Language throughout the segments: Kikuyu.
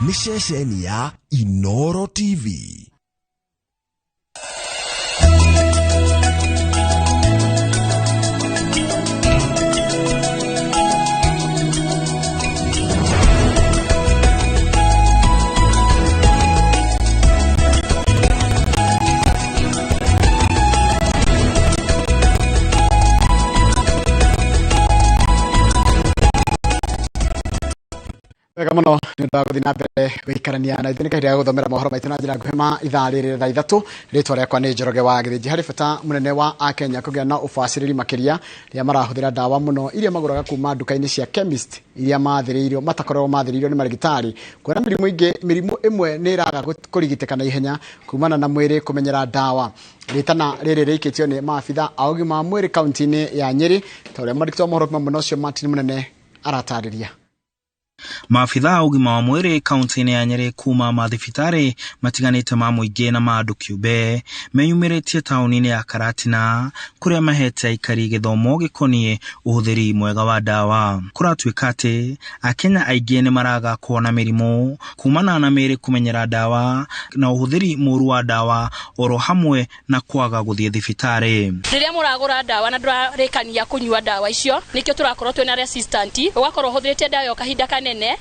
Nĩ ceceni ya Inoro TV. Wega muno nĩ ũndũ wa gũthiĩ na mbere gũikarania na ithuĩ. Nĩ kahinda ga gũthomera mohoro maitũ na njĩra nguhĩ ma ithaa rĩrĩ thaa 3. Rĩtwa rĩakwa nĩ Njoroge wa Gĩthĩnji. Harĩ bata mũnene wa Akenya kũgĩa na ũbacĩrĩri makĩria rĩrĩa marahũthĩra ndawa mũno iria magũraga kuma nduka-inĩ cia chemist iria mathĩrĩirio matakoragwo mathĩrĩirio nĩ marigitari, kuona mĩrimũ ingĩ mĩrimũ ĩmwe nĩ ĩraga kũrigitĩka na ihenya kumana na mwĩrĩ kũmenyera ndawa. Rĩtana rĩrĩ rĩikĩtio nĩ maabitha a ũgima wa mwĩrĩ kaunti-inĩ ya Nyĩrĩ, ta ũrĩa mwandĩki wa mohoro kuma mwena ũcio Martin Mũnene aratarĩria. Maabitha a ũgima wa mwĩrĩ kaunti-inĩ ya Nyĩrĩ kuma mathibitarĩ matiganĩte ma mũingĩ na ma andũ kĩũmbe meyumĩrĩtie taũni-inĩ ya Karatina, kũrĩa mahete aikari gĩthomo gĩkoniĩ ũhũthĩri mwega wa ndawa. Kũratuĩka atĩ Akenya aingĩ nĩ maraga kuona mĩrimũ kumana na mĩĩrĩ kũmenyera ndawa na ũhũthĩri mũru wa ndawa oro hamwe na kwaga gũthiĩ thibitarĩ. Rĩrĩa mũragũra ndawa na ndũrarĩkania kũnyua ndawa icio, nĩkĩo tũrakorwo twĩna resistant, ũgakorwo ũhũthĩrĩte ndawa ĩyo kahinda kanene,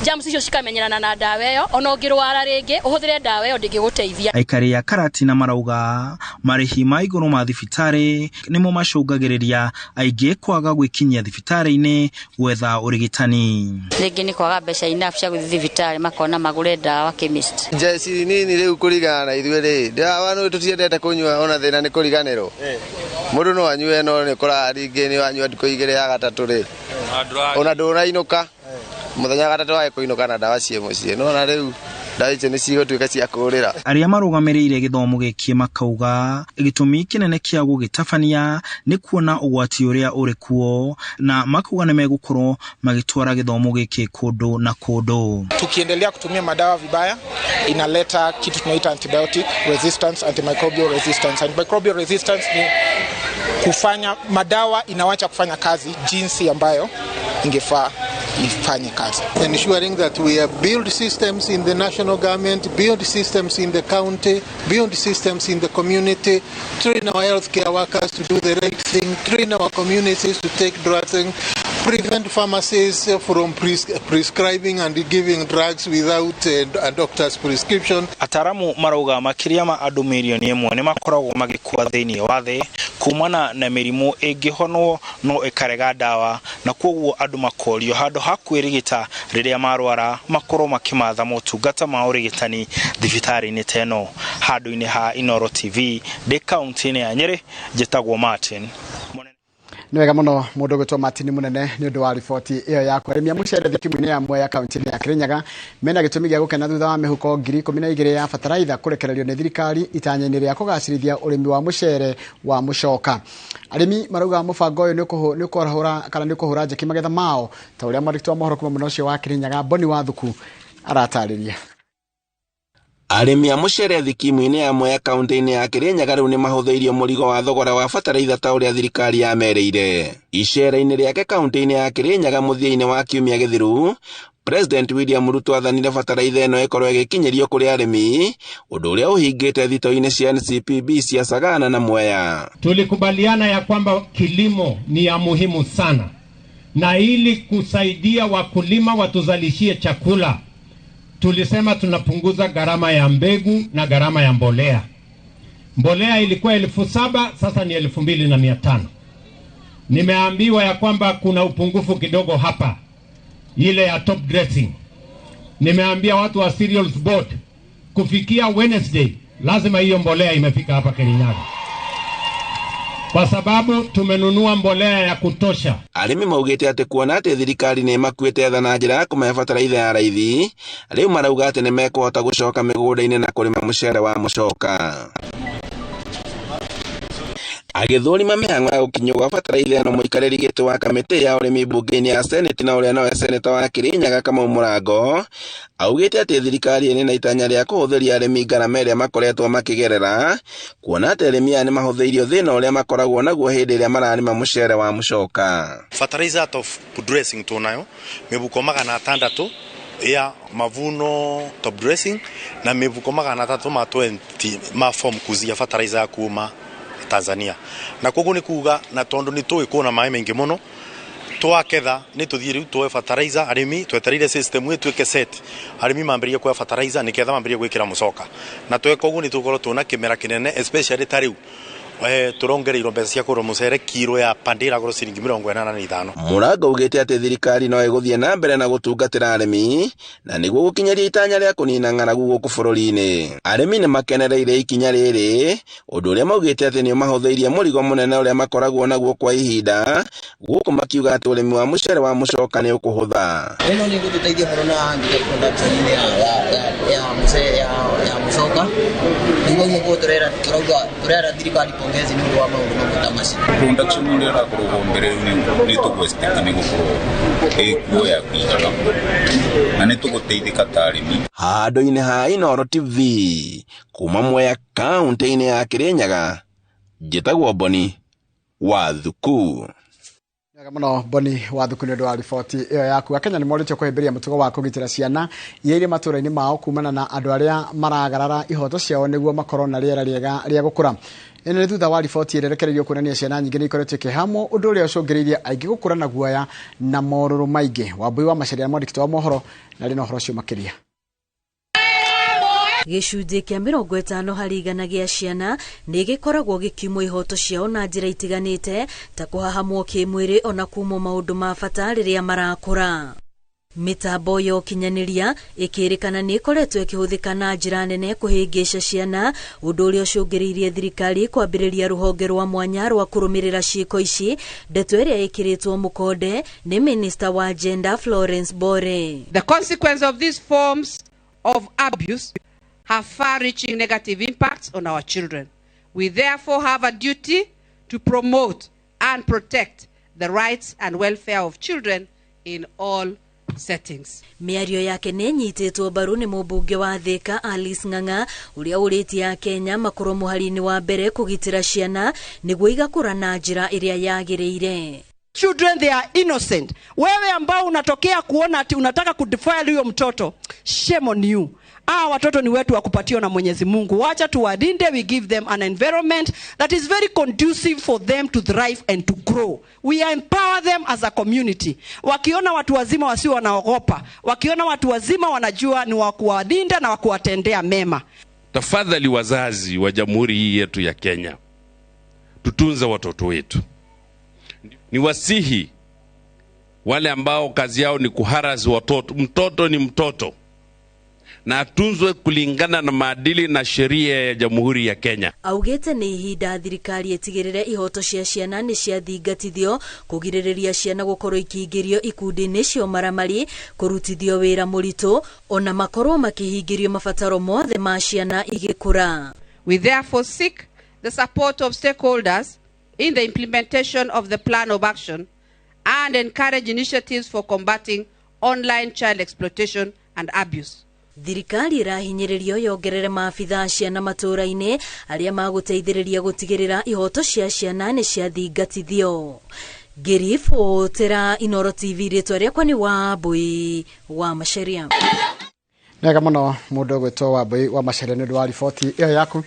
germs icio cikamenyerana na ndawa ĩyo, ona ũngĩrwara rĩngĩ ũhũthĩre ndawa ĩyo ndĩngĩgũteithia. Aikari a Karatina marauga marĩhi ma igũrũ ma thibitarĩ nĩmo macũngagĩrĩria aingĩ kwaga gwĩkinyia thibitarĩ-inĩ gwetha ũrigitani. Rĩngĩ nĩ kwaga mbeca enough cia gũthiĩ thibitarĩ, makona magũre ndawa chemist. Njeci nini rĩu kũringana na ithuĩ rĩ, ndawa nĩ tũtiendete kũnyua, ona thĩna nĩ kũriganĩrwo. Mũndũ no anyue, no nĩ ũkoraga rĩngĩ nĩ wanyua ndukũ 2 ya gatatũ rĩ, ona ndũnainũka mũthenya wa gatatũ wage kũinũka na ndawa ciĩ mũciĩ. No na rĩu ndawa icio nĩ cigũtuĩka cia kũũrĩra. Arĩa marũgamĩrĩire gĩthomo gĩkĩ makauga gĩtũmi kĩnene kĩa gũgĩtabania nĩ kuona ũgwati ũrĩa ũrĩ kuo, na makauga nĩ megũkorwo magĩtwara gĩthomo gĩkĩ kũndũ na kũndũ. Tukiendelea kutumia madawa vibaya inaleta kitu tunaita antibiotic resistance, antimicrobial resistance. Antimicrobial resistance ni kufanya madawa inawacha kufanya kazi jinsi ambayo ingefaa ifanye kazi. Ensuring that we have built systems in the national government, build systems in the county, build systems in the community, train our healthcare workers to do the right thing, train our communities to take drugs, and prevent pharmacies from prescribing and giving drugs without a doctor's prescription. Ataramu marauga makĩria ma andũ mirioni 1 nĩ makoragwo magĩkua thĩinĩ wa thĩ kumana na mĩrimũ ĩngĩhonwo no ĩkarega ndawa, na koguo andũ makorio handũ ha kwĩrigita rĩrĩa marwara makorwo makĩmatha motungata ma ũrigitani thibitarĩ-inĩ ta ĩno. Handũ-inĩ ha Inoro TV ndĩ kaunti-inĩ ya Nyĩrĩ, njĩtagwo Martin. Nĩ wega mũno mũndũ ũgwĩtwo Martin Mũnene nĩ ũndũ wa riboti ĩyo yaku. Arĩmi a mũcere thikimu-inĩ ya Mwea kaunti-inĩ ya Kĩrĩnyaga mena gĩtũmi gĩa gũkena thutha wa mĩhuko 12,000 ya bataraitha kũrekererio nĩ thirikari itanya-inĩ rĩa kũgacĩrithia ũrĩmi wa mũcere wa mũcoka. Arĩmi marauga mũbango ũyũ nĩ ũkũhũra kana nĩ ũkũhũra njeki magetha mao, ta ũrĩa mwandĩki wa mohoro kuma mwena ũcio wa Kĩrĩnyaga Boni Wathuku aratarĩria. Arĩmi a mũcere thikimu-inĩ ya Mwea kaunti-inĩ ya Kĩrĩnyaga rĩu nĩ mahũthĩirio mũrigo wa thogora wa bataraitha ta ũrĩa thirikari yamerĩire. Icera-inĩ rĩake kaunti-inĩ ya Kĩrĩnyaga mũthia-inĩ wa kiumia gĩthiru, President William Ruto athanire bataraitha ĩno ĩkorwo ĩgĩkinyĩrio kũrĩ arĩmi, ũndũ ũrĩa ũhingĩte thito-inĩ cia NCPB cia Sagana na Mwea. Tulikubaliana ya kwamba kilimo ni ya muhimu sana, na ili kusaidia wakulima watuzalishie chakula, tulisema tunapunguza gharama ya mbegu na gharama ya mbolea. Mbolea ilikuwa 7,000, sasa ni 2,500. Nimeambiwa ya kwamba kuna upungufu kidogo hapa, ile ya top dressing. Nimeambia watu wa Cereals Board kufikia Wednesday lazima hiyo mbolea imefika hapa Kirinyaga, kwa sababu tumenunua mbolea ya kutosha. Arĩmi maugĩte atĩ kuona atĩ thirikari nĩ ĩmakuĩte tha na njĩra ya kũmahe bataraitha ya raithi, rĩu marauga atĩ nĩ mekũhota gũcoka mĩgũnda-inĩ na kũrĩma mũcere wa mũcoka. Agĩthũrima mĩhang'o ya gũkinyio gwa bataraitha ĩno, mũikarĩri gĩtĩ wa kamĩtĩ ya ũrĩmi mbunge-inĩ ya Senate na ũrĩa nowe seneta wa Kĩrĩnyaga Kamau Mũrango augĩte atĩ thirikari ĩrĩ na itanya rĩa kũhũthĩria arĩmi ngarama ĩrĩa makoretwo makĩgerera, kuona atĩ arĩmi aya nĩ mahũthĩirio thĩna ũrĩa makoragwo naguo hĩndĩ ĩrĩa mararĩma mũcere wa mũcoka. Fertilizer of dressing tunayo mĩhuko 600 Ya Mavuno top dressing na mivuko 320 ma form kuzia fertilizer ya kuma Tanzania. Na koguo ni kuga na tondu ni tui kuona mai maingi muno twaketha ni tuthie riu tuoe fertilizer arimi twetereire system ituike set arimi mambirie kuoya fertilizer ni ketha mambirie gwikira mucoka na tweka uguo ni tugukorwo twina kimera kinene especially ta riu turongereirwo mbeca cia kũgũra mũcere kiro ya pandira goro ciringi 85. Mũrango augĩte atĩ thirikari no ĩgũthiĩ na mbere na gũtungatĩra arĩmi na nĩguo gũkinyaria itanya rĩa kũnina ng'aragu gũkũ bũrũri-inĩ. Arĩmi nĩ makenereire ikinya rĩrĩ, ũndũ ũrĩa maugĩte atĩ nĩ ũmahũthĩirie mũrigo mũnene ũrĩa makoragwo naguo kwa ihinda, gũkũ makiuga atĩ ũrĩmi wa mũcere wa mũcoka nĩ ũkũhũtha. Ĩno nĩ ĩgũtũteithia mũno na nginya production-inĩ ya mũcere ya mũcoka. Nĩguo ũguo tũrera thirikari pongezi nĩ ũndũ wa maũndũ mamwe ta macio. Production ũrĩa ũrakorwo mbere nĩ tũgũ expect nĩ gũkorwo ĩkuo ya kũigana na nĩ tũgũteithĩka ta arĩmi. Handũ-inĩ ha Inooro TV kuma Mwea kaũntĩ-inĩ ya Kĩrĩnyaga, njĩtagwo Boni wa Thuku. Wega mũno Boni wa Thuku nĩ ũndũ wa riboti ĩyo yaku. Akenya nĩ morĩtio kũhĩmbĩria mũtugo wa kũgitĩra ciana iria irĩ matũũra-inĩ mao kumana na andũ arĩa maragarara ihoto ciao nĩguo makorwo na rĩera rĩega rĩa gũkũra. Ĩno nĩ thutha wa riboti ĩrerekereirio kuonania ciana nyingĩ nĩ ikoretwo ikĩhamwo, ũndũ ũrĩa ũcũngĩrĩirie aingĩ gũkũra na guoya na morũrũ maingĩ. Wambui wa Macharia mwandĩki wa mohoro na arĩ na ũhoro ũcio makĩria. Gĩcunjĩ kĩa 50 harĩ igana gĩa ciana nĩ gĩkoragwo gĩkiumwo ihoto ciao na njĩra itiganĩte ta kũhahamwo kĩmwĩrĩ ona kumwo maũndũ ma bata rĩrĩa marakũra. Mĩtambo ya ũkinyanĩria ĩkĩrĩkana nĩ ĩkoretwo ĩkĩhũthĩka na njĩra nene kũhĩngĩca ciana, ũndũ ũrĩa ũcũngĩrĩirie thirikari kwambĩrĩria rũhonge rwa mwanya rwa kũrũmĩrĩra ciĩko ici, ndeto ĩrĩa ĩkĩrĩtwo mũkonde nĩ Minister wa Gender Florence Bore. The consequence of these forms of abuse have far-reaching negative impacts on our children. We therefore have a duty to promote and protect the rights and welfare of children in all settings. Mĩario yake nĩ ĩnyitĩtwo mbaru nĩ mũmbunge wa Thika Alice Ng'ang'a ũrĩa ũrĩtie Akenya makorwo mũhari-inĩ wa mbere kũgitĩra ciana nĩguo igakũra na njĩra ĩrĩa yagĩrĩire. Children, they are innocent. Wewe ambao unatokea kuona ati unataka kudefile huyo mtoto, shame on you. Hawa watoto ni wetu wa kupatiwa na Mwenyezi Mungu. Wacha tuwalinde, we give them an environment that is very conducive for them to thrive and to grow. We empower them as a community. Wakiona watu wazima wasio wanaogopa, wakiona watu wazima wanajua ni wa kuwalinda na wa kuwatendea mema. Tafadhali wazazi wa jamhuri hii yetu ya Kenya, tutunze watoto wetu. Ni wasihi wale ambao kazi yao ni kuharasi watoto. Mtoto ni mtoto na atunzwe kulingana na maadili na sheria ya Jamhuri ya Kenya. Augĩte nĩ ihinda thirikari ĩtigĩrĩre ihoto cia ciana nĩ ciathingatithio, kũgirĩrĩria ciana gũkorwo ikĩingĩrio ikundi-inĩ cia ũmaramari, kũrutithio wĩra mũritũ, ona makorwo makĩhingĩrio mabataro mothe ma ciana igĩkũra. We therefore seek the support of stakeholders in the implementation of the plan of action and encourage initiatives for combating online child exploitation and abuse. Thirikari ĩrahinyĩrĩrio yongerere maabithaa ciana matũũra-inĩ arĩa magũteithĩrĩria gũtigĩrĩra ihoto cia ciana nĩ ciathingatithio. Ngĩribotera Inooro TV, rĩtwa rĩakwa nĩ Wambui wa Macharia. Wega mũno mũndũ ũgwĩtwo Wambui wa Macharia nĩ ũndũ wa riboti ĩyo yaku.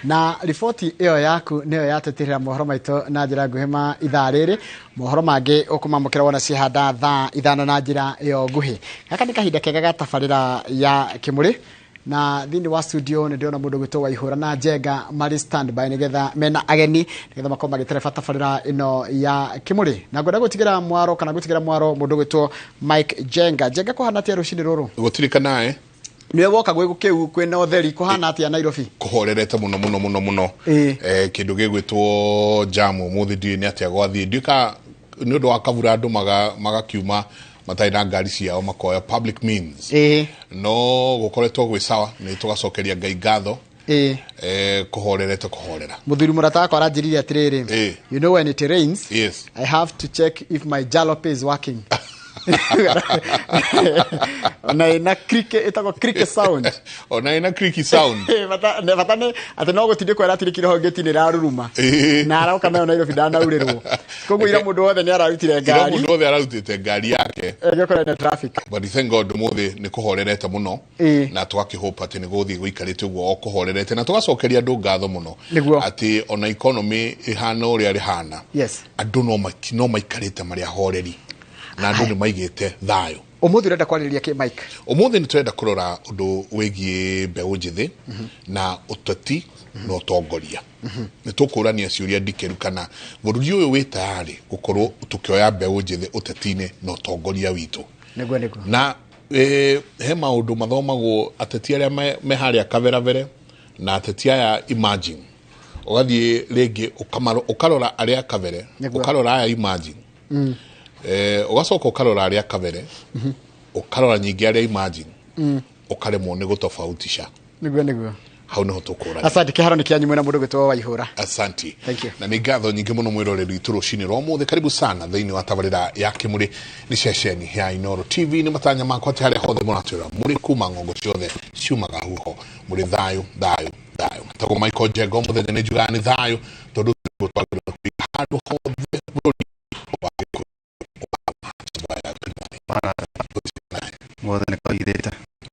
Na riboti ĩyo yaku nĩyo yatetĩrĩra mohoro maitũ na njĩra nguhĩ ma ithaa rĩrĩ. Mohoro mangĩ ũkũmamũkĩra wona ciahanda thaa 5 na njĩra ĩyo nguhĩ. Gaka nĩ kahinda kega ga tabarĩra ya Kĩmũrĩ, na thĩinĩ wa studio nĩ ndĩrona mũndũ ũgwĩtwo Waihũra na Njenga marĩ standby nĩgetha mena ageni nĩgetha makorwo magĩtereba tabarĩra ĩno ya Kĩmũrĩ. Na ngwenda gũtigĩra mwaro kana gũtigĩra mwaro mũndũ ũgwĩtwo Mike Njenga. Njenga, kũhana atĩa rũcinĩ rũrũ? Gũtirĩ kanae niwe woka gwĩ gũkĩu kwĩna ũtheri, kũhana atĩa Nairobi? Kũhorerete mũno mũno mũno mũno. Kĩndũ gĩgwĩtwo jam ũmũthĩ ndiũĩ nĩ atĩa gwathiĩ, ndiũĩ ka nĩ ũndũ wa kabura andũ magakiuma matarĩ na ngari ciao makoya public means. No gũkoretwo gwĩ sawa, nĩ tũgacokeria Ngai ngatho. Kũhorerete kũhorera. Mũthuri mũrata wakwa aranjĩrire atĩrĩrĩ, you know when it rains, yes, I have to check if my jalopy is working. Ona ĩna creak, ĩtagwo creak sound. Ona ĩna creaky sound. Bata nĩ atĩ no gũtindĩkwo ĩratindĩkire ho ngĩti nĩ ĩraruruma na aroka nayo Nairobi ndanaurĩrwo, koguo ira mũndũ wothe nĩ ararutire Ira ngari. Mũndũ wothe ararutĩte ngari yake. Ĩgĩkora ĩna traffic. But thank God ũmũthĩ nĩ kũhorerete mũno. Na tũgakĩhope atĩ nĩ gũthiĩ gũikarĩte ũguo o kũhorerete, na tũgacokeria andũ ngatho mũno atĩ ona economy ĩhana ũrĩa rĩhana, andũ no maikarĩte marĩ ahoreri na andũ nĩ maigĩte thayũ. Ũmũthĩ ũrenda kwarĩrĩria kĩ, Mike? Ũmũthĩ nĩ tũrenda kũrora ũndũ wĩgiĩ mbeũ njĩthĩ na ũteti na ũtongoria. Nĩ tũkũrania ciũria ndikĩru kana bũrũri ũyũ wĩ tayarĩ gũkorwo tũkĩoya mbeũ njĩthĩ ũteti-inĩ na ũtongoria witũ. Nĩguo nĩguo. Na he maũndũ mathomagwo ateti arĩa me harĩa kaberavere na ateti aya imagine, ũgathiĩ rĩngĩ ũkarora arĩa kabere, ũkarora aya imagine, ũgacoka ũkarora arĩa kabere, ũkarora nyingĩ arĩa imagine, ũkaremwo nĩ gũtofautisha. Nĩguo nĩguo. Hau nĩho tũkũrania. Asante. Kĩharo nĩ kĩanyu mwena mũndũ gwĩtwo Waihũra. Asante. Thank you. Na nĩ ngatho nyingĩ mũno mwĩroreri witũ rũcinĩ rwa ũmũthĩ. Karibu sana thĩinĩ wa tabarĩra ya Kĩmũrĩ nĩ ceceni ya Inooro TV. Nĩ matanya makwa atĩ harĩa hothe mũratwĩra mũrĩ kuma ng'ongo ciothe ciumaga huho mũrĩ thayũ thayũ thayũ. Tagwo Michael Njenga, mũthenya nĩ njugaga nĩ thayũ tondũ twagĩrĩirwo kũiga handũ hothe bũrũri wa Gĩkũyũ. Mothe nĩ koirĩte.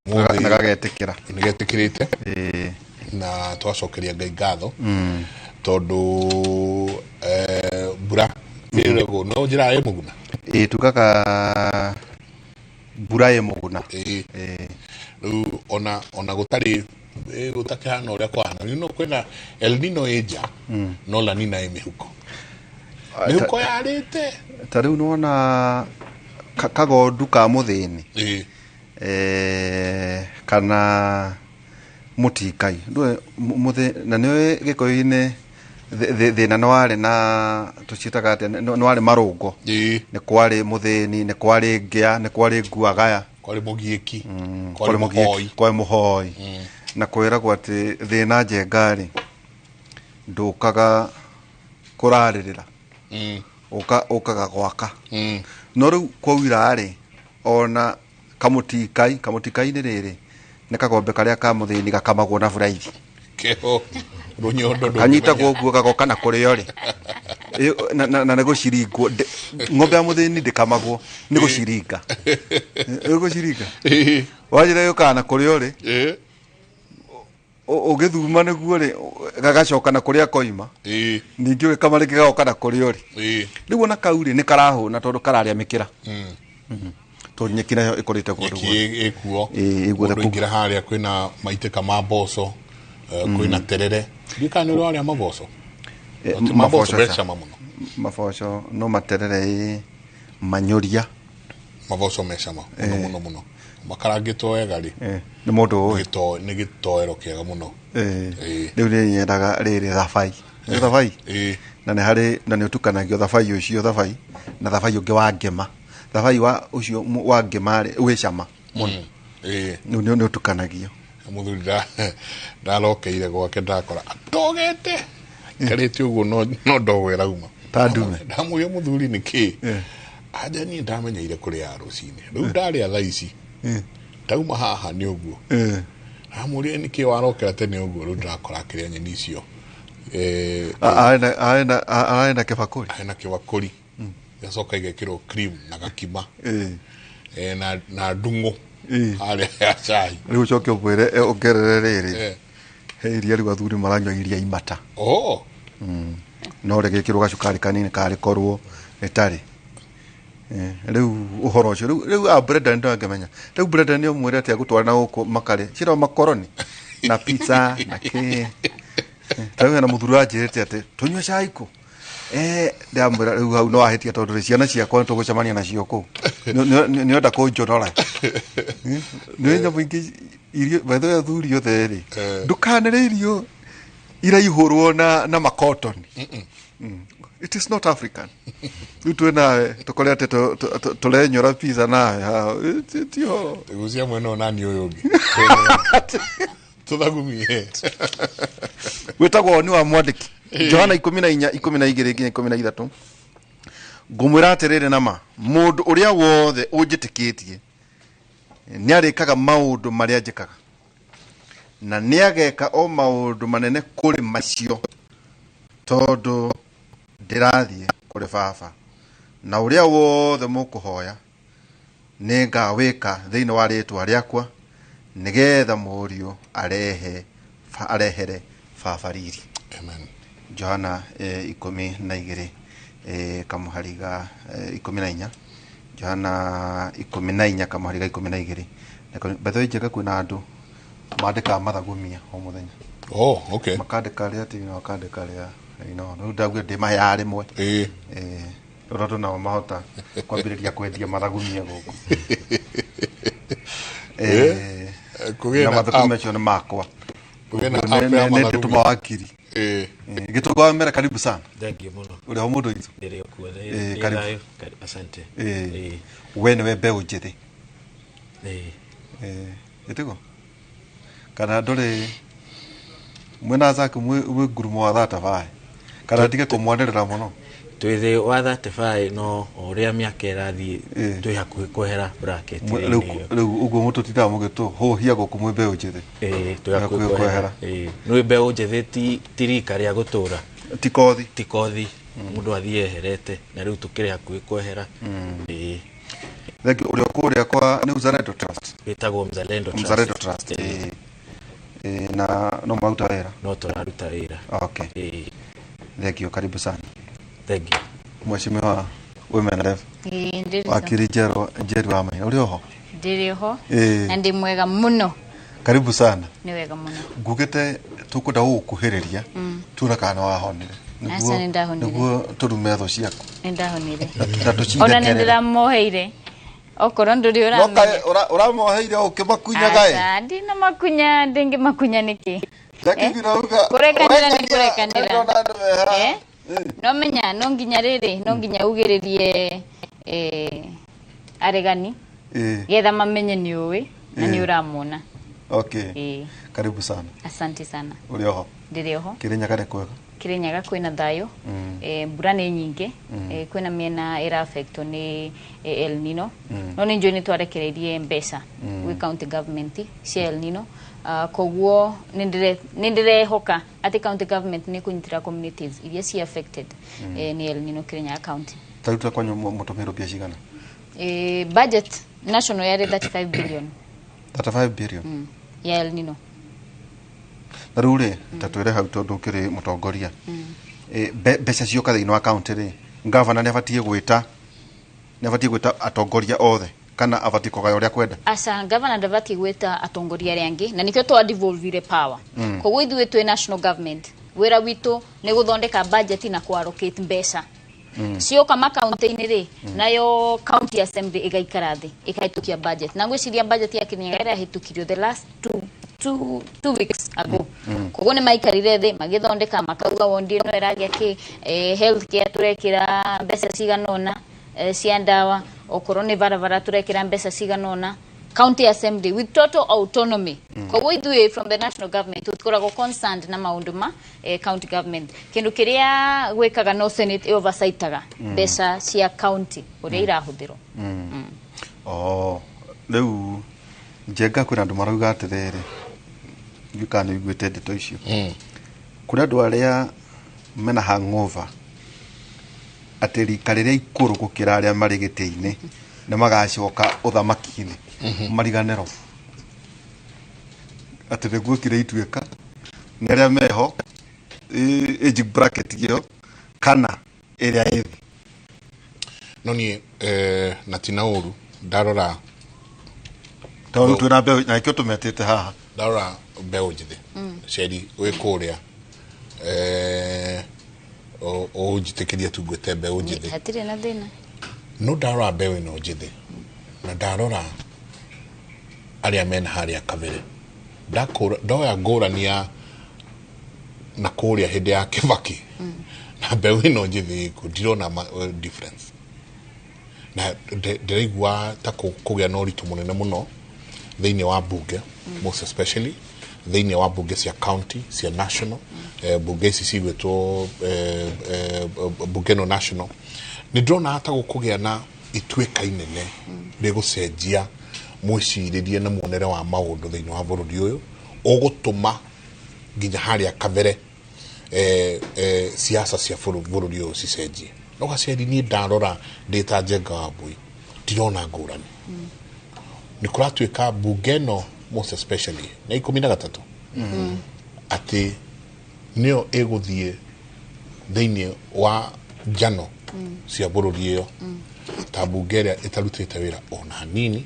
Mũthĩ- Na gagetĩkĩra. Nĩ getĩkĩrĩte na twacokeria Ngai ngatho tondũ mbura ĩragwo no njĩra ĩ mũguna. Ĩ, tugaga mbura ĩ mũguna. Rĩu ona gũtarĩ gũtakĩhana ũrĩa kwahana, rĩu no kwĩna El Nino ĩ nja, no La Nina ĩ mĩhuko, mĩhuko yarĩte. Ta rĩu nĩwona kagondu ka mũthĩni kana mũtikai. Ndũĩ na nĩũĩ Gĩkũyũ-inĩ thĩna nĩ warĩ na tũciĩtaga atĩa, nĩ warĩ marũngo, nĩ kwarĩ mũthĩni, nĩ kwarĩ ngĩa, nĩ kwarĩ nguagaya, kwarĩ mũgiĩki, kwarĩ kwarĩ mũgiĩki, mũhoi. Kwarĩ mũhoi. Na kwĩragwo atĩ thĩna njenga-rĩ ndũkaga kũrarĩrĩra, ũkaga gwaka. No rĩu kwaura-rĩ, ona kamũtikai kamũtikai-inĩ rĩrĩ nĩ kagombe karĩa ka mũthĩni gakamagwo na buraithi. Keho rũnyondo ndũngĩmenya. Kanyitagwo ũguo gagoka na kũrĩo rĩ. Na nĩ gũciringwo. Ng'ombe ya mũthĩni ndĩkamagwo, nĩ gũciringa. Nĩ gũciringa wanjĩra yũkaga na kũrĩo rĩ, ũgĩthuma nĩguo rĩ, gagacoka na kũrĩa koima, ningĩ ũgĩkama rĩngĩ gagoka na kũrĩo rĩ. Rĩu ona kau rĩ nĩ karahũna tondũ kararĩa mĩkĩra, tondũ nyeki nayo ĩkũrĩte kũndũ Nyeki guothe. ĩkuo. Ĩ, ĩguothe. Mũndũ aingĩra harĩa kwĩna maitĩka ma mboco, kwĩna terere. Ndiũĩ kana nĩ ũrĩ warĩa maboco. Atĩ maboco Maboco me ca. cama mũno. Maboco no materere ĩ manyũria. Maboco me cama mũno mũno mũno makarangĩtwo wega rĩ. Nĩ mũndũ ũĩ. Nĩ gĩtoero kĩega mũno. Rĩu nĩ nyendaga rĩrĩ thabai. Nĩ thabai na nĩ harĩ na nĩ ũtukanagio thabai ũcio, thabai na thabai ũngĩ wa ngĩma, thabai wa ũcio wa ngĩma rĩ wĩ cama mũno. Rĩu nĩ ũtukanagio. Mũthuri ndarokeire gwake ndakora atogete aikarĩte ũguo, no ndogo ĩrauma. Ta ndume. Ndamũria, mũthuri, nĩ kĩ? Anja niĩ ndamenyeire kũrĩa rũcinĩ, rĩu ndarĩa thaa ici ndauma haha nĩ ũguo. Ndamũria, nĩ kĩ warokera tene ũguo? Rĩu ndĩrakora akĩrĩa nyeni icio. Ararĩ na kĩbakũri. Arĩ na kĩbakũri, igacoka igekĩrwo cream na gakima na ndung'u harĩa ya cai. Rĩu ũcoke ũkwĩre ongerere rĩrĩ, he iria rĩu athuri maranyua iria imata. Oh. No rĩgĩkĩrwo gacukari kanini karĩ korwo rĩtarĩ. Rĩu ũhoro ũcio rĩu a Brendan ndangĩmenya. Rĩu Brendan nĩ ũmwĩre atĩ agũtwara na gũkũ makarĩ ciragwo makoroni na pizza na kĩ. Ta rĩu hena mũthuri wanjĩrĩte atĩ tũnyue cai kũ. Ndamwĩra rĩu hau no ahĩtia tondũ rĩ ciana ciakwa nĩ tũgũcemania nacio kũu. Nĩ enda kũnjonora. Nĩ nyamũ ingĩ irio by the way athuri othe rĩ, ndũkanĩrĩe irio iraihũrwo na makotoni. It is not African. Rĩu twĩ nawe tũkore atĩ tũrenyora pizza nawe haha. Ti ũhoro. Gucia mwena ũyũ nani ũyũ ũngĩ tũthagumie. Wĩtagwo woni wa mwandĩki. Johana 14:12 nginya 13. Ngũmwĩra atĩrĩrĩ nama mũndũ ũrĩa wothe ũnjĩtĩkĩtie nĩarĩkaga maũndũ marĩa njĩkaga na nĩageka o maũndũ manene kũrĩ macio tondũ ndĩrathiĩ kũrĩ baba na ũrĩa wothe mũkũhoya nĩngawĩka thĩinĩ wa rĩtwa rĩakwa nĩgetha mũriũ arehere baba riri. Amen. Johana 12 kamuhariga 14. Johana 14 kamuhariga 12. By the way njega kwĩna andũ mandĩkaga mathagumia o mũthenya. Oh, okay. Makandĩka rĩa TV na makandĩka rĩa you know, rĩu ndaugire ndĩmaheaga rĩmwe. Tondũ nao mahota kwambĩrĩria kwendia mathagumia gũkũ. Kũgĩe na na mathagumia app. macio nĩ makwa. Kũgĩe na app ya Nĩ mathagumia. ndĩtũma wakiri. Gĩtũngũ wa Mera, karibu sana. Thank you mũno. Ũrĩ ho mũndũ witũ? Ndĩrĩ o kuo. Ĩ, karibu. Asante. We nĩwe mbeũ njĩthĩ. Ĩtĩgo kana ndũrĩ mwĩna Zack mwĩ ngurumo wa 35 kana ndige kũmwanĩrĩra mũno. Twĩ thĩ wa 35 no o ũrĩa mĩaka ĩrathiĩ twĩ hakuhĩ kwehera bracket. Rĩu ũguo mũtũtindaga mũgĩtũhũhia gũkũ mwĩ mbeũ njĩthĩ. Twĩ hakuhĩ kwehera. Nĩ mbeũ njĩthĩ ti rika rĩa gũtũra. Ti kothi. Ti kothi. Mũndũ athiĩ eherete na rĩu tũkĩrĩ hakuhĩ kwehera. Thank you. Ũrĩa kũrĩa kwa nĩ Mzalendo Trust. Ĩtagwo Mzalendo Trust. Mzalendo Trust. Na no maruta wĩra? No tũraruta wĩra. Okay. Thank you, karibu sana. Thank you. Mheshimiwa Women Rep. Wakiri Njeru wa Maina, ũrĩ oho? Ndĩrĩ oho na ndĩ mwega mũno. Karibu sana. Nĩ wega mũno. Ngugĩte tũkwenda gũgũkuhĩrĩria tuone kana nĩwahonire. Aca, nĩndahonire. Nĩguo tũrume thũ ciaku. Nĩndahonire. Na tũcithekerere. Ona nĩndĩramoheire. Okorwo ndũrĩ ũramenya. Ũramoheire ũkĩmakunyaga ĩ? Aca, ndinamakunya, ndĩngĩmakunya nĩkĩ? Kũrekanĩra nĩ kũrekanĩra. No menya no nginya rĩrĩ no nginya ugĩrĩrie aregani getha mamenye nĩ ũĩ na nĩ ũramona. Okay. Karibu sana. Asante sana. Ũrĩ oho? Ndĩrĩ oho. Kĩrĩnyaga nĩ kwega? Kĩrĩnyaga kwĩna thayũ. Mbura nĩ nyingĩ. Kwĩna mĩena ĩra affectwo nĩ El Nino. No nĩ njũĩ nĩ twarekereirie mbeca gwĩ county government cia El Nino. Koguo nĩ ndĩrehoka atĩ county government nĩ kũnyitĩra communities iria ci affected nĩ El Nino Kĩrĩnyaga county. Taruta kwanyu mũtũmĩrwo mbia cigana? Budget national yarĩ 35 billion. 35 billion? Ya El Nino. Na rĩu rĩ ta twĩre hau tondũ ũkĩrĩ mũtongoria mbeca cioka thĩinĩ wa county rĩ ngavana nĩ abatiĩ gwĩta atongoria othe kana abatiĩ kũgaya ũrĩa kwenda? Aca, ngavana ndabatiĩ gwĩta atongoria arĩa angĩ na nĩkĩo twa devolvire power. Koguo ithuĩ twĩ national government wĩra witũ nĩ gũthondeka budget na kũ allocate mbeca. Cioka makaunti-inĩ rĩ nayo county assembly ĩgaikara thĩ ĩkahĩtũkia budget na ngwĩciria budget ya Kĩrĩnyaga ĩrahĩtũkirio the last two weeks ago. Koguo nĩ maikarire thĩ magĩthondeka makauga wondi ĩno ĩragĩa kĩ health care tũrekĩra mbeca cigana ũna cia ndawa okorwo nĩ barabara tũrekĩra mbeca cigana ũna. County assembly with total autonomy. Koguo ithuĩ from the national government tũtikoragwo concerned na maũndũ ma county government. Kĩndũ kĩrĩa gwĩkaga no senate oversightaga mbeca cia county ũrĩa irahũthĩrwo. Oh, rĩu Njenga kwĩna andũ marauga atĩrĩrĩ ndiũĩ kana nĩ ũiguĩte ndeto icio. Kũrĩ andũ arĩa mena hangover atĩ rika rĩrĩa ikũrũ gũkĩra arĩa marĩ gĩtĩ-inĩ nĩ magacoka ũthamaki-inĩ mariganĩrwo atĩ nĩguo kĩrĩa ituĩka nĩ arĩa meho age bracket ĩyo kana ĩrĩa ĩ thĩ. No niĩ na ti na ũru ndarora tondũ twĩna mbeũ na nĩkĩo tũmetĩte haha ndarora mbeũ njĩthĩ ceri wĩ kũrĩa ũnjĩtĩkĩrie tu ngwĩte mbeũ njĩthĩ hatirĩ na thĩna no ndarora mbeũ ĩno njĩthĩ na ndarora arĩa mena harĩa kabere ndoya ngũrania na kũrĩa hĩndĩ ya Kibaki na mbeũ ĩno njĩthĩ ĩkũ ndirona difference na ndĩraigua ta kũgĩa na ũritũ mũnene mũno thĩinĩ wa bunge most especially thĩinĩ wa bunge cia county cia national bunge ici cigwĩtwo bunge no national Nĩ ndĩrona ta gũkũgĩa na ituĩka inene rĩgũcenjia mwĩcirĩrie na muonere wa maũndũ thĩinĩ wa bũrũri ũyũ, ũgũtũma nginya harĩa kabere siasa cia bũrũri ũyũ cicenjie. No gaceri niĩ ndarora ndĩ ta Njenga wa Mbui ndirona ngũrani. Nĩ kũratuĩka mbunge ĩno most especially na 13 atĩ nĩyo ĩgũthiĩ thĩinĩ wa njano cia bũrũri ĩyo ta mbunge ĩrĩa ĩtarutĩte wĩra ona hanini,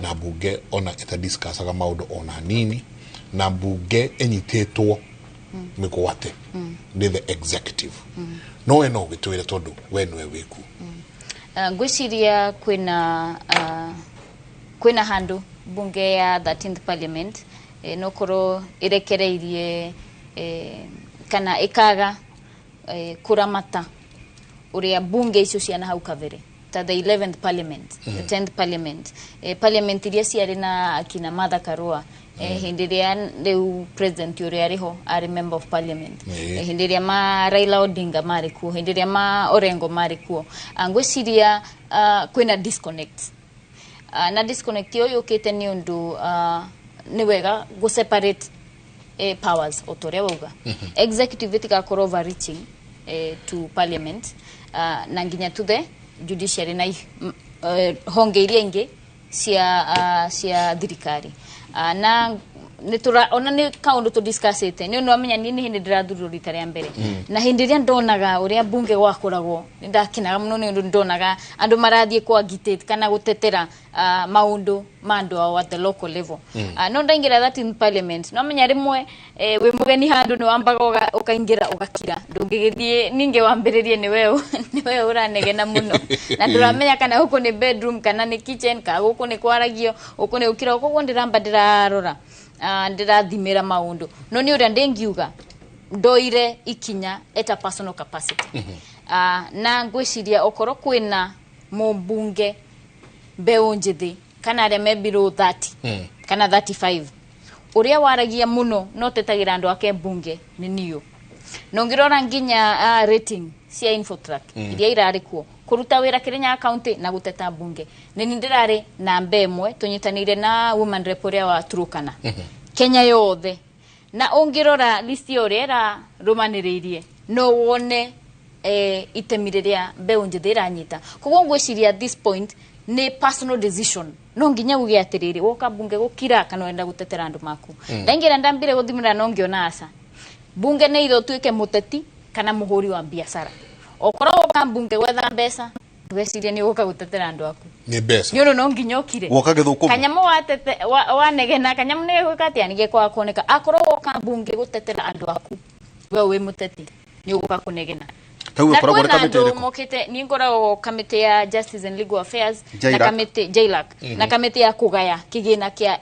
na mbunge ona ĩtadiscussaga maũndũ ona hanini, na mbunge ĩnyitĩtwo mĩgwate nĩ the executive. No we no ũgĩtwĩre tondũ we nĩwe wĩkuo. Ngwĩciria kwĩna handũ bunge ya 13th parliament nokorwo ĩrekereirie kana ĩkaga kũramata ũrĩa bunge icio ciana hau kabere ta the 11th parliament, the 10th parliament, parliament iria ciarĩ na akina Martha Karua, hĩndĩ ĩrĩa rĩu president ũrĩa arĩ ho arĩ member of parliament, hĩndĩ ĩrĩa ma Raila Odinga marĩ kuo, hĩndĩ ĩrĩa ma Orengo marĩ kuo. Ngwĩciria kwĩna disconnect, na disconnect ĩyo yũkĩte nĩ ũndũ nĩ wega gũ separate powers o ta ũrĩa wauga. Executive ĩtigakorwo overreaching to parliament na nginya to the judiciary na honge iria ingĩ cia thirikari. Na nĩ ona nĩ kaũndũ tũdiscussĩte nĩ ũndũ wamenya niĩ nĩ hĩndĩ ndĩrathurirwo rita rĩa mbere, na hĩndĩ ĩrĩa ndonaga ũrĩa bunge gwakoragwo nĩ ndakenaga mũno nĩ ũndũ ndonaga andũ marathiĩ kwa agitate kana gũtetera maũndũ ma andũ ao at the local level. No ndaingĩra 13th parliament, no menya rĩmwe wĩ mũgeni handũ nĩ wambaga ũkaingĩra ũgakira, ndũngĩgĩthiĩ ningĩ wambĩrĩrie nĩwe ũranegena mũno na ndũramenya kana gũkũ nĩ bedroom kana nĩ kitchen kana gũkũ nĩ kwaragio, gũkũ nĩ gũkira. Koguo ndĩramba ndĩrarora, ndĩrathimĩra maũndũ, no nĩ ũrĩa ndĩngiuga ndoire ikinya at a personal capacity. Na ngwĩciria okorwo kwĩna mũmbunge mbeũ njĩthĩ kana arĩa me below 30 kana 35 ũrĩa waragia mũno no tetagĩra andũ ake mbunge nĩ niũ. Na ũngĩrora nginya rating cia Infotrack iria irarĩ kuo kũruta wĩra Kirinyaga county na gũteta mbunge, nĩ ndĩrarĩ namba ĩmwe tũnyitanĩire na woman rep ũrĩa wa Turkana Kenya yothe. Na ũngĩrora list ĩyo ũrĩa ĩrarũmanĩrĩirie no wone itemi rĩrĩa mbeũ njĩthĩ ĩranyita. Koguo ngwĩciria at this point nĩ personal decision, no nginya uge atĩrĩrĩ woka bunge gũkira kana ũrenda gũtetera andũ maku. Ndaingĩra ndambire gũthimĩra no ngĩona aca bunge nĩ itho ũtuĩke mũteti kana mũhũri wa biacara. Okorwo woka mbunge gwetha mbeca ndũgecirie nĩ ũgũka gũtetera andũ aku, nĩ mbeca nĩ ũndũ no nginya ũkire woka gĩthũkũma kanyamũ watete wanegena kanyamũ nĩ gwĩka atĩa nĩ gekwaga kuoneka. Akorwo woka mbunge gũtetera andũ aku we wĩ mũteti nĩ ũgũka kũnegena. Tau ũkoragwo nĩ kamĩtĩ ĩrĩkũ? Mokĩte niĩ ngoragwo kamĩtĩ ya Justice and Legal Affairs na kamĩtĩ JLAC na kamĩtĩ ya kũgaya kĩgĩna kĩa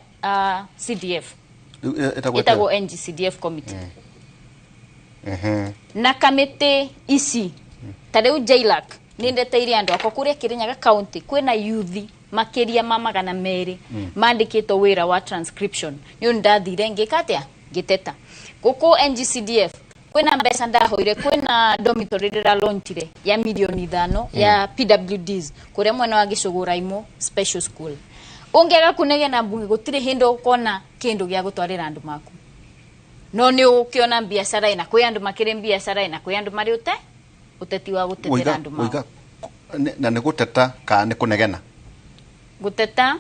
CDF ĩtagwo NGCDF committee. Na kamĩtĩ ici ta rĩu JLAC nĩ ndeteire andũ akwa kũrĩa Kirinyaga county kwĩna youth makĩria ma 200 mandĩkĩtwo wĩra wa transcription. Nĩ ũndũ ndathire ngĩka atĩa ngĩteta gũkũ NGCDF kwĩna mbeca ndahoire, kwĩna dormitory ndĩralaunchire ya milioni 5 ya PWDs kũrĩa mwena wa Gĩcũgũra special school. Ũngĩaga kũnegena mbunge gũtirĩ hĩndĩ ũkona kĩndũ gĩa gũtwarĩra andũ maku, no nĩ ũkĩona biacara ĩna kwĩ andũ makĩrĩ biacara ĩna kwĩ andũ marĩ ũteti wa gũtetera andũ mao. Na nĩ gũteta kana nĩ kũnegena? Gũteta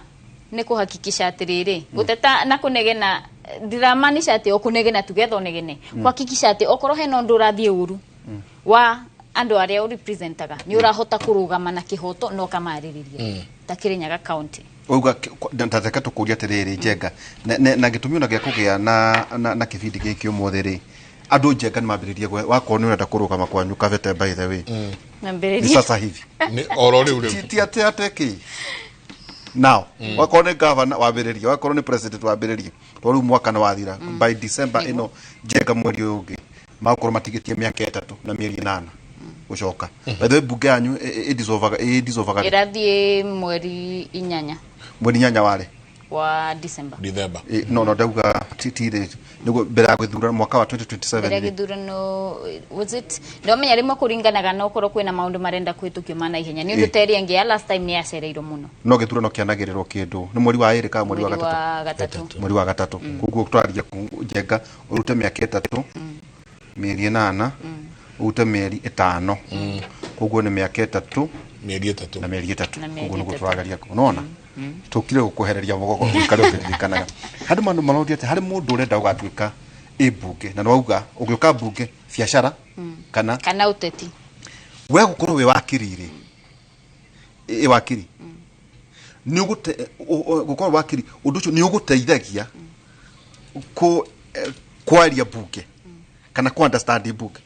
nĩ kũhakikisha atĩrĩrĩ, gũteta na kũnegena ndiramaanisha atĩ ũkũnegena together ũnegene, kuhakikisha atĩ okorwo hena ũndũ ũrathiĩ ũru wa andũ arĩa ũrepresentaga nĩ ũrahota kũrũgama na kĩhoto na ũkamarĩrĩria ta Kirinyaga county. Uga ndataka tũkũria atĩrĩrĩ Njenga, na gĩtũmi ona gĩa kũgĩa na kĩbindi gĩkĩ ũmũthĩ rĩ, andũ Njenga nĩ mambĩrĩrie wakorwo nĩ ũrenda kũrũgama kwanyu kabete by the way Nambĩrĩria sasa hivi nĩ oro rĩu rĩu ti atĩ atĩ kĩ now wakorwo nĩ governor wambĩrĩrie, wakorwo nĩ president wambĩrĩrie, to rĩu mwaka nĩ wathira by December ĩno Njenga mweri ũyũ ũngĩ magũkorwo matigĩtie mĩaka 3 na mĩeri 8 gũcoka. By the way bunge yanyu ĩdissolvaga ĩrathiĩ mweri 8. Mweri 8 warĩ Wa December. December. No ndauga ti niguo mbere ya gũthurana mwaka wa 2027. Mbere ya gĩthurano, was it? Ndomenya rĩmwe kũringanaga na okorwo kwĩna maũndũ marenda kũhĩtũkio ma naihenya, nĩ ũndũ ta ĩrĩa ĩngĩ ya last time nĩ yacereirwo mũno. No gĩthurano kĩanagĩrĩrwo kĩndũ nĩ mweri wa ĩrĩ kana mweri wa Mweri gatatũ? Wa gatatũ. Mweri wa gatatũ. Koguo twaria njenga ũrute mĩaka 3, mĩeri 8, ũrute mĩeri 5, koguo nĩ mĩaka 3, mĩeri 3 na mĩeri 3. Na mĩeri Koguo nĩguo 3. tũragaria nona tũkire gũkwehereria mũgongo ũikare ũkĩririkanaga. Handũ mandũ maroria atĩ harĩ mũndũ ũrenda gũgatuĩka ĩ mbunge, na nĩwauga ũgĩũka mbunge biacara kana kana ũteti. We gũkorwo wĩ wakiri rĩ, ĩ wakiri nĩ ũgũte gũkorwo wakiri ũndũ ũcio nĩ ũgũteithagia kwaria mbunge kana ku understand mbunge?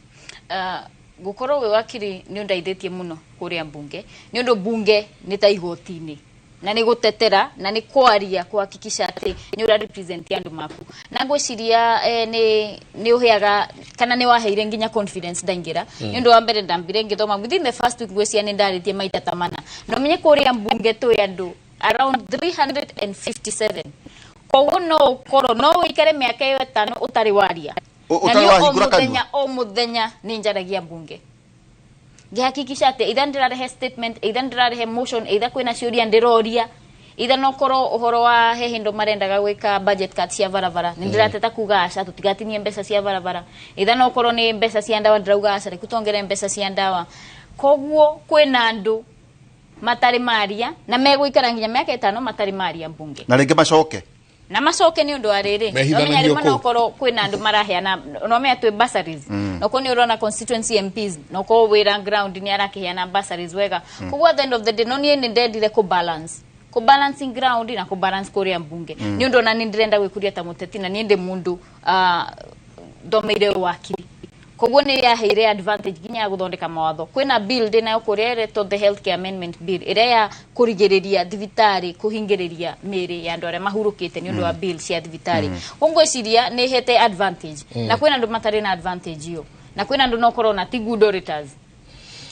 Gũkorwo wĩ wakiri nĩ ũndeithĩtie mũno kũrĩa mbunge, nĩ ũndũ mbunge nĩ ta igoti-inĩ, na nĩ gũtetera na nĩ kwaria kuhakikisha atĩ nĩ ũra represent andũ maku, na ngwĩciria nĩ ũheaga kana nĩ waheire nginya confidence ndaingĩra. Nĩ ũndũ wa mbere ndambire ngĩthoma, within the first week ngwĩciria nĩ ndarĩtie maita ta mana. Na ũmenye kũrĩa mbunge twĩ andũ around 357, koguo no ũkorwo no ũikare mĩaka ĩyo 5 ũtarĩ waria. Na Ũtarĩ niĩ o wahingũra kanua? mũthenya, o mũthenya nĩ njaragia mbunge ngĩhakikisha atĩ either ndĩrarehe statement, either ndĩrarehe motion, either kwĩna ciũria ndĩroria, either no korwo ũhoro wa he hĩndũ marendaga gwĩka budget cut cia barabara, nĩ ndĩrateta kuga aca, tũtigatinie mbeca cia barabara, either no korwo nĩ mbeca cia ndawa, ndĩrauga aca, reke tuongerere mbeca cia ndawa. Koguo kwĩna andũ matarĩ maria na megũikara nginya mĩaka 5 matarĩ maria mbunge. Na rĩngĩ macoke. Na macoke nĩ ũndũ wa rĩrĩ, Mehithanagio nomenya rĩmwe kũu. no ũkorwo kwĩna andũ maraheana, nomenya twĩ bursaries, nokorwo nĩ ũrona constituency MPs, nokorwo wĩra ground nĩ arakĩheana bursaries wega. Koguo at the end of the day, no niĩ nĩ ndendire kũ balance, kũ balancing ground na kũ balance kũrĩa mbunge, nĩ ũndũ ona nĩ ndĩrenda gwĩkũria ta mũteti, na niĩ ndĩ mũndũ thomeire wakiri, koguo nĩ yaheire advantage nginya ya gũthondeka mawatho. Kwĩna bill ndĩnayo kũrĩa ĩretwo the Healthcare Amendment Bill, ĩrĩa ya kũrigĩrĩria thibitarĩ kũhingĩrĩria mĩĩrĩ ya andũ arĩa mahurũkĩte nĩ ũndũ wa bill cia thibitarĩ. Koguo ngwĩciria nĩ ĩhete advantage, na kwĩna andũ matarĩ na advantage ĩyo, na kwĩna andũ no korwo na ti good orators,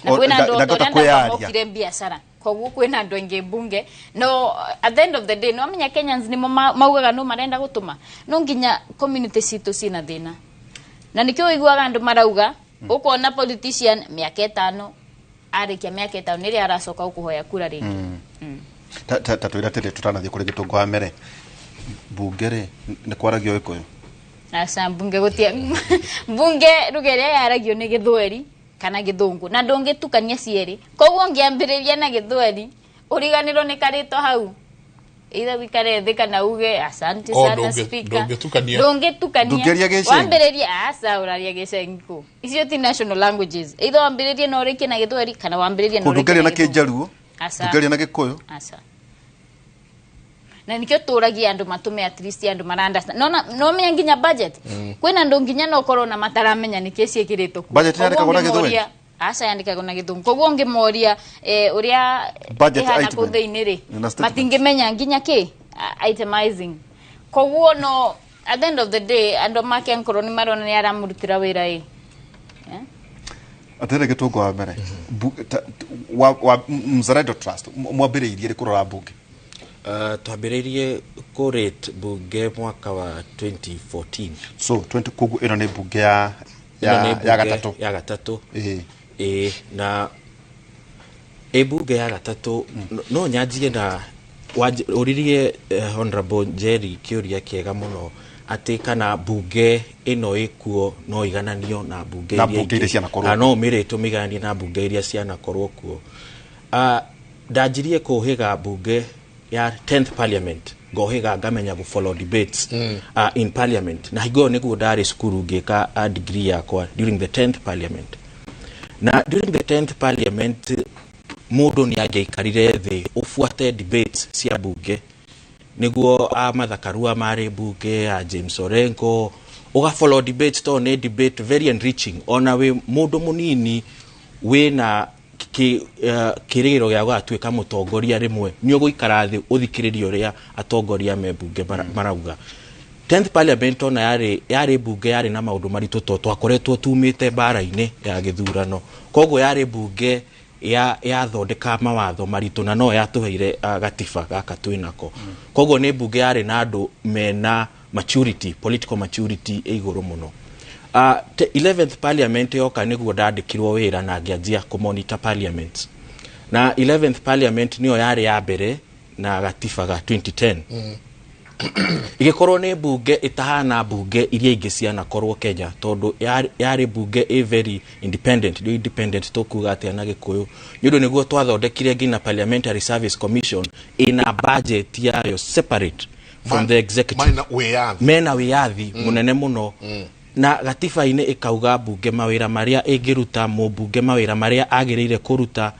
na kwĩna andũ ndangĩhota arĩa kwĩyaria. mokire biacara, koguo kwĩna andũ aingĩ mbunge. No at the end of the day, no amenya Kenyans nĩmo maugaga no marenda gũtũma, no nginya community citũ ciĩna thĩna, na nĩkĩo ũiguaga andũ marauga, ũkona politician mĩaka 5, arĩkia mĩaka 5 nĩrĩa aracoka gũkũhoya kura rĩngĩ. Ta twĩra atĩrĩ, tũtanathiĩ kũrĩ gĩtũngũ wa mere, mbunge rĩ nĩ kwaragio Gĩkũyũ? Aca, mbunge gũtia, mbunge ruga ĩrĩa yaragio nĩ Gĩthweri kana Gĩthũngũ, na ndũngĩtukania cierĩ. Koguo ũngĩambĩrĩria na Gĩthweri ũriganĩrwo nĩ karĩtwa hau, either wikare thĩ kana uge asante Oh, sana speaker. Ndũngĩtukania. Ndũngĩtukania. Ndũngĩaria Gĩceng'i? Wambĩrĩrie, aca, ũraria Gĩceng'i kũ? Icio ti national languages. Either wambĩrĩrie na ũrĩkie na Gĩthweri kana wambĩrĩrie na Kũ ũrĩkie ndũngĩaria na na Gĩthũngũ. Kĩnjaruo? Aca. Ndũngĩaria na Gĩkũyũ? Aca, na nikĩo tũragia andũ matũme at least andũ mara understand. No menya nginya budget kwĩna andũ nginya no korwo na mataramenya nĩkĩ ciĩkĩrĩtwo kuo. Budget yandĩkagwo Koguo na Gĩthweri? Aca, yandĩkagwo na Gĩthũngũ. Koguo ũngĩmoria ũrĩa Budget ĩhana item. kũu thĩinĩ rĩ, Na statement. matingĩmenya nginya kĩ itemizing. Koguo no at the end of the day andũ make angĩkorwo nĩ marona nĩ aramũrutĩra wĩra ĩ. Atĩrĩ, gĩtũngũ wa mbere, wa Mzalendo Trust mwambĩrĩirie rĩ kũrora mbunge? Twambĩrĩirie kũrate mbunge mwaka wa 2014. So 20, koguo ĩno nĩ mbunge ya Ĩno nĩ ya mbunge gatatũ. Ya gatatũ. Ĩĩ. Ĩĩ, na ĩ mbunge ya gatatũ no nyanjie na ũririe Honorable Njeri kĩũria kĩega mũno, atĩ kana mbunge ĩno ĩkuo no igananio na mbunge Na iria mbunge iria ingĩ. cianakorwo Kana no ũmĩrĩtwo mĩigananie na mbunge iria cianakorwo kuo. Ndanjirie kũhĩga mbunge ya 10th Parliament, ngohĩga ngamenya gũ follow debates in parliament, na hingo ĩyo nĩguo ndarĩ cukuru ngĩka degree yakwa during the 10th Parliament. Na during the 10th Parliament mũndũ nĩ angĩaikarire thĩ ũbuate debates cia mbunge, nĩguo a Martha Karua marĩ mbunge, a James Orengo, ũga follow debates tondũ nĩ debate very enriching. Ona wĩ mũndũ mũnini wĩna kĩrĩgĩrĩro gĩa gũgatuĩka mũtongoria rĩmwe, nĩ ũgũikara thĩ ũthikĩrĩrie ũrĩa atongoria me mbunge marauga. 10th Parliament ona yarĩ mbunge yarĩ na maũndũ maritũ, tondũ twakoretwo tumĩte mbara-inĩ ya gĩthurano, koguo yarĩ mbunge ya yathondeka mawatho maritũ na no yatũheire gatiba gaka twĩnako. Koguo nĩ mbunge yarĩ na andũ mena maturity, political maturity ĩ igũrũ mũno. 11th parliament yoka nĩguo ndandĩkirwo wĩra na ngĩanjia kũmonitor parliament, na 11th parliament nĩyo yarĩ ya mbere na gatiba ga 2010. Igĩkorwo nĩ mbunge ĩtahana mbunge iria ingĩ cianakorwo Kenya, tondũ yarĩ mbunge ĩ very independent. Ndio independent tũkuga atĩa na Gĩkũyũ? Nĩ ũndũ nĩguo twathondekire nginya Parliamentary Service Commission ĩna budget yayo separate from the executive. Mena wĩyathi. Mena wĩyathi mũnene mũno. Na gatiba-inĩ ĩkauga mbunge mawĩra marĩa ĩngĩruta, mũmbunge mawĩra marĩa agĩrĩire kũruta,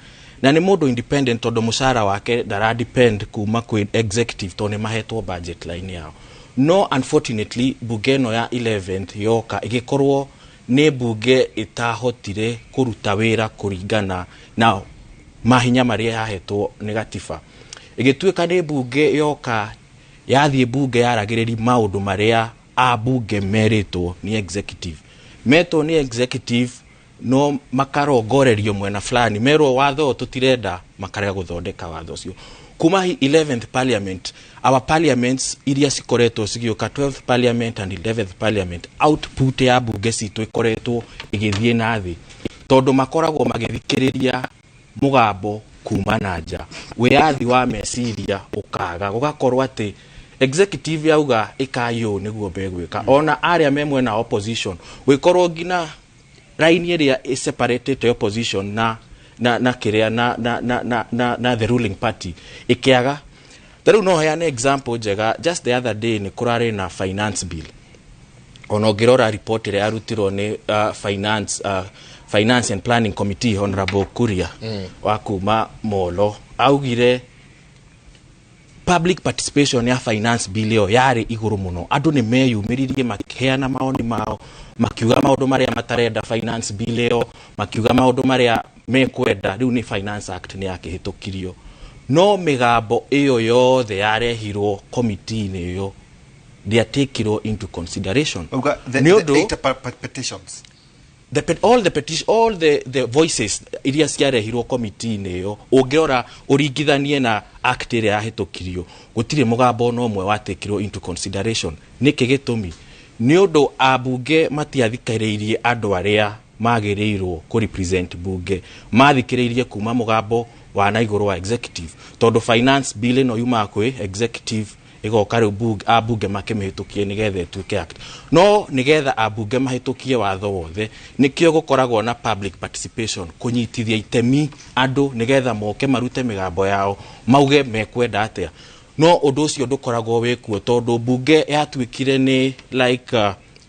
na nĩ mũndũ independent tondũ mũcara wake ndara depend kuma kwĩ executive, tondũ nĩ mahetwo budget line yao. No unfortunately mbunge ĩno ya 11th yoka ĩgĩkorwo nĩ mbunge ĩtahotire kũruta wĩra kũringana na mahinya marĩa yahetwo nĩ gatiba. Ĩgĩtuĩka nĩ mbunge yoka yathiĩ mbunge yaragĩrĩria maũndũ marĩa ambunge merĩtwo nĩ executive, metwo nĩ executive no makarongorerio mwena fulani, merwo watho ũyũ tũtirenda, makarega gũthondeka watho ũcio. Kuma 11th parliament, our parliaments iria cikoretwo cigĩũka, 12th parliament and 11th parliament, output ya mbunge citũ ĩkoretwo ĩgĩthiĩ na thĩ, tondũ makoragwo magĩthikĩrĩria mũgambo kuma na nja, wĩyathi wa meciria ũkaga, gũgakorwo atĩ executive yauga ĩkai ũũ nĩguo megwĩka. Ona arĩa me mwena wa opposition, gwĩkorwo nginya raini ĩrĩa ĩseparatĩte opposition na kĩrĩa na the ruling party ĩkĩaga. Ta rĩu no heane example njega. Just the other day nĩ kũrarĩ na finance bill. Ona ũngĩrora report ĩrĩa yarutirwo nĩ finance and planning committee, Honorable Kuria wa kuma Molo augire public participation ya finance bill ĩyo yarĩ igũrũ mũno. Andũ nĩ meyumĩririe makĩheana maoni mao, makiuga maũndũ marĩa matarenda finance bill ĩyo, makiuga maũndũ marĩa mekwenda. Rĩu nĩ Finance Act nĩ yakĩhĩtũkirio, no mĩgambo ĩyo yothe yarehirwo committee-inĩ ĩyo ndĩatakirwo into consideration. Uga, Nĩ the ũndũ eight petitions. All the petition, all the voices iria ciarehirwo committee-inĩ ĩyo, ũngĩrora ũringithanie na act ĩrĩa yahĩtũkirio, gũtirĩ mũgambo ona ũmwe watakirwo into consideration. Nĩkĩ gĩtũmi? Nĩ ũndũ ambunge matiathikĩrĩirie andũ arĩa magĩrĩirwo kũ represent bunge, mathikĩrĩirie kuma mũgambo wa na igũrũ wa executive, tondũ finance bill ĩno yumaga kwĩ executive, ĩgoka rĩu bunge, ambunge makĩmĩhĩtũkie nĩgetha ĩtuĩke act. No nĩgetha ambunge mahĩtũkie watho wothe, nĩkĩo gũkoragwo na public participation, kũnyitithia itemi andũ nĩgetha moke marute mĩgambo yao, mauge mekwenda atĩa. No ũndũ ũcio ndũkoragwo wĩkuo, tondũ bunge yatuĩkire nĩ like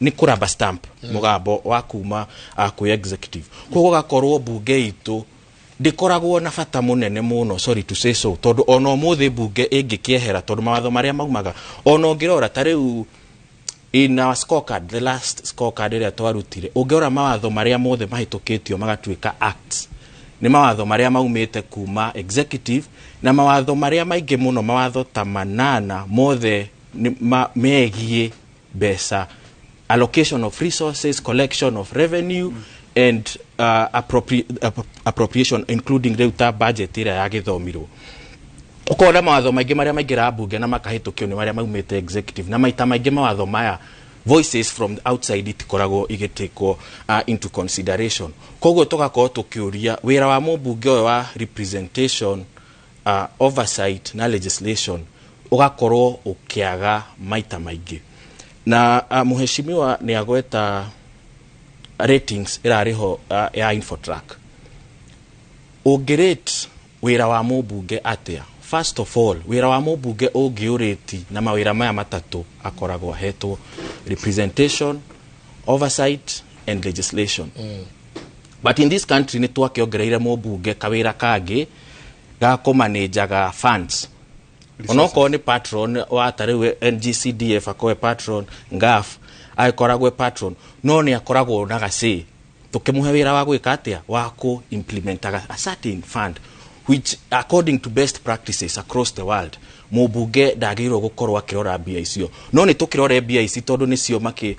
nĩ kũraba stamp mũgambo wa kuma kwĩ executive. Koguo gũgakorwo bunge itũ ndĩkoragwo na bata mũnene mũno, sorry to say so, tondũ ona ũmũthĩ bunge ĩngĩkĩehera, tondũ mawatho marĩa maumaga, ona ũngĩrora ta rĩu in our scorecard, the last scorecard ĩrĩa twarutire, ũngĩrora mawatho marĩa mothe mahĩtũkĩtio magatuĩka acts, nĩ mawatho marĩa maumĩte kuma executive, na mawatho marĩa maingĩ mũno, mawatho ta 8 mothe nĩ megiĩ mbeca, allocation of resources, collection of revenue and appropriation, including rĩu ta budget ĩrĩa yagĩthomirwo. Ũkona mawatho maingĩ marĩa maingĩraga mbunge na makahĩtũkio nĩ marĩa maumĩte executive, na maita maingĩ mawatho maya voices from the outside itikoragwo igĩtĩkwo into consideration. Koguo tũgakorwo tũkĩũria wĩra wa mũmbunge ũyũ wa representation, oversight na legislation ũgakorwo ũkĩaga maita maingĩ. Na mũheshimiwa nĩ agweta ratings ĩrarĩ ho ya Infotrack. Ũngĩrate wĩra wa mũmbunge atĩa? First of all, wĩra wa mũmbunge ũngĩũrĩti na mawĩra maya matatũ akoragwo ahetwo: representation, oversight and legislation. But in this country nĩ twakĩongereire mũmbunge kawĩra kangĩ ga kũmanĩnjaga funds, onokorwo nĩ patron wa ta rĩu NGCDF, akorwe patron NGAAF, agĩkoragwo patron, no nĩ akoragwo na gacĩ tũkĩmũhe wĩra wa gwĩka atĩa, wa kũ implementaga a certain fund, which according to best practices across the world mũmbunge ndagĩrĩirwo gũkorwo akĩrora mbia icio. No nĩ tũkĩrore mbia ici tondũ nĩcio makĩ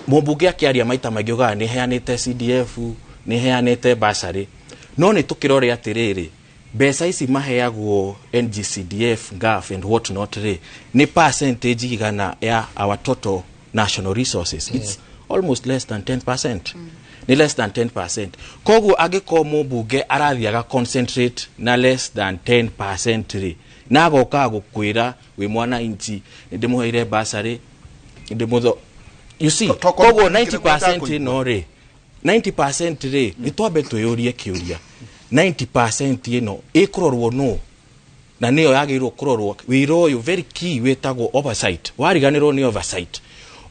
mũmbunge akĩaria maita maingĩ ugaga nĩ heanĩte CDF, nĩ heanĩte bursary, No nĩ tũkĩrore atĩrĩrĩ, mbeca ici maheagwo NGCDF, GAF and what not rĩ, nĩ percentage igana ya our total national resources? It's almost less than 10%. Nĩ less than 10%. Koguo angĩkorwo mũmbunge arathiaga concentrate na less than 10% rĩ, na agoka gũkwĩra wĩ mwananchi nĩ ndĩmũheire bursary, ndĩmũtho, you see? Koguo 90% ĩno rĩ, 90% rĩ, nĩ twambe twĩyũrie kĩũria, 90% ĩno ĩkũrorwo nũ? Na nĩyo yagĩrĩirwo kũrorwo. Wĩra ũyũ very key wĩtagwo oversight. Wariganĩrwo nĩ oversight,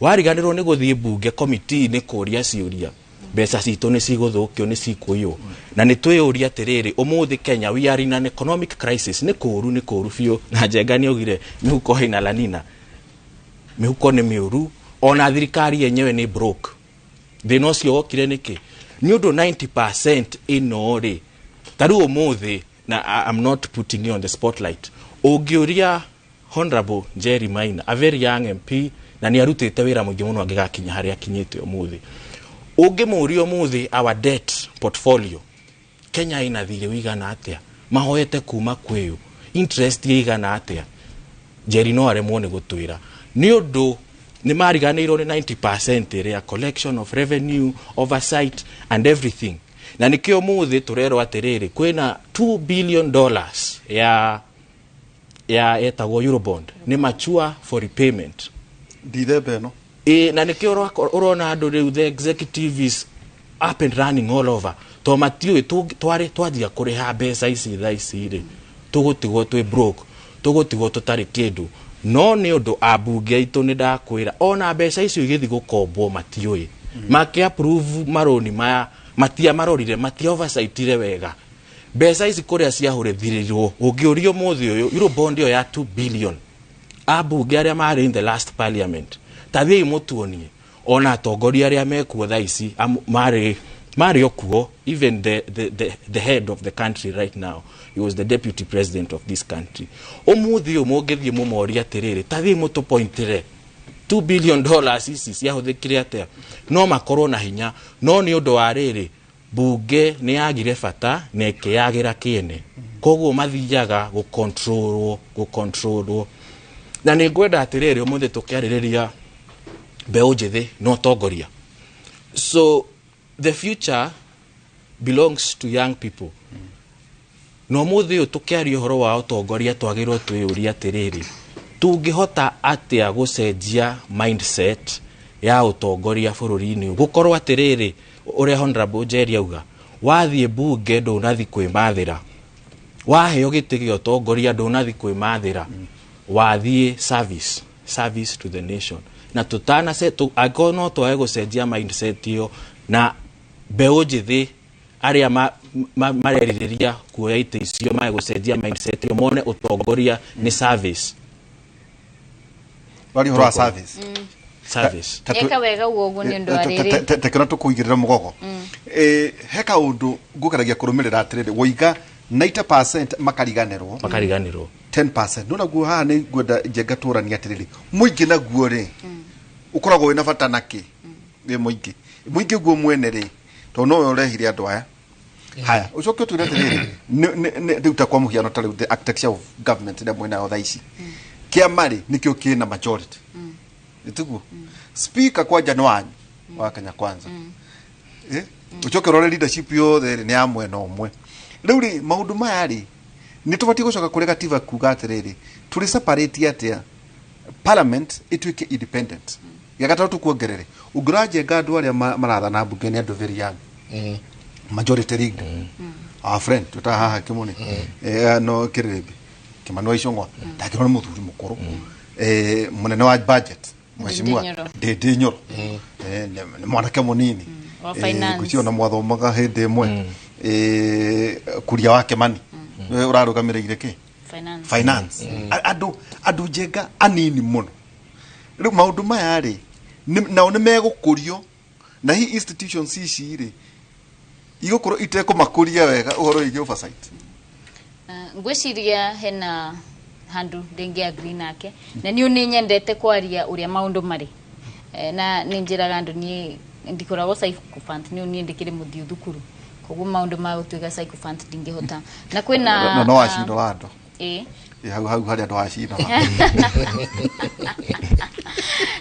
wariganĩrwo nĩ gũthiĩ mbunge committee-inĩ kũria ciũria, mbeca citũ nĩ cigũthũkio, nĩ cikũiywo. Na nĩ twĩyũria atĩrĩrĩ, ũmũthĩ Kenya we are in an economic crisis. Nĩ kũũru, nĩ kũũru biũ. Na Njenga nĩ augire mĩhuko ĩna lanina, mĩhuko nĩ mĩũru, ona thirikari yenyewe nĩ broke. Thĩna ũcio wokire nĩkĩ? Nĩ ũndũ 90% ĩno rĩ, ta rĩu ũmũthĩ, na I'm not putting you on the spotlight, ũngĩũria Honorable Jerry Maina, a very young MP, na nĩ arutĩte wĩra mũingĩ mũno angĩgakinya harĩa akinyĩte ũmũthĩ, ũngĩmũria ũmũthĩ our debt portfolio, Kenya ĩna thirĩ ũigana atĩa, mahoete kuma kwĩũ, interest ĩigana atĩa, Jerry no aremwo nĩ gũtwĩra, nĩ ũndũ nĩ mariganĩirwo nĩ 90% ĩrĩa collection of revenue, oversight and everything. Na nĩkĩo ũmũthĩ tũrerwo atĩrĩrĩ, kwĩna $2 billion ya etagwo Eurobond, nĩ mature for repayment. Ndithemba ĩno. Ĩ, na nĩkĩo ũrona andũ rĩu, the executive is up and running all over, to matiũĩ twarĩ twanjia kũrĩha mbeca ici thaa ici rĩ, tũgũtigwo twĩ broke, tũgũtigwo tũtarĩ kĩndũ. No nĩ ũndũ ambunge aitũ, nĩ ndakwĩra, ona mbeca icio igĩthiĩ gũkombwo matiũĩ, makĩ approve marũni maya matia marorire, matia oversightire wega mbeca ici kũrĩa ciahũrĩthĩrĩrwo. Ũngĩũria ũmũthĩ ũyũ Eurobond ĩyo ya 2 billion, ambunge arĩa marĩ in the last parliament, ta thiĩi mũtuonie, ona atongoria arĩa mekuo thaa ici marĩ o kuo, even the head of the country right now, he was the deputy president of this country. Ũmũthĩ ũyũ mũngĩthiĩ mũmorie atĩrĩrĩ, ta thiĩi mũtũpointĩre $2 billion ici ciahũthĩkire atĩa, no makorwo na hinya. No nĩ ũndũ wa rĩrĩ, bunge nĩ yagire bata na ĩkĩyagĩra kĩene, koguo mathiaga gũcontrolwo, gũcontrolwo. Na nĩ ngwenda atĩrĩrĩ, ũmũthĩ tũkĩarĩrĩria mbeũ njĩthĩ na ũtongoria, so the future belongs to young people. Na ũmũthĩ ũyũ tũkĩaria ũhoro wa ũtongoria, twagĩrĩirwo twĩyũrie atĩrĩrĩ, tũngĩhota atĩa gũcenjia mindset ya ũtongoria bũrũri-inĩ ũyũ, gũkorwo atĩrĩrĩ, ũrĩa Honorable Njeri auga, wathiĩ bunge ndũnathi kwĩmathĩra, waheo gĩtĩ gĩa ũtongoria ndũnathi kwĩmathĩra, wathiĩ service, service to the nation. Na tũtana angĩkorwo no twage gũcenjia mindset ĩyo, na mbeũ njĩthĩ arĩa marerirĩria kuoya itĩ icio mage gũcenjia mindset ĩyo, mone ũtongoria nĩ service. Wari ũhoro wa service. Service. Eka wega ũguo, ũguo nĩ ũndũ wa rĩrĩ. Tekena tũkũigĩrĩra mũgogo. He kaũndũ ngũgeragia kũrũmĩrĩra atĩrĩrĩ, woiga 90% makariganĩrwo. Makariganĩrwo. 10% no naguo haha nĩ ngwenda Njenga tũranie atĩrĩrĩ, mũingĩ naguo rĩ, ũkoragwo wĩna bata nakĩ wĩ mũingĩ? Mũingĩ guo mwene rĩ, tondũ nowe ũrehire andũ aya haya. Ũcoke ũtwĩre atĩrĩrĩ, rĩu ta kwa mũhiano, ta rĩu the architecture of government ĩrĩa mwĩnayo thaa ici, kĩama rĩ nĩkĩo kĩna majority, ĩtiguo? Speaker kwanja nĩ wanyu wa Kenya Kwanza. Ũcoke ũrore leadership yothe rĩ, nĩ ya mwena ũmwe. Rĩu rĩ, maũndũ maya rĩ, nĩ tũbatiĩ gũcoka kũrĩ gatiba kuga atĩrĩrĩ, tũrĩ separate atĩa parliament ĩtuĩke independent? Gĩa gatatũ tukuongerere, ũngĩrora Njenga, andũ arĩa marathana mbunge nĩ andũ very young, majority leader, our friend twĩtaga haha Kĩmũnĩ, no Kĩrĩrĩmbĩ Kĩmani wa Icũng'wa, ndangĩrwo nĩ mũthuri mũkũrũ. Mũnene wa budget, mheshimiwa Ndindi Nyoro. Ndindi Nyoro, nĩ mwanake mũnini. Wa finance. Ngwĩciria ona mwathomaga hĩndĩ ĩmwe. Kuria wa Kĩmani nĩwe ũrarũgamĩrĩire kĩ? Finance. Finance. Andũ Njenga anini mũno. Rĩu maũndũ maya rĩ, nao nĩ megũkũrio na hihi institutions ici rĩ igũkorwo itekũmakũria wega ũhoro wĩgiĩ oversight? Ngwĩciria hena handũ ndĩngĩ agree nake, na niĩ nĩ nyendete kwaria ũrĩa maũndũ marĩ. Na nĩ njĩraga andũ niĩ ndikoragwo sycophant, nĩ niĩ ndĩkĩrĩ mũthiũ thukuru. Koguo maundu ma gutuika sycophant ndingihota na kwina Na no wacindora andũ. Ĩ. Ĩ, hau hau harĩa andũ wacindora.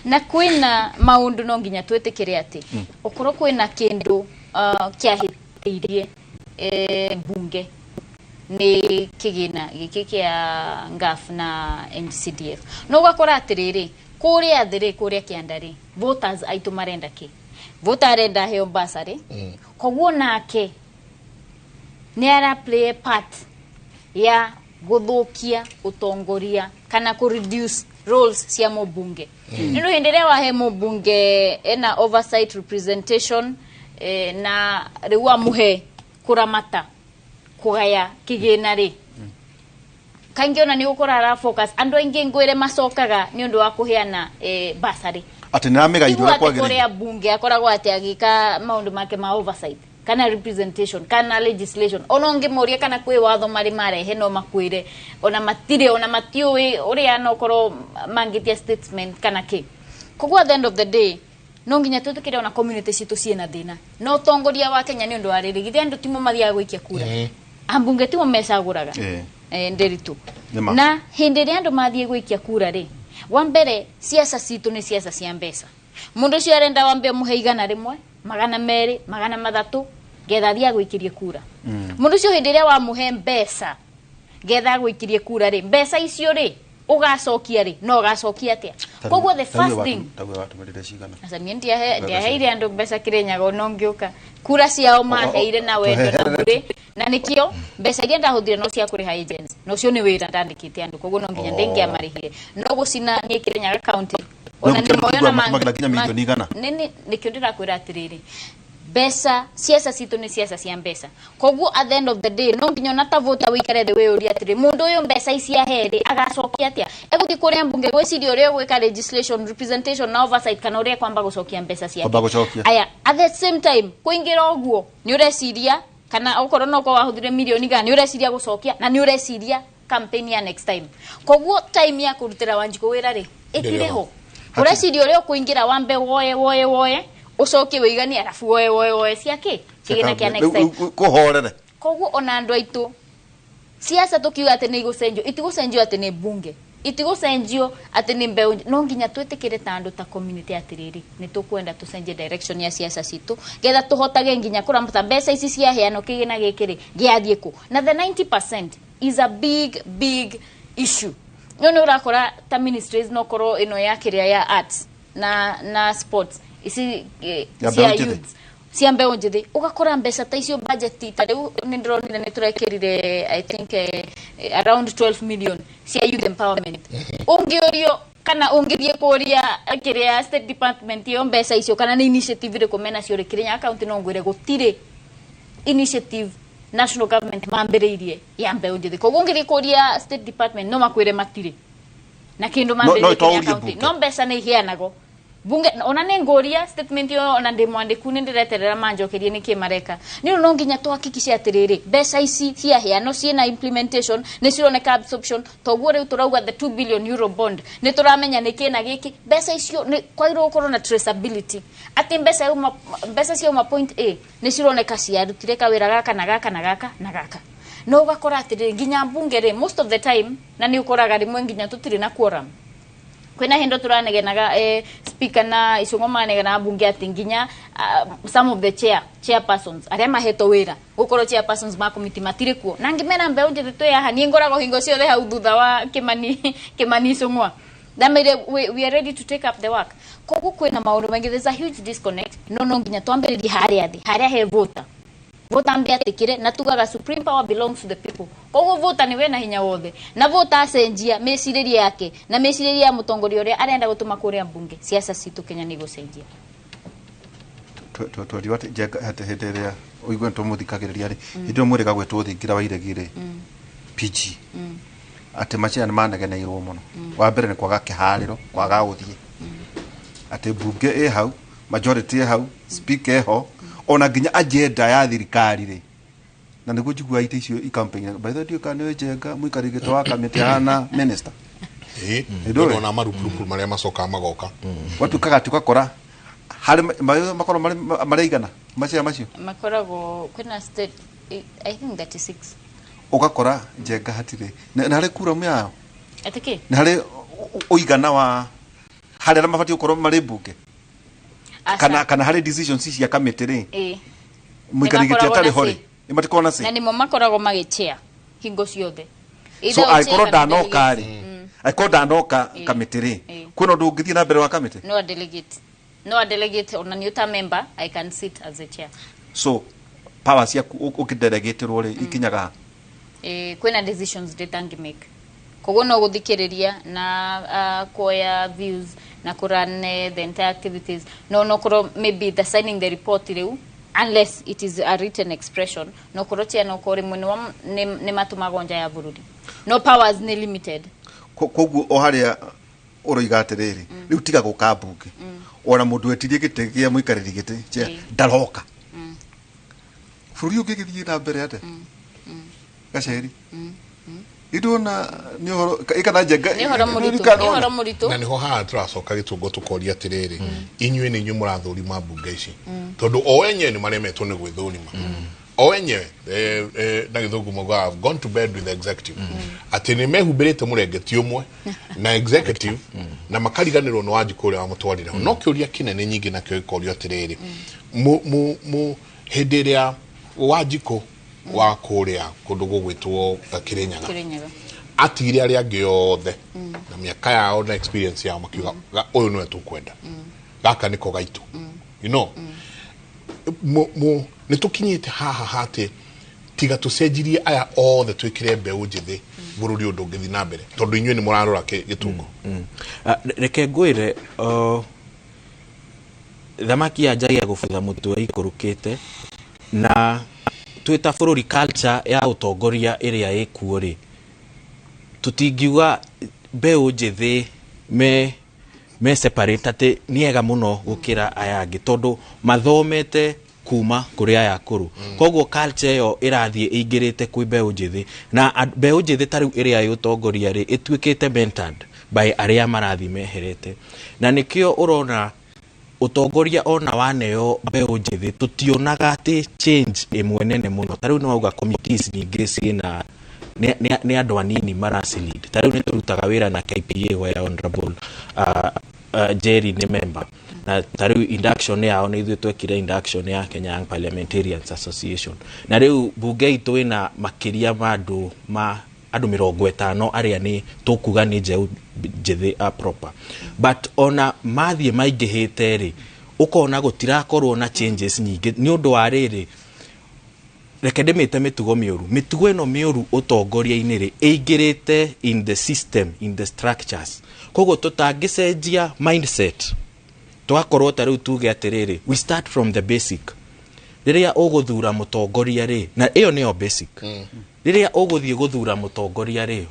Na kwina maundu no nginya twitikire ati okorwo kwina kindu kiahitiirie bunge ni kigina giki kia NGAAF na NCDF, no ugakora atiriri kuria thiri kuria kianda ri voters aitu marenda ki voter arenda heo basari, koguo nake ni ara play a part ya guthukia utongoria kana ku reduce roles cia mubunge. Nĩ hindi ĩrĩa wahe mubunge ena oversight representation, na rĩu amuhe kuramata kugaya kigina ri, kaingĩ ona nĩ gũkora ara focus andũ aingĩ ngwĩre macokaga nĩ ũndũ wa kũheana basarĩ. Atĩ nĩ aramĩgaithwo Tiguo ũrĩa atĩ kwagĩrĩire. Kũrĩa bunge akoragwo atĩ agĩka maũndũ make ma oversight kana representation kana legislation, ona ũngĩmũria kana kwĩ watho marĩ marehe no makwĩre ona matirĩ ona matiũĩ ũrĩa no korwo mangĩtia statement kana kĩ. Koguo at the end of the day no nginya twĩtĩkĩre ona community citũ ciĩna thĩna na ũtongoria wa Kenya nĩ ũndũ wa rĩrĩ githĩ andũ timo mathiaga gũikia kura, ambunge timo mecagũraga, Nderitu. Nĩma. Na hĩndĩ ĩrĩa andũ mathiĩ gũikia kura rĩ, wa mbere ciaca citũ nĩ ciaca cia mbeca. Mũndũ ũcio arenda wambe ũmũhe 100, 200, 300 getha athiĩ agũikĩrie kura. Mũndũ ũcio hĩndĩ ĩrĩa wamũhe mbeca getha agũikĩrie kura rĩ, mbeca icio rĩ ũgacokia rĩ, no ũgacokia atĩa? Koguo the first thing Taguo watũmĩrire cigana? Aca niĩ ndiaheire andũ mbeca Kĩrĩnyaga ona ũngĩũka kura ciao maheire na wendo na bure, na nĩkĩo mbeca iria ndahũthire no cia kũrĩha agents, na ũcio nĩ wĩra ndandĩkĩte andũ, koguo no nginya ndĩngĩamarĩhire no gũcina niĩ Kĩrĩnyaga county No ona gũkĩra nĩ moyo tũiguaga na matũmagĩra nginya mirioni 100. Nĩkĩo ndĩrakwĩra atĩrĩrĩ, mbeca ciaca citũ nĩ ciaca cia mbeca, koguo at the end of the day no nginya ona ta voter wĩikare thĩ wĩyũrie atĩrĩ, mũndũ ũyũ mbeca ici ahe rĩ agacokia atĩa? Egũthiĩ kũrĩa mbunge gwĩciria ũrĩa ũgwĩka legislation representation na oversight kana ũrĩa kwamba gũcokia mbeca ciake? Kwamba gũcokia. Aya, at the same time kũingĩra ũguo nĩ ũreciria kana okorwo no korwo wahũthire mirioni igana nĩ ũreciria gũcokia na nĩ ũreciria campaign ya next time, koguo time ya kũrutĩra Wanjikũ wĩra rĩ ĩtirĩ ho. Ũreciria ũrĩa ũkũingĩra wambe woye woye woye ũcokie wĩiganie arabu woye woye woye cia kĩ kĩgĩna kĩa next time. Kũhorere. Koguo ona andũ aitũ siasa tukiuga atĩ nĩ igũcenjio, itigũcenjio atĩ nĩ bunge, itigũcenjio atĩ nĩ mbeũ, no nginya twĩtĩkĩre ta andũ ta community atĩrĩrĩ nĩ tũkwenda tũcenjie direction ya siasa citũ getha tũhotage nginya kũramata mbeca ici ciaheanwo kĩgĩna gĩkĩ rĩ gĩathiĩ kũ. Na the 90% is a big big issue. No nĩ ũrakora ta ministries no korwo ĩno ya kĩrĩa ya arts na sports ici Ya cia mbeũ njĩthĩ. youths cia mbeũ njĩthĩ, ũgakora mbeca ta icio budget ta rĩu nĩ ndĩronire nĩ tũrekĩrire I think around 12 million cia youth empowerment. Ũngĩũrio kana ũngĩthiĩ kũria kĩrĩa state department ĩyo mbeca icio kana nĩ initiative ĩrĩkũ menacio rĩ, Kĩrĩnyaga county no ngwĩre gũtirĩ initiative national government mambĩrĩirie ya mbeũ njĩthĩ. Koguo ũngĩthiĩ kũria state department no makwĩre matirĩ na kĩndũ No mambĩrĩirie ĩtoũrie Kĩrĩnyaga county. mbunge. No mbeca nĩ iheanagwo bunge ona nĩ ngũria statement ĩyo ona ndĩ mwandĩku nĩ ndĩreterera manjokerie nĩkĩ mareka. Nĩ ũndũ no nginya tũhakikice atĩrĩrĩ mbeca ici ciaheanwo ciĩna implementation nĩ cironeka absorption, toguo rĩu tũrauga the 2 billion euro bond nĩ tũramenya nĩ kĩ na gĩkĩ mbeca icio nĩ kwagĩrĩirwo gũkorwo na traceability atĩ mbeca yauma mbeca ciauma point A nĩ cironeka ciarutire kawĩra gaka na gaka na gaka na gaka. No ũgakora atĩrĩrĩ nginya mbunge rĩ most of the time na nĩ ũkoraga rĩmwe nginya tũtirĩ na quorum. Kwĩna hĩndĩ tũranegenaga speaker na Icũng'wa manegenaga mbunge atĩ nginya some of the chairpersons arĩa mahetwo wĩra gũkorwo chairpersons ma committee matirĩ kuo, na ngĩmera mbeũ njĩthĩ twĩ haha niĩ ngoragwo hingo ciothe hau thutha wa Kimani Icũng'wa ndameire we are ready to take up the work. Koguo kwĩna maũndũ maingĩ, there's a huge disconnect, no nginya twambĩrĩrie harĩa thĩ harĩa he voter. Voter ambe atikire na tugaga supreme power belongs to the people, koguo voter ni wena hinya wothe na voter acenjia mĩcirĩrie yake na mĩcirĩrie ya mũtongoria ũrĩa arenda gũtũma kũrĩa mbunge, siasa citũ Kenya nĩ igũcenjia. Twariwa atĩ Njenga atĩ hĩndĩ ĩrĩa ũigue nĩtũmũthikagĩrĩria rĩ, hĩndĩ ĩyo mwĩrĩga gwĩtwo thingira wa iregi rĩ, PG atĩ macina nĩ manegeneirwo mũno. Wa mbere nĩ kwaga kĩharĩro, kwaga gũthiĩ atĩ mbunge ĩ hau, majority ĩ hau, speaker ĩho, ona nginya agenda ya thirikari rĩ, na nĩguo njiguaga itĩ icio i-campaign. By the way, ndiũĩ kana nĩ Njenga mũikarĩri gĩtĩ wa kamĩtĩ ahana minister. Ĩ, Nĩ ndũĩ? ona marupurupu marĩa macokaga magoka. Watuĩkaga atĩ ũgakora harĩ makorwo marĩ igana. Macia macio makoragwo kwĩna state, I think 36. Ũgakora Njenga hatirĩ na harĩ kura yao. Atĩkĩ? Na harĩ ũigana wa harĩ arĩa mabatiĩ gũkorwo marĩ mbunge kana harĩ decisions cia kamĩtĩ rĩ, mũikarĩri gĩtĩ atarĩ ho rĩ, nĩ matikoragwo na say. Na nĩmo makoragwo magĩchair hingo ciothe. So angĩkorwo ndanoka rĩ, angĩkorwo ndanoka kamĩtĩ rĩ, kwĩna ũndũ ũngĩthiĩ na mbere wa kamĩtĩ? No a delegate, no a delegate. Ona ni uta member, I can sit as a chair. So power ciaku ũkĩdelegatĩrwo rĩ, ikinyaga ha? Kwĩna decisions ndĩtangĩ make, koguo no gũthikĩrĩria na kuoya views na kũrun the entire activities, no korwo maybe the signing the report rĩu, unless it is a written expression, no korwo chair no korwo rĩmwe nĩ matũmagwo nja ya bũrũri, no powers nĩ limited. Koguo o harĩa ũroiga atĩrĩrĩ, rĩu tiga gũka mbunge, ona mũndũ wetirie gĩtĩ gĩa mũikarĩri gĩtĩ chair ndaroka, bũrũri ũngĩgĩthiĩ na mbere atĩa? Gaceri, ndona nĩ ũhoro ĩkana Njenga. Nĩ ũhoro mũritũ, nĩ ũhoro mũritũ. Na niho haha tũracoka gĩtũngo tũkoria atĩrĩrĩ, inyuĩ nĩ inyuĩ mũrathũrima mbunge ici, tondũ o enyewe nĩ maremetwo nĩ gwĩthũrima o enyewe, na gĩthũngũ maugaga "have gone to bed with the executive", atĩ nĩ mehumbĩrĩte mũrengeti ũmwe na executive na makariganĩrwo nĩ Wanjikũ ũrĩa wamũtwarire ho. No kĩũria kĩnene nyingĩ nakĩo gĩkorio atĩrĩrĩ, mu hĩndĩ ĩrĩa Wanjikũ wa kũrĩa kũndũ gũgwĩtwo Kĩrĩnyaga Kĩrĩnyaga atigire arĩa angĩ othe na mĩaka yao na experience yao, makiuga, "Ũyũ nĩwe tũkwenda, gaka nĩko gaitũ." Nĩ tũkinyĩte haha hatĩ tiga tũcenjirie aya othe, twĩkĩre mbeũ njĩthĩ, bũrũri ũyũ ndũngĩthiĩ na mbere, tondũ inyuĩ nĩ mũrarora gĩtũngũ. Reke ngwĩre, thamaki yanjagia gũbutha mũtwe ikũrũkĩte, na twĩ ta bũrũri, culture ya ũtongoria ĩrĩa ĩkuo rĩ, tũtingiuga mbeũ njĩthĩ me separate atĩ nĩ ega mũno gũkĩra aya angĩ, tondũ mathomete kuma kũrĩ aya akũrũ. Koguo culture ĩyo ĩrathiĩ ĩingĩrĩte kwĩ mbeũ njĩthĩ, na mbeũ njĩthĩ ta rĩu ĩrĩa ĩ ũtongoria rĩ, ĩtuĩkĩte mentored by arĩa marathiĩ meherete, na nĩkĩo ũrona ũtongoria ona waneo mbeũ njĩthĩ tũtionaga atĩ change ĩmwe nene mũno. Ta rĩu nĩ wauga committees nyingĩ ciĩna nĩ andũ anini maracilead. Ta rĩu nĩ tũrutaga wĩra na KPA where Honorable Jerry nĩ member, na ta rĩu induction yao nĩ ithuĩ twekire induction ya Kenya Young Parliamentarians Association, na rĩu bunge itũ ĩna makĩria ma andũ 50 arĩa nĩ tũkuga nĩ njeũ njĩthĩ a proper, but ona mathiĩ maingĩhĩte rĩ, ũkona gũtirakorwo na changes nyingĩ. Nĩ ũndũ wa rĩrĩ, reke ndĩmĩte mĩtugo mĩũru. Mĩtugo ĩno mĩũru ũtongoria-inĩ rĩ, ĩingĩrĩte in the system, in the structures. Koguo tũtangĩcenjia mindset, tũgakorwo ta rĩu tuge atĩrĩrĩ, we start from the basic. Rĩrĩa ũgũthura mũtongoria rĩ, na ĩyo nĩyo basic, rĩrĩa ũgũthiĩ gũthura mũtongoria rĩ,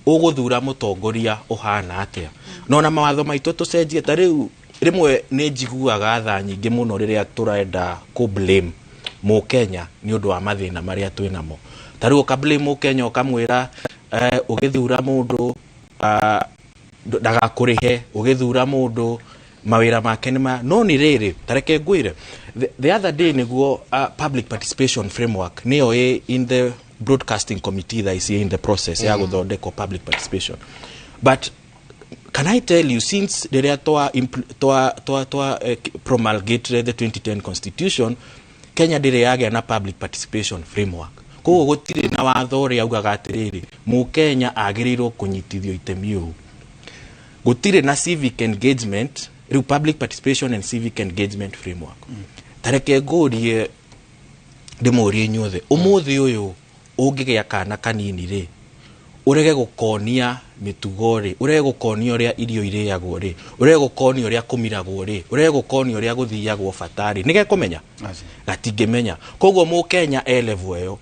ũgũthura mũtongoria ũhana atĩa? No na mawatho maitũ tũcenjie. Ta rĩu rĩmwe nĩ njiguaga tha nyingĩ mũno rĩrĩa tũrenda kũ blame mũkenya nĩ ũndũ wa mathĩna marĩa twĩ namo. Ta rĩu ũka blame mũkenya, ũkamwĩra ũgĩthura mũndũ ndagakũrĩhe, ũgĩthura mũndũ mawĩra make nĩ ma no nĩ rĩrĩ. Ta reke ngwĩre, the other day nĩguo public participation framework nĩyo ĩ in the broadcasting committee thaa ici, in the process ya gũthondekwo public participation. But can I tell you, since rĩrĩa twa promulgated the 2010 constitution, Kenya ndĩrĩ yagĩa na public participation framework. Koguo gũtirĩ na watho ũrĩa ugaga atĩrĩrĩ, mũkenya agĩrĩirwo kũnyitithio itemi ũũ. Gũtirĩ na civic engagement. Rĩu public participation and civic engagement framework, ta reke ngũrie, ndĩmũrie inyuothe, ũmũthĩ ũyũ ũngĩgĩa kana kanini rĩ, ũrege gũkonia mĩtugo rĩ, ũrege gũkonia ũrĩa irio irĩagwo rĩ, ũrege gũkonia ũrĩa kũmiragwo rĩ, ũrege gũkonia ũrĩa gũthiagwo bata rĩ, nĩgekũmenya? Gatingĩmenya. Koguo mũkenya e level ĩyo,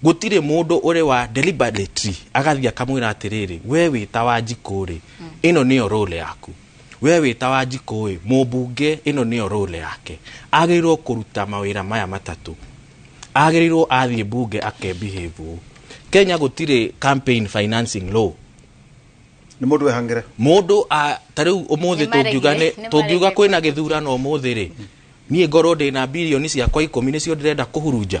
gũtirĩ mũndũ ũrĩ wa deliberately agathiĩ akamwĩra atĩrĩrĩ, we wĩ ta Wanjikũ rĩ, ĩno nĩyo role yaku. We wĩ ta Wanjikũ ĩ, mũmbunge ĩno nĩyo role yake, agĩrĩirwo kũruta mawĩra maya matatũ, agĩrĩirwo athiĩ mbunge akebehave ũũ. Kenya gũtirĩ campaign financing law. Nĩ mũndũ wehangĩre. Mũndũ ta rĩu ũmũthĩ Nĩ tũngiuga maregire, nĩ nĩ tũngiuga maregire. Kwĩna gĩthurano ũmũthĩ rĩ, Niĩ ngorwo ndĩna birioni ciakwa 10 nĩcio ndĩrenda kũhurunja,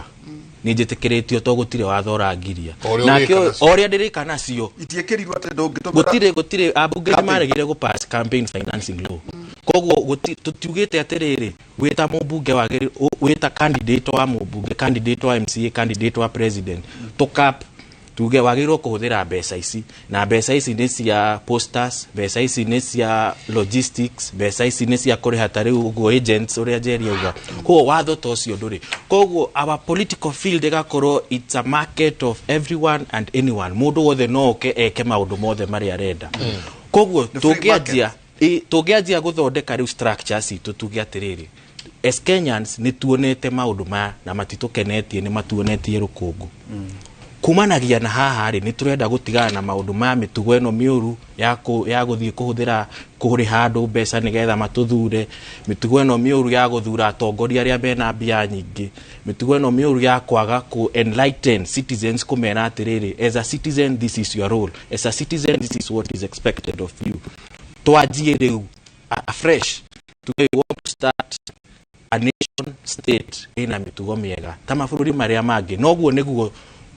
nĩ njĩtĩkĩrĩtio to gũtirĩ watho ũrangiria. O ũrĩa Nakĩo ũrĩka nacio. o ũrĩa ndĩrĩka nacio itiĩkĩrirwo atĩ ndũngĩtũmĩra gũtirĩ ambunge nĩ maregire gũ pass campaign financing law. Koguo tutiugĩte atĩrĩrĩ, wĩta mũmbunge wagĩrĩirwo, wĩta candidate wa mũmbunge, candidate wa MCA, candidate wa president, tũkap tuge wagĩrĩirwo kũhũthĩra mbeca ici, na mbeca ici nĩ cia posters, mbeca ici nĩ cia logistics, mbeca ici nĩ cia kũrĩha ta rĩu ũguo agents ũrĩa Njeri auga. Koguo watho ta ũcio ndũrĩ. Koguo our political field ĩgakorwo it's a market of everyone and anyone, mũndũ wothe no oke eke maũndũ mothe marĩa arenda. Koguo The free tũngĩanjia tũngĩanjia gũthondeka rĩu structures citũ, tuge atĩrĩrĩ, as Kenyans nĩ tuonete maũndũ maya na matitũkenetie, nĩ matuonetie rũkũngũ kumanagia na haha rĩ, nĩ tũrenda gũtigana na maũndũ maya, mĩtugo ĩno mĩũru ya ya gũthiĩ kũhũthĩra kũrĩha andũ mbeca nĩgetha matũthure, mĩtugo ĩno mĩũru ya gũthura atongoria arĩa mena mbia nyingĩ, mĩtugo ĩno mĩũru ya kwaga kũ enlighten citizens, kũmera atĩrĩrĩ, as a citizen this is your role, as a citizen this is what is expected of you. Twanjie rĩu afresh, tuge we want to start a nation state ĩna mĩtugo mĩega ta mabũrũri marĩa mangĩ. Noguo nĩguo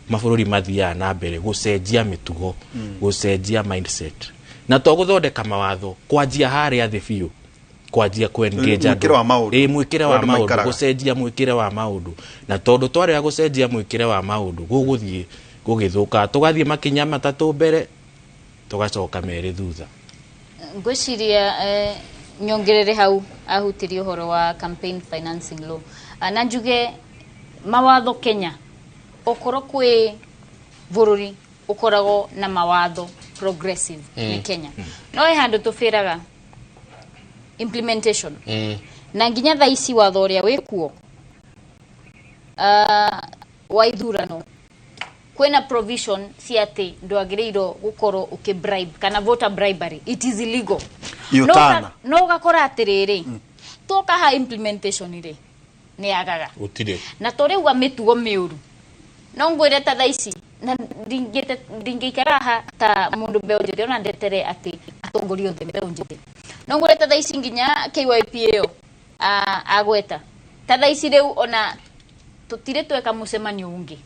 mabũrũri mathiaga na mbere, gũcenjia mĩtugo, gũcenjia mindset, na to gũthondeka mawatho, kwanjia harĩa thĩ biũ, kwanjia kũ engage andũ. Mwĩkĩre wa maũndũ. Ĩ, mwĩkĩre wa Ũrĩa andũ maũndũ, maikaraga. Gũcenjia mwĩkĩre wa maũndũ. Na tondũ twarega gũcenjia mwĩkĩre wa maũndũ, gũgũthiĩ gũgĩthũka, tũgathiĩ makinya 3 mbere, tũgacoka 2 thutha. Ngwĩciria nyongerere hau ahutirie ũhoro wa campaign financing law. Na njuge mawatho Kenya, okorwo kwĩ bũrũri ũkoragwo na mawatho progressive nĩ Kenya, no he handũ tũbĩraga implementation. Na nginya thaa ici watho ũrĩa wĩkuo wa ithurano, kwĩna provision cia atĩ ndwagĩrĩirwo gũkorwo ũkĩ bribe kana voter bribery, it is illegal. Iyo No tana. No ũgakora atĩrĩrĩ, twoka ha implementation rĩ, nĩ yagaga. Gũtirĩ. Na tũrĩuga mĩtugo mĩũru, no ngwĩre ta thaa ici na ndingĩikara haha ta mũndũ mbeũ njĩthĩ, ona ndetere atĩ atongoria othe mbeũ njĩthĩ, no ngwĩre ta thaa ici nginya KYP ĩyo agweta ta thaa ici rĩu ona tũtirĩ tweka mũcemanio ũngĩ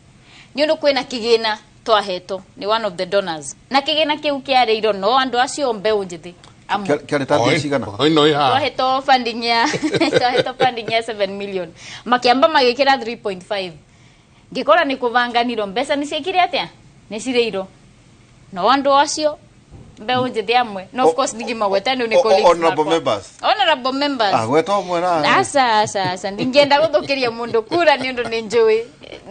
nĩ ũndũ kwĩna kĩgĩna twahetwo nĩ one of the donors, na kĩgĩna kĩu kĩarĩirwo no andũ acio mbeũ njĩthĩ amwe. Kĩarĩ ta mbia cigana? Ino ĩ haha. Twahetwo funding ya twahetwo funding ya 7 million, makiamba magĩkĩra 3.5, ngĩkora nĩ kũbanganirwo mbeca nĩ ciĩkire atĩa, nĩ cirĩirwo no andũ acio mbeũ njĩthĩ amwe. No of course ndingĩmagweta nĩ colleagues Honorable makwa. members. Honorable members. Ah, gweta ũmwe na Aca, aca, aca, ndingĩenda gũthũkĩria mũndũ kura nĩ ũndũ nĩ njũĩ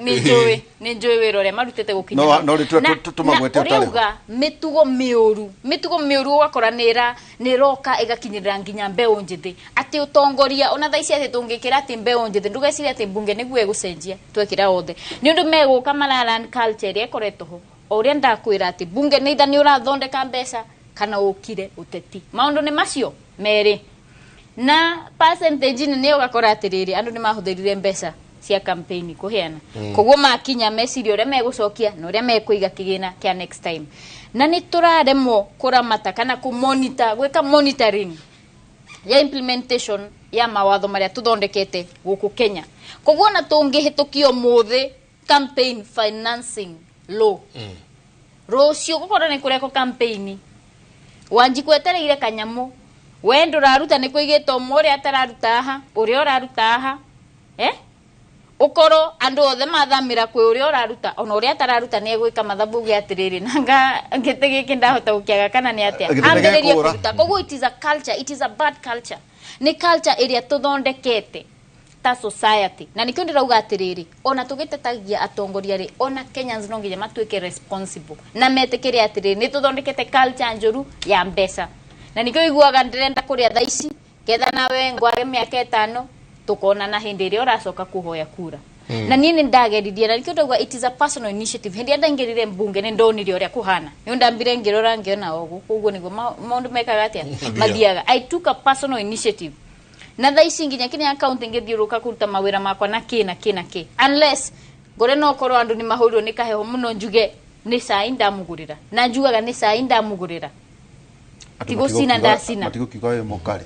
nĩ njũĩ nĩ njũĩ wĩra ũrĩa marutĩte gũkinya No, hau. no rĩtue Na- tũmagwete na ũtarĩ ho. ũrauga mĩtugo mĩũru, mĩtugo mĩũru ũgakora nĩ ĩroka ĩgakinyĩrĩra nginya mbeũ njĩthĩ, atĩ ũtongoria ona thaa ici atĩ tũngĩkĩra atĩ mbeũ njĩthĩ, ndũgecirie atĩ mbunge nĩguo ĩgũcenjia twekĩra othe, nĩ ũndũ megũka mararan culture ĩrĩa ĩkoretwo ho. O ũrĩa ndakwĩra atĩ mbunge nĩ itha nĩ ũrathondeka mbeca kana ũkire ũteti, maũndũ nĩ macio merĩ, na percentage nene ũgakora atĩrĩrĩ, andũ nĩ mahũthĩrire mbeca cia campaign kũheana. Koguo makinya meciria ũrĩa megũcokia na ũrĩa mekũiga kĩgĩna kĩa next time, na nĩ tũraremwo kũramata kana kũmonitor, gwĩka monitoring ya implementation ya mawatho marĩa tũthondekete gũkũ Kenya. Koguo ona tũngĩhĩtũkia ũmũthĩ campaign financing law, rũciũ gũkorwo nĩ kũrekwo campaign, Wanjiku etereire kanyamũ, we ndũraruta nĩ kũigĩtwo ũmwe ũrĩa atararuta haha, ũrĩa ũraruta haha, ũkorwo andũ othe mathamĩra kwĩ ũrĩa ũraruta, ona ũrĩa atararuta nĩ egwĩka mathabu auge atĩrĩrĩ, nanga gĩtĩ gĩkĩ ndahota gũkĩaga kana nĩ atĩa, Gĩtĩ nĩ ambĩrĩrie gĩkũra. kũruta. Koguo it is a culture, it is a bad culture, nĩ culture ĩrĩa tũthondekete ta society, na nĩkĩo ndĩrauga atĩrĩrĩ, ona tũgĩtetagia atongoria rĩ, ona Kenyans no nginya matuĩke responsible na metĩkĩre atĩrĩrĩ, nĩ tũthondekete culture njũru ya mbeca, na nĩkĩo iguaga ndĩrenda kũrĩa thaa ici ketha nawe ngwage mĩaka 5 tũkonana hĩndĩ ĩrĩa ũracoka kũhoya kura. Na niĩ nĩ ndageririe, na nĩkĩo ndauga it is a personal initiative. Hĩndĩ ĩrĩa ndaingĩrire mbunge nĩ ndonire ũrĩa kũhana, nĩ ndambire ngĩrora ngĩona o gũkũ ũguo nĩguo maũndũ mekaga atĩa, mathiaga. I took a personal initiative, na thaa ici nginya kinya account ngĩthiũrũrũka kũruta mawĩra makwa na kĩ na kĩ na kĩ, unless ngore no korwo andũ nĩ mahũrirwo nĩ kaheho mũno njuge nĩ cai ndamũgũrĩra, na njugaga nĩ cai ndamũgũrĩra, Andũ tigũcina ndacina. Matigũkiuga wĩ mũkarĩ.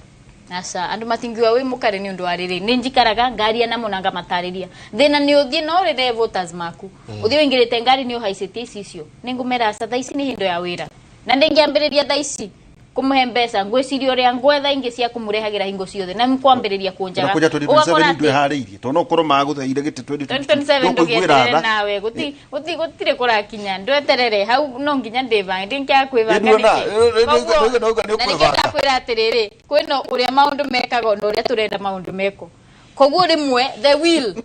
Aca andu matingiwa wi mukari ni undu wa riri ni njikaraga ngaria namo na ngamatariria thina ni uthie no rire voters maku uthie uingirite ngari ni uhaicitie ici icio ni ngumera aca thaa ici ni hindo ya wira na ndingiambiriria thaa ici kumuhe mbeca ngwiciria uria ngwetha ingi cia kumurehagira hingo ciothe na mkwambiriria kunjaga na kuja 2027 ndwihariirie to no korwo magutheire giti 2027 ndugieterere nawe guti guti gutire kurakinya ndweterere hau no nginya ndibange ndingia kwibanga niki ndakwira atiriri kwina uria maundu mekagwo na uria turenda maundu meko koguo rimwe the will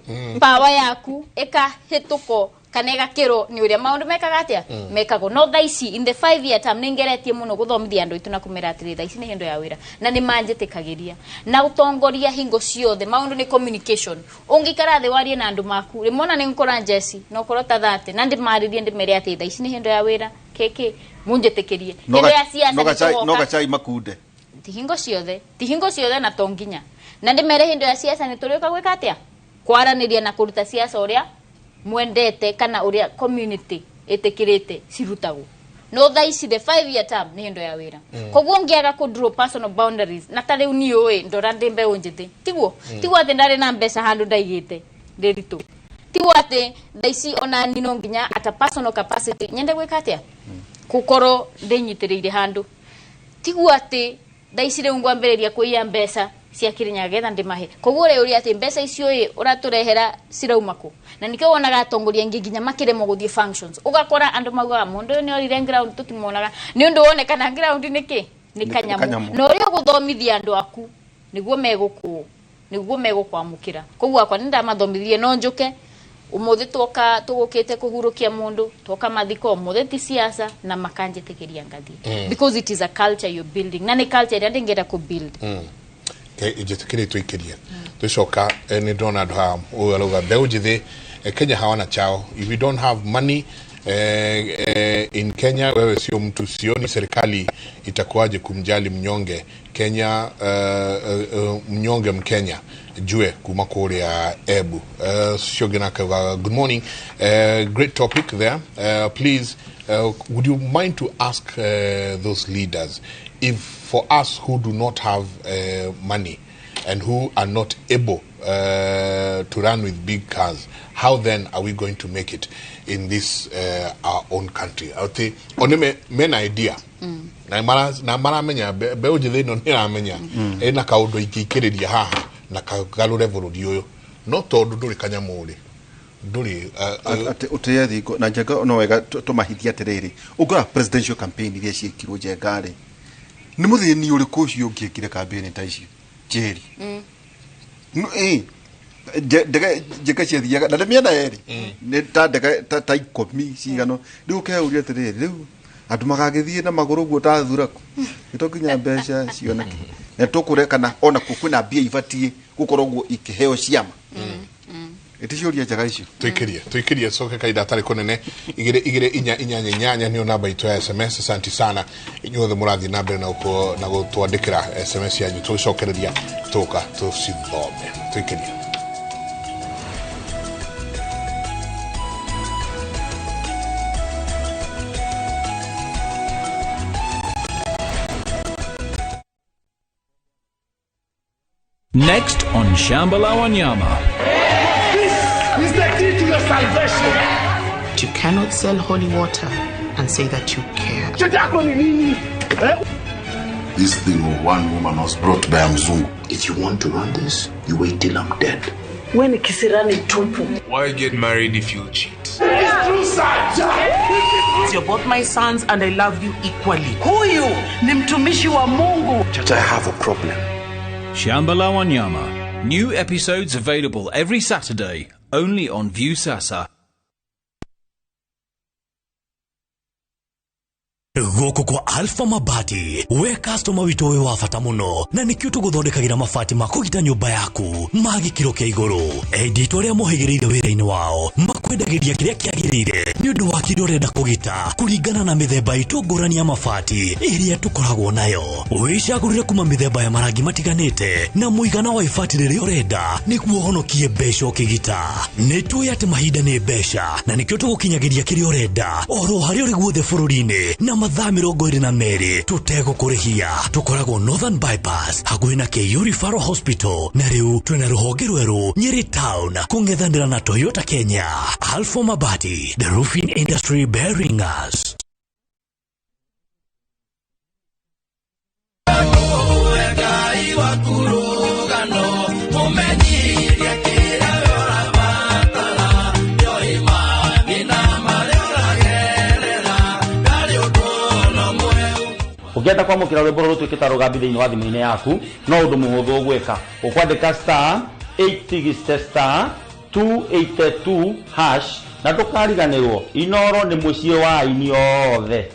power yaku ikahituko kana igakirwo ni uria maundu mekaga atia mekagwo no thaa ici in the 5 year term ningeretie muno guthomithia andu itu na kumera atiri thaa ici ni hindo ya wira na ni manjitikagiria na utongoria hingo ciothe maundu ni communication ungikara thi warie na andu maku rimwe ona ni ngukora njeci no korwo ta 30 na ndimaririe ndimere ati thaa ici ni hindo ya wira kiki munjitikirie hindo ya siasa no gachai makunde ti hingo ciothe na to nginya na ndimere hindo ya siasa ni turiuka gwika atia kwaraniria na kuruta siasa uria mwendete kana uria community itikirite cirutagwo no thaa ici the 5 year term ni hindo ya wira koguo ngiaga ku draw personal boundaries na ta riu ni ui ndora ndi mbeu njithi tiguo tiguo ati ndari na mbeca handu ndaigite ndiritu tiguo ati thaa ici ona ni no nginya ata personal capacity nyende gwika atia gukorwo ndinyitiriire handu tiguo ati thaa ici riu ngwambiriria kuiya mbeca cia Kirinyaga getha ndimahe koguo riu uri ati mbeca icio ĩ uraturehera cirauma ku na nikio wonaga atongoria ingi nginya makiremwo guthie functions ugakora andu maugaga mundu uyu ni orire ground tutimonaga ni undu wonekana ground niki ni kanyamu na uria guthomithia andu aku niguo meguku niguo megukwamukira koguo akwa nindamathomithirie no njuke umuthi twoka tugukite kuhurukia mundu twoka mathiko umuthi ti siasa na makanjitikiria ngathie because it is a culture you're building na ni culture iria ndingienda ku build. Njitikire tuikirie tucoka ni ndona andu haha uyu arauga mbeu njithi Kenya hawana chao. If you don't have money in Kenya wewe sio mtu. Sioni serikali itakuwaje kumjali mnyonge Kenya, mnyonge Mkenya jue kuma kuria ebu. Shogena good morning, great topic there. Please would you mind to ask those leaders if for us who do not have money and who are not able to run with big cars, how then are we going to make it in this our own country? Ati oneme men idea na maramenya mbeu njithi ino ni ramenya ina kaundu ingikiriria haha na kagarure bururi uyu no tondu nduri kanyamuri nduri utie thingo na Njenga no wega tumahithia atiriri ungora presidential campaign iria ciekirwo Njenga ri ni muthini uriku ucio ungiekire campaign ta icio Njeri no ndege Njenga ciathiaga na nĩ mĩena yerĩ nĩ ta ndege ta 10 cigano rĩu ũkeuria atĩrĩrĩ rĩu andũ magagĩthiĩ na magũrũ ũguo ta thuraku nĩ to nginya mbeca cioneke na tũkũre kana ona kwĩna mbia ibatiĩ gũkorwo ũguo ikĩheo ciama ĩticiũria njega icio tuikirie coke kaida atarĩ kũnene 2 2 4 8 8 nĩyo namba itũ ya SMS. Asante sana inyuothe mũrathiĩ na mbere na gũtwandĩkĩra SMS yanyu tũgĩcokereria tũka tũcithome tuikirie. Next on Shamba la Wanyama. This is the key to your salvation. You cannot sell holy water and say that you care. This thing of one woman was brought by Mzungu. If you want to run this, you wait till I'm dead. When kisirani tupu. Why get married if you cheat? It's true, sir. You're both my sons and I love you equally. Huyu ni mtumishi wa Mungu. Chacha, I have a problem. Shamba la Wanyama. New episodes available every Saturday, only on Viusasa. Gũkũ kwa Alpha Mabati we customer witũ wĩ wa bata mũno na nĩkĩo tũgũthondekagĩra mabati ma kũgita nyũmba yaku ma gĩkĩro kĩa igũrũ. Endia itũ arĩa mohĩgĩrĩire wĩra-inĩ wao makwendagĩria kĩrĩa kĩagĩrĩire nĩ ũndũ wa kĩrĩa ũrenda kũgita kũringana na mĩthemba itũ ngũrani ya mabati ĩrĩa tũkoragwo nayo. Wĩcagũrĩre kuma mĩthemba ya marangi matiganĩte na mũigana wa ibati rĩrĩa ũrenda nĩguo ũhonokie mbeca ũkĩgita. Nĩ tũĩ atĩ mahinda nĩ mbeca na nĩkĩo tũgũkinyagĩria kĩrĩa ũrenda oro harĩa ũrĩ guothe bũrũri-inĩ na Mathaa 22 tũtegũkũrĩhia. Tũkoragwo Northern Bypass hakuhĩ na KU Referral Hospital, na rĩu twĩna rũhonge rwerũ Nyeri Town kũng'ethanĩra na Toyota Kenya. Alpha Mabati, the roofing industry bearing us. Ũngĩenda kwamũkĩra rwĩmbo rũrũ rũtuĩkĩte rũgambi thĩinĩ wa thimũ-inĩ yaku, no ũndũ mũhũthũ gwĩka. Ũkwandĩka star 860 star 282 hash, na ndũkariganĩrwo Inoro nĩ mũciĩ wa aini othe.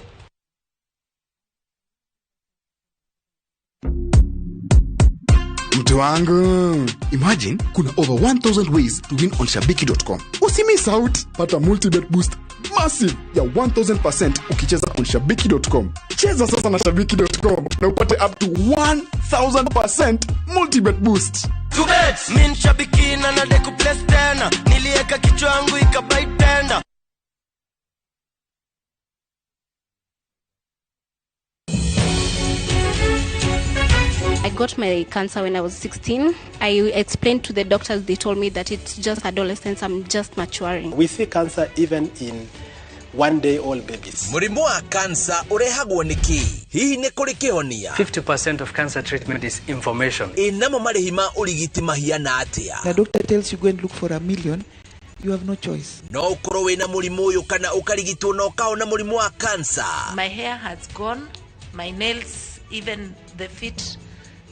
Mtu wangu, imagine kuna over 1000 ways to win on shabiki.com. Usimiss out, pata multibet boost massive ya 1000% ukicheza on shabiki.com. Cheza sasa na shabiki.com na upate up to 1000% multibet boost. Min shabiki na nadeku place tena, nilieka kichwa yangu ikabai tenda. I got my cancer when I was 16. I explained to the doctors, they told me that it's just adolescence, I'm just maturing. We see cancer even in one-day-old babies. Mũrimũ wa kansa ũrehagwo nĩ kĩ? Hihi nĩ kũrĩ kĩhonia? 50% of cancer treatment is information. Ĩ namo marĩhi ma ũrigiti mahiana atĩa? The doctor tells you go and look for $1 million, you have no choice. No ũkorwo wĩna mũrimũ ũyũ kana ũkarigitwo na ũkahona mũrimũ wa kansa. My hair has gone, my nails, even the feet,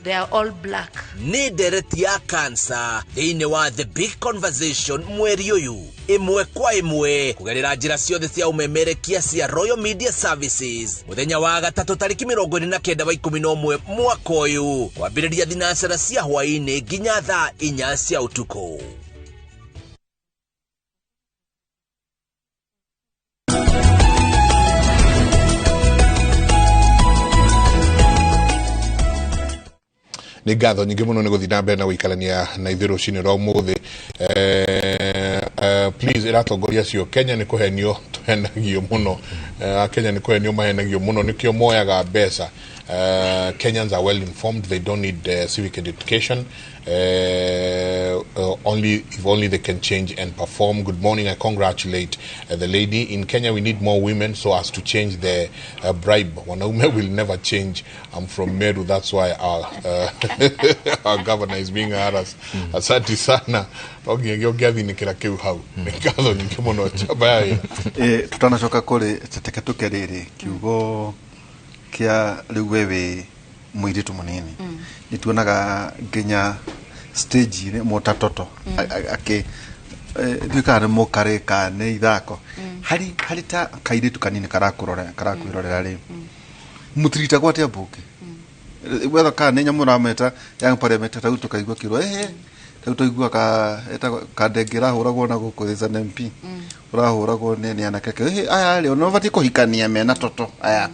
they are all black. Nĩ ndereti ya kansa thĩinĩ wa The Big Conversation mweri ũyũ, ĩmwe kwa ĩmwe kũgerera njĩra ciothe cia ũmemerekia cia Royal Media Services, mũthenya wa gatatũ tarĩki 29 wa 11 mwaka ũyũ, kwambĩrĩria thinacara cia hwaĩ-inĩ nginya thaa 4 cia ũtukũ. Nĩ ngatho nyingĩ mũno nĩ gũthiĩ na mbere na gũikarania na ithuĩ rũcinĩ rwa ũmũthĩ. Please ĩratongoria acio Kenya nĩ kũhenio tũhenagio mũno. Kenya nĩ kũhenio mahenagio mũno, nĩkĩo moyaga mbeca. Kenyans are well informed, they don't need civic education. Only if only they can change and perform. Good morning, I congratulate the lady. In Kenya we need more women so as to change the bribe. Wanaume will never change. I'm from Meru, that's why our governor is being harassed. Asante sana. Ũngĩathinĩkĩra kĩu hau. Nĩ ngatho nyingĩ mũno njamba ya wĩra. Tutanacoka kũrĩ teke tũke rĩrĩ kiugo kĩa rĩu we wĩ mũirĩtu mũnini, nĩ tuonaga nginya stage-inĩ mũta toto akĩ ndiũĩ kana nĩ mũkarĩ kana nĩ ithako, harĩ ta kairĩtu kanini karakũrora karakwĩrorera rĩ, mũtiritagwo atĩa mbunge wetha kana nĩ nyamũ ũrameta young parliament, rĩu tũkaigua kĩrwo ehe, rĩu twaigua ka etagwo kandenge ĩrahũragwo na gũkũ is an MP ũrahũragwo nĩ anake ke aya rĩ, ona mabatiĩ kũhikania mena toto aya.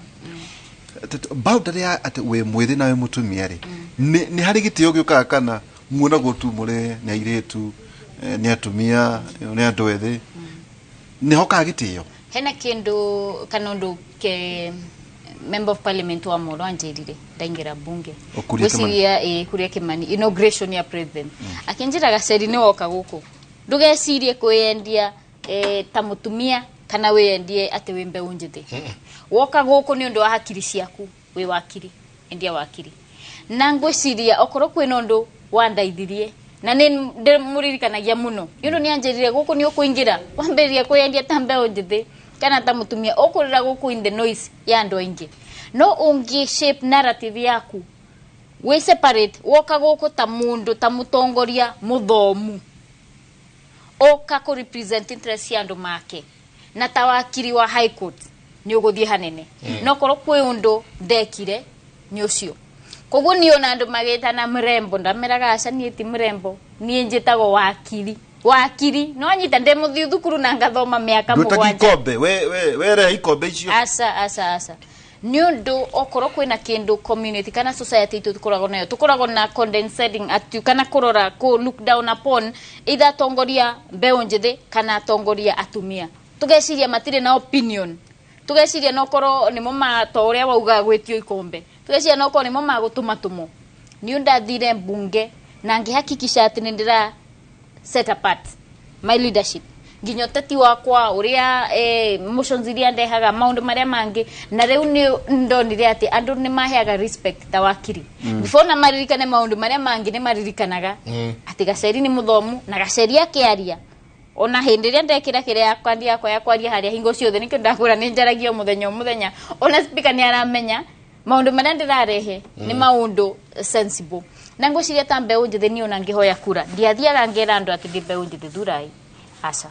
Boundary ya atĩ wĩ mwĩthĩ na wĩ mũtumia rĩ, nĩ harĩ gĩtĩo gĩũkaga kana muonagwo tu mũrĩ nĩ airĩtu, nĩ atumia, nĩ andũ ethĩ, nĩ hokaga gĩtĩo? Hena kĩndũ kana ũndũ ke member of parliament wa Molo anjĩrire ndaingĩra bunge. O Kuria Kimani. Ngwĩciria ĩ Kuria Kimani, inauguration ya president, akĩnjĩra, "Gaceri, nĩ woka gũkũ, ndũgecirie kwĩyendia ta mũtumia kana wĩyendie atĩ wĩ mbeũ njĩthĩ. Woka gũkũ nĩ ũndũ wa hakiri ciaku, wĩ wakiri, endia wakiri." Na ngwĩciria okorwo kwĩna ũndũ wandeithirie na nĩ ndĩmũririkanagia mũno nĩ ũndũ nĩ anjĩrire, "Gũkũ nĩ ũkũingĩra wambĩrĩria kwĩyendia ta mbeũ njĩthĩ kana ta mũtumia, ũkũrĩra gũkũ in the noise ya andũ aingĩ. No ũngĩ shape narrative yaku, wĩ separate, woka gũkũ ta mũndũ, ta mũtongoria mũthomu ũka kũ represent interest cia andũ make na ta wakiri wa high court, nĩ ũgũthiĩ hanene." No korwo kwĩ ũndũ ndekire nĩ ũcio. Koguo niĩ ona andũ magĩtana mrembo, ndameraga, "Aca, niĩ ti mrembo, niĩ njĩtagwo wakiri." Wakiri no anyita ndĩ mũthiu thukuru na ngathoma mĩaka Ndwĩtaga 7. Ikombe we rehe ikombe icio. Aca, aca, aca. Nĩ ũndũ okorwo kwĩna kĩndũ community kana society itũ tũkoragwo nayo, tũkoragwo na condescending attitude kana kũrora, kũ look down upon either atongoria mbeũ njĩthĩ kana atongoria atumia, tũgeciria matirĩ na opinion. Tugeciria no korwo nimo ma to uria wauga gwitio ikombe. Tugeciria no korwo nimo magutuma tumo. Ni ndathire mbunge na ngihakikisha ati ni ndira set apart my leadership. Nginya uteti wakwa uria motions iria ndehaga maundu maria mangi na riu ni ndonire ati andu ni maheaga respect ta wakiri. Before na maririkane maundu maria mangi ni maririkanaga ati Gacheri ni muthomu na Gacheri akiaria ona hindi ria ndekira kiria yakwa yakwa ya kwaria haria hingo ciothe nikio ndakura ni njaragia muthenya muthenya ona speaker ni aramenya maundu maria ndirarehe ni maundu sensible na ngwiciria ta mbeu njithi ni ona ngihoya kura ndiathiaga ngera andu ati ndi mbeu njithi thurai aca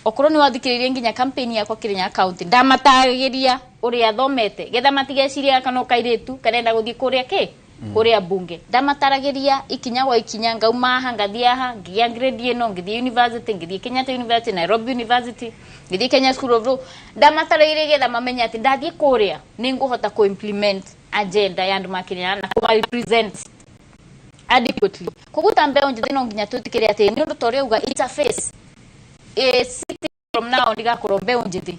okorwo ni wathikiririe nginya campaign yakwa Kirinyaga county ndamatagĩria uria thomete getha matigeciria kana kairitu karenda guthii kuria ki kuria bunge ndamataragĩria ikinya gwa ikinya ngauma haha ngathii haha ngigia grade ino ngithii university ngithii Kenyatta University Nairobi University ngithii Kenya School of Law ndamatarĩirie getha mamenye ati ndathii kuria ni nguhota ku implement agenda ya andu ma Kirinyaga na ku represent adequately koguo ta mbeu njithi no nginya twĩtĩkĩre atĩ nĩ ũndũ ta ũrĩa uga it's a face city from now ndigakorwo mbeu njithi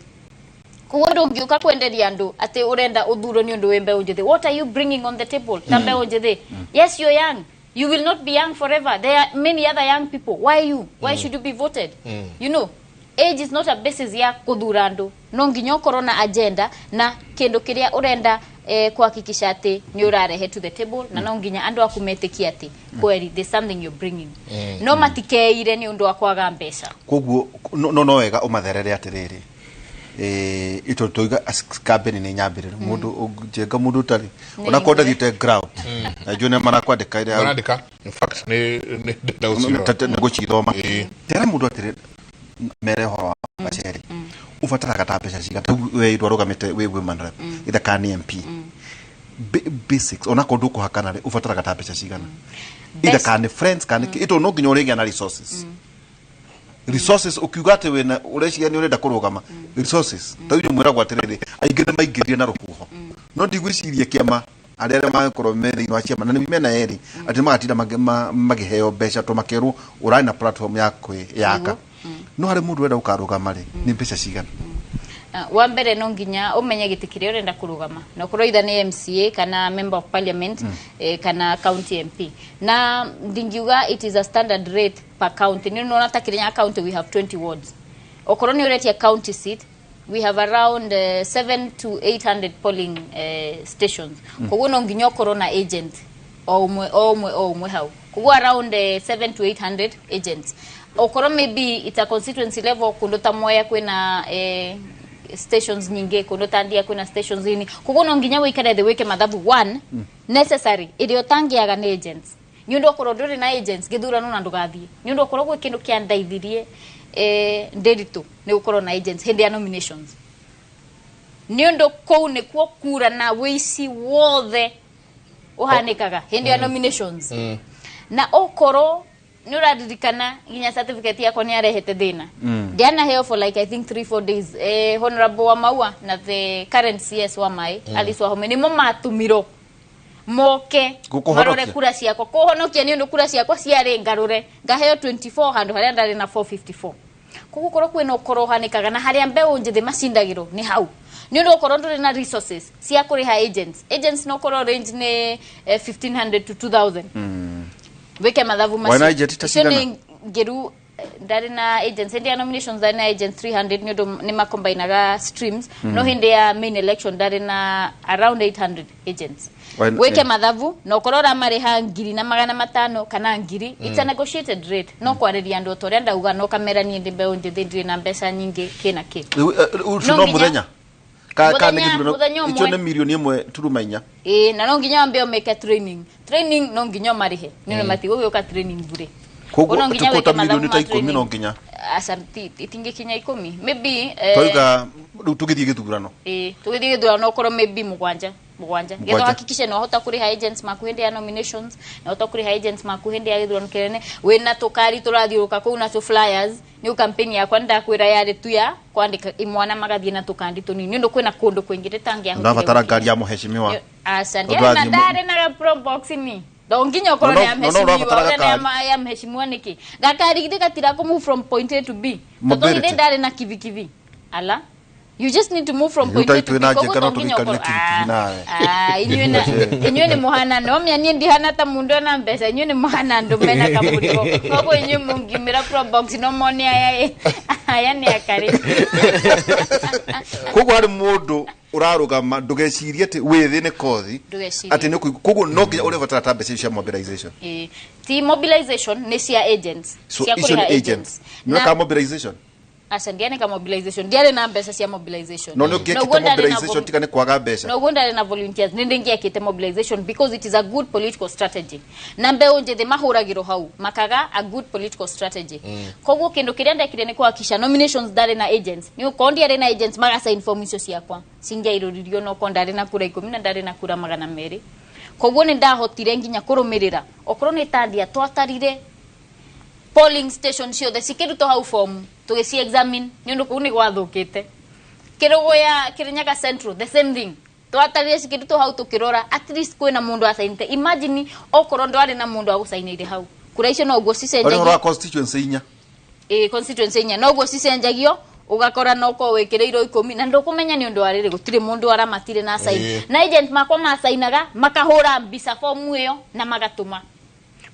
koguo ndũngiũka kwenderia andu ati urenda uthuro ni undu wi mbeu njithi. What are you bringing on the table ta mbeu njithi? Yes, you're young, you will not be young forever. There are many other young people. Why you? Why should you be voted? You know, age is not a basis ya kuthura andu. No nginya ukorwo na agenda na kindu kiria urenda kuhakikisha ati ni urarehe to the table na no nginya andu akumetikia ati kweli there's something you're bringing. No matikeire ni undu wa kwaga mbeca. Koguo no wega umatherere atiriri ito toiga campaign ni nyambirire mundu njenga mundu utari ona ko ndathite ground na june marakwandika ire marandika in fact ni ndagucithoma tera mundu atiri mere horo wa Gacheri ubataraga ta mbeca cigana we ndwarugamite we women rep itha ka ni MP basics ona ko ndukuhakana ri ubataraga ta mbeca cigana itha ka ni friends ka ni ito no nginya urigia na resources resources ukiuga ati wina ureciria ni urenda kurugama resources ta uyu mwiragwo atiriri aingi ni maingĩrire na ruhuho no ndigwiciria kiama aria aria magakorwo me thiini wa ciama na ni mena eri ati magatinda magiheo mbeca to makerwo urari na platform ya kwiyaka no hari mundu wenda ukarugama ri ni mbeca cigana. Wa mbere no nginya umenye giti kiria urenda kurugama na ukorwo either ni MCA kana member of parliament kana county MP na ndingiuga it is a standard rate per county. Ni unaona ta Kirinyaga county we have 20 wards. Okorwo ni uretia county seat we have around 7 to 800 polling stations. Koguo no nginya ukorwo na agent o umwe hau koguo around 7 to 800 agents. Okorwo maybe it's a constituency level kundu ta Mwea kwina stations nyingi kundu ta Ndia kwina stations ini koguo no nginya wikare the wike mathabu one necessary iri utangiaga ni agents ni undu okorwo nduri na agents githurano na ndugathie ni undu okorwo gwi kindu kia ndaithirie ndiritu ni gukorwo na agents hindi ya nominations ni undu kuu nikuo kura na wici wothe uhanikaga hindi ya nominations na okorwo ni uraririkana nginya certificate yakwa ni arehete thina ndianaheo for like I think 3-4 days honorable wa Maua na the current CS wa Mai Alice Wahome nimo matumiro moke marore kura ciakwa kuhonokia ni undu kura ciakwa ciari ngarure ngaheo 24 handu haria ndari na 454 koguo korwo kwina ukorohanikaga na haria mbeu njithi macindagirwo ni hau ni undu ukorwo nduri na resources cia kuriha agents no korwo range ni 1500 to 2000 wike mathabu macio ni ngiru ndari na agents hindi ya nominations ndari na agent 300 ni undu ni makombainaga streams no hindi ya main election ndari na around 800 agents wike mathabu no korora mariha 1,500 kana 1,000 it's a negotiated rate no kwariria andu toria ndauga no kamera ni ndi mbeu njithi ndiri na mbeca nyingi kina ki no muthenya ka ni githurano icio ni milioni 1.4 na no nginya wambe umeke training no nginya marihe ni matigũgĩũka training bure koguo tukota milioni ta 10 no nginya aca itingikinya 10 maybe toiga riu tugithie githurano tugithie githurano okorwo maybe mugwanja getha hakikishe no hota kuriha agents maku hindi ya nominations na hota kuriha agents maku hindi ya githurano kirene wina tukari turathiuruka kuu na tu flyers ni campaign yakwa ndakwira yari tu ya kwandika imwana magathie na tukandi tunini ni undu kwina kundu kwingi ritangia ndabatara ngari ya muheshimiwa aca ndiana ndari na pro box ni nginya okorwo ni ya mheshimiwa ya mheshimiwa niki gakari githe gatira ku move from point A to B tondu inde ndari na kivikivi ala You just need to move from point A to B. Twĩna Koguo njĩka no to nginya tũgĩikarire ũkorwo- kirikiri nawe. Ah, inyuĩ inyuĩ nĩ mũhana no mĩa niĩ ndihana ta mũndũ ena mbeca, inyuĩ nĩ mũhana andũ mena kamũrigo, koguo inyuĩ mũngiumĩra Probox no mone aya aya nĩ akarĩ. Koguo harĩ mũndũ ũrarũgama, ndũgecirie atĩ wĩthĩ nĩ kothi. Ndũgecirie. Atĩ nĩ koguo no nginya ũrĩbatara ta mbeca icio cia mobilization. Ĩĩ. Ti mobilization, nĩ cia agents. So cia icio kũrĩha nĩ agents nĩ Na- ka mobilization. Aca, ndianĩka mobilization, ndiarĩ na mbeca cia mobilization. No nĩ ũngĩekĩte Noguo ndarĩ na mobilization tiga nĩ kwaga mbeca? Noguo ndarĩ na volunteers, nĩ ndĩngĩekĩte mobilization because it is a good political strategy, na mbeũ njĩthĩ mahũragĩrwo hau makaga a good political strategy. Koguo kĩndũ kĩrĩa ndekire nĩ kuhakikisha nominations ndarĩ na agents, nĩ ũkorwo ndiarĩ na agents magasign form icio ciakwa cingĩairũririo, no korwo ndarĩ na kura 10 na ndarĩ na kura 200. Koguo nĩ ndahotire nginya kũrũmĩrĩra okorwo nĩ tandia twatarire polling station ciothe cikĩrutwo hau form tũgĩci examine, nĩ ũndũ kũu nĩ gwathũkĩte. Kĩrũgũya Kĩrĩnyaga Central, the same thing, twatarire cikĩrutwo hau tũkĩrora at least kwĩna mũndũ acainĩte. Imagine okorwo ndwarĩ na mũndũ agũcainĩire hau, kura icio noguo Harĩ ũhoro cicenjagio. Wa constituency inya. Ĩ, constituency inya, noguo cicenjagio, ũgakora no korwo wĩkĩrĩirwo 10 na ndũkũmenya nĩ ũndũ wa rĩrĩ gũtirĩ mũndũ aramatire na sign. Na agent makwa macainaga makahũra mbica fomu ĩyo na magatũma.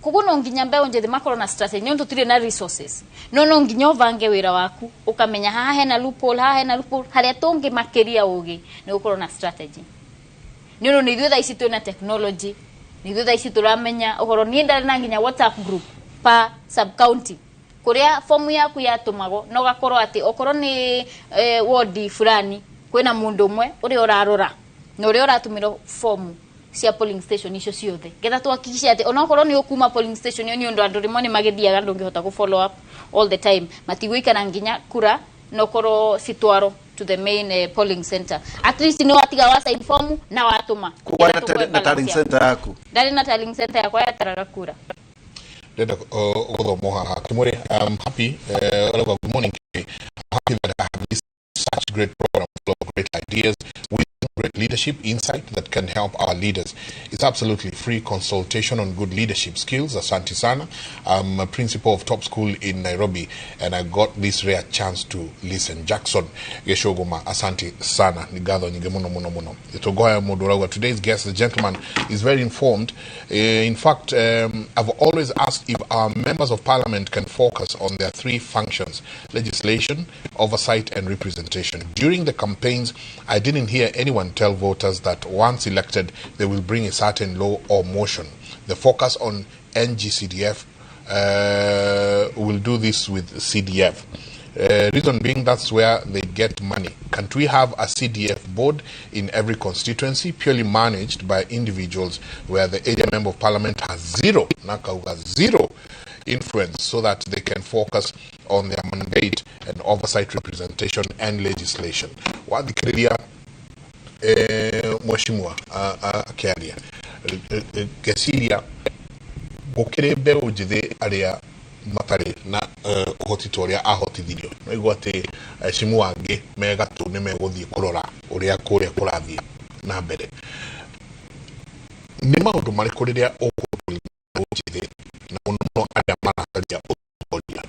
Koguo no nginya mbeũ njĩthĩ makorwo na strategy, nĩ ũndũ tũtirĩ na resources, no nginya ũbange wĩra waku, ũkamenya haha hena loophole, haha hena loophole, harĩa tũngĩmakĩria ũgĩ nĩ gũkorwo na strategy, nĩ ũndũ nĩ ithuĩ thaa ici twĩna technology, nĩ ithuĩ thaa ici tũramenya ũhoro. Niĩ ndarĩ na nginya WhatsApp group per sub county kũrĩa fomu yaku yatũmagwo, na ũgakorwo atĩ okorwo nĩ wodi fulani kwĩna mũndũ ũmwe ũrĩa ũrarora na ũrĩa ũratũmĩrwo fomu cia polling station icio ciothe, getha tuhakikishe atĩ onokorwo nĩ ũkuma polling station ĩyo, nĩ ũndũ andũ rĩmwe nĩ magĩthiaga, ndũngĩhota gũ follow up all the time, matigũikara nginya kura nokorwo citwarwo to the main polling center. At least nĩ watiga wa sign form na watũma. Koguo Getha tũkũhe na balance tallying yaku. center yaku? Ndarĩ na tallying center yakwa yataraga kura. Ndĩrenda gũthoma haha Kimuri. I'm happy, Oliver, good morning. I'm happy that I have this such great program full of great ideas with great leadership insight that can help our leaders. It's absolutely free consultation on good leadership skills. Asante sana. I'm a principal of top school in Nairobi and I got this rare chance to listen. Jackson Geshogoma, asante sana. Nĩ ngatho nyingĩ muno muno muno. Itogoya Muduragwa. Today's guest, the gentleman, is very informed. In fact, I've always asked if our members of parliament can focus on their three functions: legislation, oversight, and representation. During the campaigns, I didn't hear anyone tell voters that once elected, they will bring a certain law or motion. The focus on NGCDF will do this with CDF. Reason being, that's where they get money. Can't we have a CDF board in every constituency, purely managed by individuals, where the area member of parliament has zero, nakauga zero influence, so that they can focus on their mandate and oversight, representation and legislation? Wathikĩrĩria mheshimiwa akĩaria, ngeciria gũkĩrĩ mbeũ njĩthĩ arĩa matarĩ na ũhoti ta ũrĩa ahotithirio. No igua atĩ heshimu angĩ me gatũ nĩ megũthiĩ kũrora ũrĩa kũrĩa kũrathiĩ na mbere. Nĩ maũndũ marĩkũ rĩrĩa ũkũrora mbeũ njĩthĩ na mũno mũno arĩa maracaria ũtongoria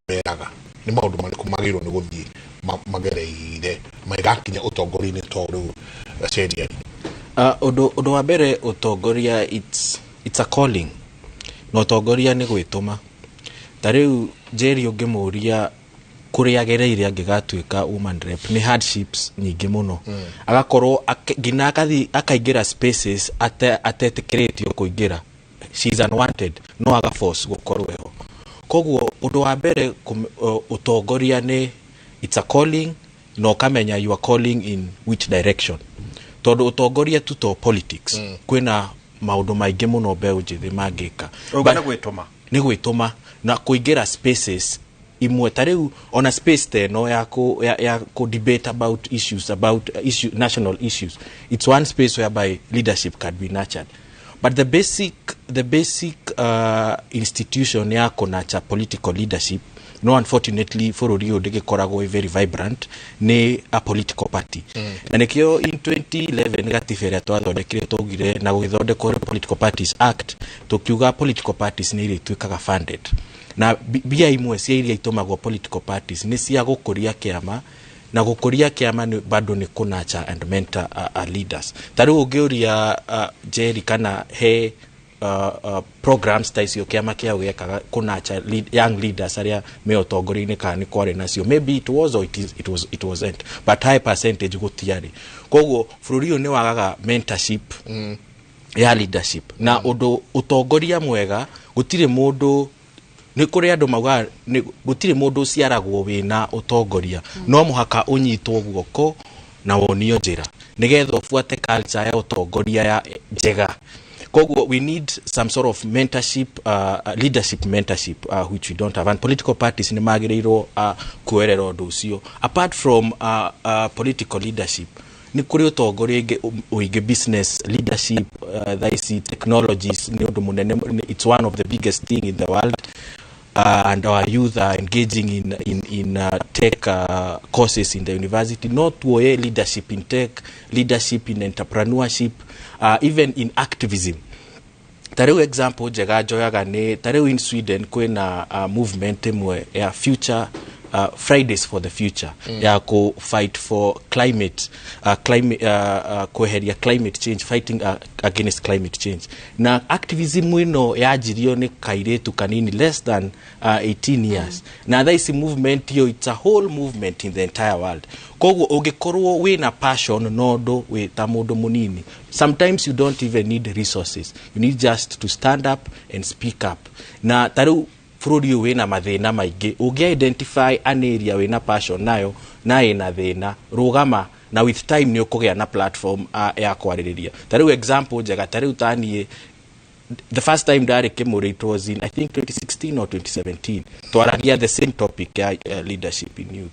meraga nĩ maũndũ marĩkũ magĩrĩirwo nĩ gũthiĩ magereire magakinya ũtongoria-inĩ ta rĩu Sherian? Ũndũ wa mbere, ũtongoria it's a calling, na ũtongoria nĩ gwĩtũma. Ta rĩu Jerry ũngĩmũria kũrĩa agereire angĩgatuĩka woman rep, nĩ hardships nyingĩ mũno. Agakorwo nginya akathi akaingĩra spaces atetĩkĩrĩtio kũingĩra, she is unwanted, no aga force gũkorwo eho. Koguo ũndũ wa mbere, ũtongoria nĩ it's a calling, na ũkamenya you are calling in which direction, tondũ ũtongoria tu to politics. Kwĩna maũndũ maingĩ mũno mbeũ njĩthĩ mangĩka. Ũguo nĩ gwĩtũma. Nĩ gwĩtũma na kũingĩra spaces imwe, ta rĩu ona space ta ĩno ya kũ debate about issues, about issue, national issues. It's one space whereby leadership can be nurtured, but the basic institution ya kũnurture political leadership, no unfortunately bũrũri ũyũ ndĩgĩkoragwo ĩ very vibrant, nĩ a political party. Na nĩkĩo in 2011 gatiba ĩrĩa twathondekire, twaugire na gũgĩthondekwo Political Parties Act, tũkiuga political parties nĩ irĩtuĩkaga funded na mbia imwe cia iria itũmagwo political parties nĩ cia gũkũria kĩama. Na gũkũria kĩama nĩ bado nĩ kũnurture and mentor leaders. Ta rĩu ũngĩũria Jerry kana he programs ta icio kĩama kĩao gĩekaga kũnurture young leaders arĩa me ũtongoria-inĩ, kana nĩ kwarĩ nacio, maybe it was or it, is, it, was, it wasn't, but high percentage gũtiarĩ. Koguo bũrũri ũyũ nĩ wagaga mentorship ya leadership na ũndũ ũtongoria mwega. Gũtirĩ mũndũ, nĩ kũrĩ andũ maugaga gũtirĩ mũndũ ũciaragwo wĩna ũtongoria. No mũhaka ũnyitwo guoko na wonio njĩra nĩgetha ũbuate culture ya ũtongoria ya njega. Koguo we need some sort of mentorship, leadership mentorship, which we don't have, and political parties nĩ magĩrĩirwo kuoerera ũndũ ũcio. Apart from political leadership, nĩ kũrĩ ũtongoria ũingĩ, business leadership. Thaa ici technologies nĩ ũndũ mũnene, it's one of the biggest thing in the world, and our youth are engaging in tech courses in the university. No tuoye leadership in tech, leadership in entrepreneurship, even in activism. Ta rĩu example njega njoyaga nĩ ta rĩu in Sweden kwĩna movement ĩmwe ya future, Fridays for the Future, ya ku fight for climate, kweheria climate change, fighting against climate change. Na activism ĩno yanjirio nĩ kairĩtu kanini, less than 18 years, na thaa ici movement iyo, it's a whole movement in the entire world. Koguo ũngĩkorwo wĩna passion na ũndũ wĩ ta mũndũ mũnini, sometimes you don't even need resources, you need just to stand up and speak up. Na ta rĩu bũrũri ũyũ wĩna mathĩna maingĩ, ũngĩ identify an area wĩna passion nayo na ĩna thĩna, rũgama, na with time nĩ ũkũgĩa na platform ya kwarĩrĩria. Ta rĩu example njega, ta rĩu ta niĩ, the first time ndarĩ Kĩmũrĩ, it was in, I think, 2016 or 2017, twaragia the same topic ya leadership in youth,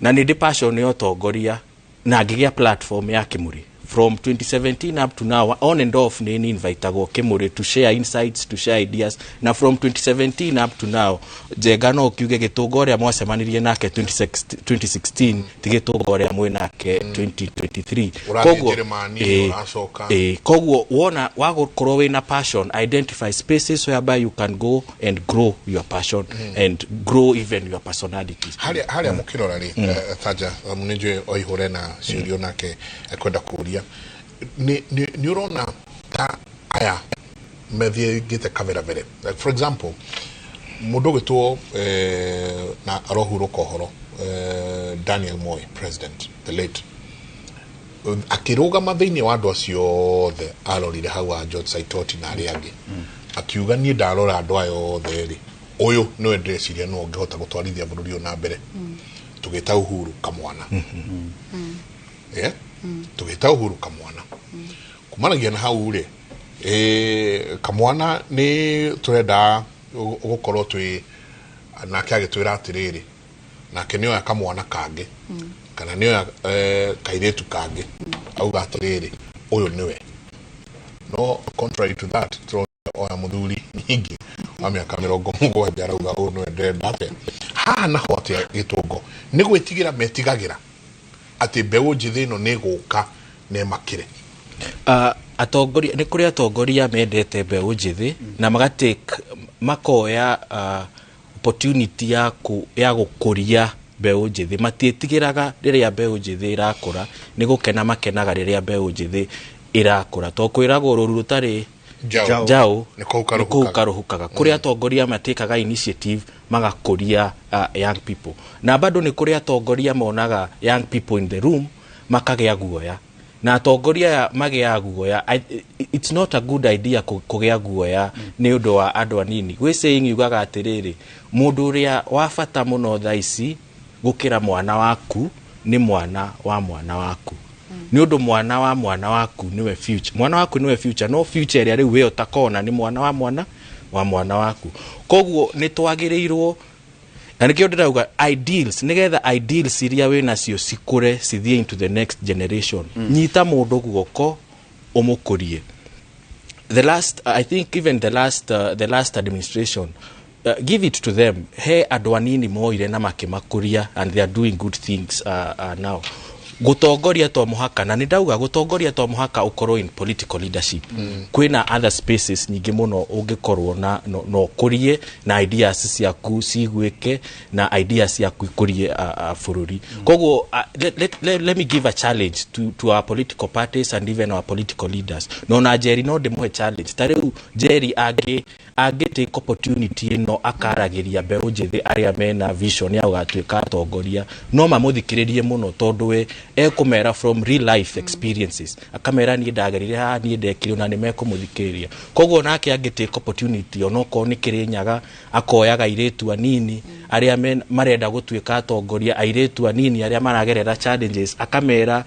na nĩ ndĩ passion ya ũtongoria na ngĩgĩa platform ya Kĩmũrĩ. From 2017 up to now, on and off, nĩ invitagwo Kĩmũrĩ to share insights, to share ideas. Na from 2017 up to now, Njenga, no kiuge Gĩtũngo ũrĩa mwacemanirie nake 2016 ti Gĩtũngo ũrĩa mwĩ nake 2023. Ũrathiĩ Njĩrĩmani, ũracoka. Koguo wona wagũkorwo wĩna passion, identify spaces whereby you can go and grow your passion and grow even your personalities. Harĩa mũkĩrora rĩ, Tanja, amu nĩ njũĩ oihũre na ciũrio nake ekwenda kũria, nĩ ũrona ta aya methiĩte kabere mbere? Like, for example, mũndũ ũgĩtwo na arohurũka ũhoro, Daniel Moi, president the late, akĩrũgama thĩinĩ wa andũ acio othe, arorire hau wa George Saitoti na arĩa angĩ, akiuga, "Niĩ ndarora andũ aya othe rĩ, ũyũ nĩwe ndĩreciria nĩwe ũngĩhota gũtwarithia bũrũri ũyũ na mbere." Tũgĩta Uhuru kamwana. Yeah? Tũgĩta Uhuru kamwana. Kumanagia na hau rĩ, kamwana nĩ tũrenda gũkorwo twĩ nake, agĩtwĩra atĩrĩrĩ, nake nĩoya kamwana kangĩ kana nĩoya kairĩtu kangĩ, auga atĩrĩrĩ, ũyũ nĩwe. No contrary to that, tũrona oya mũthuri nyingĩ wa mĩaka 70, arauga ũyũ nĩwe ndĩrenda. Atĩa haha naho? Atĩa Gĩtũngo? Nĩ gwĩtigĩra metigagĩra atĩ mbeũ njĩthĩ ĩno nĩ ĩgũka na ĩmakĩre? Atongoria, nĩ kũrĩ atongoria mendete mbeũ njĩthĩ na magatake, makoya opportunity ya gũkũria mbeũ njĩthĩ. Matiĩtigĩraga rĩrĩa mbeũ njĩthĩ ĩrakũra, nĩ gũkena makenaga rĩrĩa mbeũ njĩthĩ ĩrakũra, to kwĩragwo rũru rũtarĩ njaũ njaũ nĩ kũhuka. Nĩ kũhuka rũhukaga. Kũrĩ atongoria matĩkaga initiative magakũria young people, na bado nĩ kũrĩ atongoria monaga young people in the room makagĩa guoya, na atongoria aya magĩaga guoya. It's not a good idea kũgĩa guoya nĩ ũndũ wa andũ anini. Gwĩ saying yugaga atĩrĩrĩ, mũndũ ũrĩa wa bata mũno thaa ici gũkĩra mwana waku nĩ mwana wa mwana waku, nĩ ũndũ mwana wa mwana waku nĩwe future. Mwana waku nĩwe future, no future ĩrĩa rĩu we ũtakona nĩ mwana wa mwana wa mwana waku. Koguo nĩ twagĩrĩirwo, na nĩkĩo ndĩrauga ideals, nĩgetha ideals iria wĩ nacio cikũre cithiĩ into the next generation. Nyita mũndũ guoko ũmũkũrie. The last, I think even the last administration, give it to them, he andũ anini moire na makĩmakũria, and they are doing good things now. Gutongoria to muhaka, na nĩ ndauga gutongoria to muhaka ukorwo in political leadership. Kwĩna other spaces nyingĩ mũno ũngĩkorwo na no ũkũrie na ideas ciaku ciguĩke na ideas ciaku ikũrie bũrũri. Koguo let me give a challenge to our political parties and even our political leaders. No na Jerry no ndĩmũhe challenge. Ta rĩu Jerry angĩ take opportunity ĩno akaragĩria mbeũ njĩthĩ arĩa mena vision ya gũgatuĩka atongoria, no mamũthikĩrĩrie mũno tondũ we ekũmera from real life experiences, akamera niĩ ndagerire haha, niĩ ndekire, na nĩ mekũmũthikĩrĩria. Koguo nake angĩ take opportunity, onokorwo nĩ Kĩrĩnyaga, akoyaga airĩtu anini arĩa marenda gũtuĩka atongoria, airĩtu anini arĩa maragerera challenges, akamera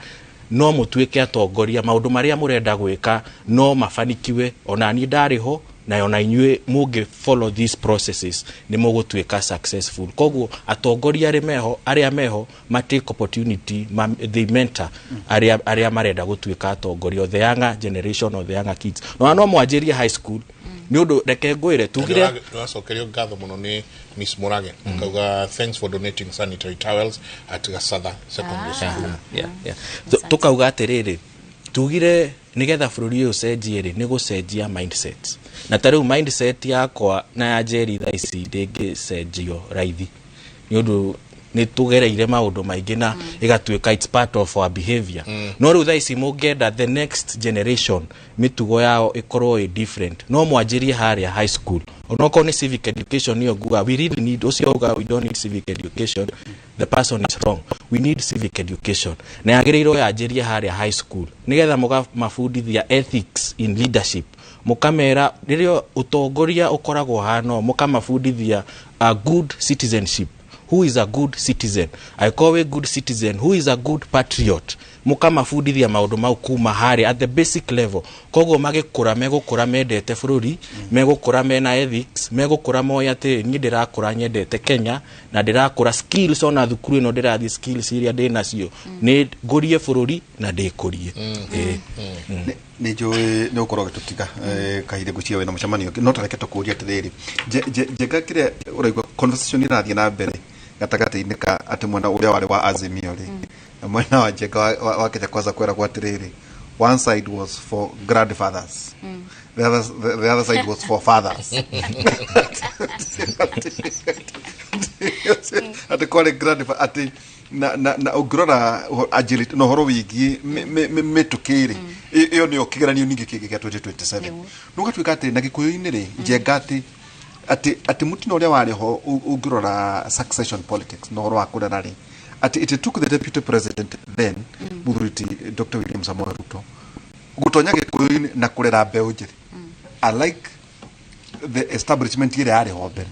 no mũtuĩke atongoria, maũndũ marĩa mũrenda gwĩka no mabanikiwe, ona niĩ ndarĩ ho, na ona inyuĩ mũngĩ follow these processes nĩ mũgũtuĩka successful. Koguo atongoria arĩa meho ma take opportunity, they mentor arĩa marenda gũtuĩka atongoria, the younger generation or the younger kids. No mwanjĩrie high school, nĩ ũndũ reke ngwĩre tugire nĩwacokerio ngatho mũno nĩ Miss Murage, kauga thanks for donating sanitary towels at Gasatha Secondary School. Tukauga atĩrĩrĩ, tugire nigetha bũrũri ũyũ ũcenjie rĩ, nĩ gũcenjia mindset. Na ta rĩu mindset yakwa na ya Jerry thaa ici ndĩngĩcenjio raithi, nĩ ũndũ nĩ tũgereire maũndũ maingĩ na ĩgatuĩka it's part of our behavior. No rĩu thaa ici mũngĩenda the next generation mĩtugo yao ĩkorwo ĩ different, no mwanjĩrie harĩa high school. Onokorwo nĩ civic education nĩyo nguga we really need, ũcio uga we don't need civic education, the person is wrong. We need civic education na yagĩrĩirwo yanjĩrie harĩa high school, nĩgetha mũkamabundithia ethics in leadership, mũkamera rĩrĩa ũtongoria ũkoragwo hano, mũkamabundithia a good citizenship. Who is a good citizen? I call a good citizen. Who is a good patriot? Mukamabundithia maũndũ mau kuma harĩa at the basic level. Koguo magĩkũra megũkũra mendete bũrũri, megũkũra mena ethics, megũkũra moĩ atĩ niĩ ndĩrakũra nyendete Kenya na ndĩrakũra skills, ona thukuru ĩno ndĩrathiĩ skills iria ndĩnacio nĩ ngũrie bũrũri na ndĩkũrie. Nĩ njũĩ nĩ ũkorwo ũgĩtũtiga kahinda ngwĩciria wĩna mũcemanio ũngĩ, no ta reke tũkũrie atĩrĩrĩ, Njenga, kĩrĩa ũraigua conversation ĩrathiĩ na mbere gatagatĩ-inĩ ka atĩ mwena ũrĩa warĩ wa Azimio rĩ na mwena wa Njenga wa Kenya Kwanza, kweragwo atĩrĩrĩ, one side was for grandfathers, the other side was for fathers, atĩ kwarĩ grandfather, atĩ na ũngĩrora agility na ũhoro wĩgiĩ mĩtũkĩ rĩ, ĩyo nĩyo kĩgeranio ningĩ kĩngĩ kĩa 2027. Nĩ ũgatuĩka atĩ na Gĩkũyũ-inĩ rĩ, Njenga, atĩ mũtino ũrĩa warĩ ho, ũngĩrora succession politics na ũhoro wa kũrera rĩ, atĩ it took the deputy president then, mũthuri ti Dr. William Samoei Ruto, gũtonya Gĩkũyũ-inĩ na kũrera mbeũ njĩthĩ, unlike the establishment ĩrĩa yarĩ ho mbere.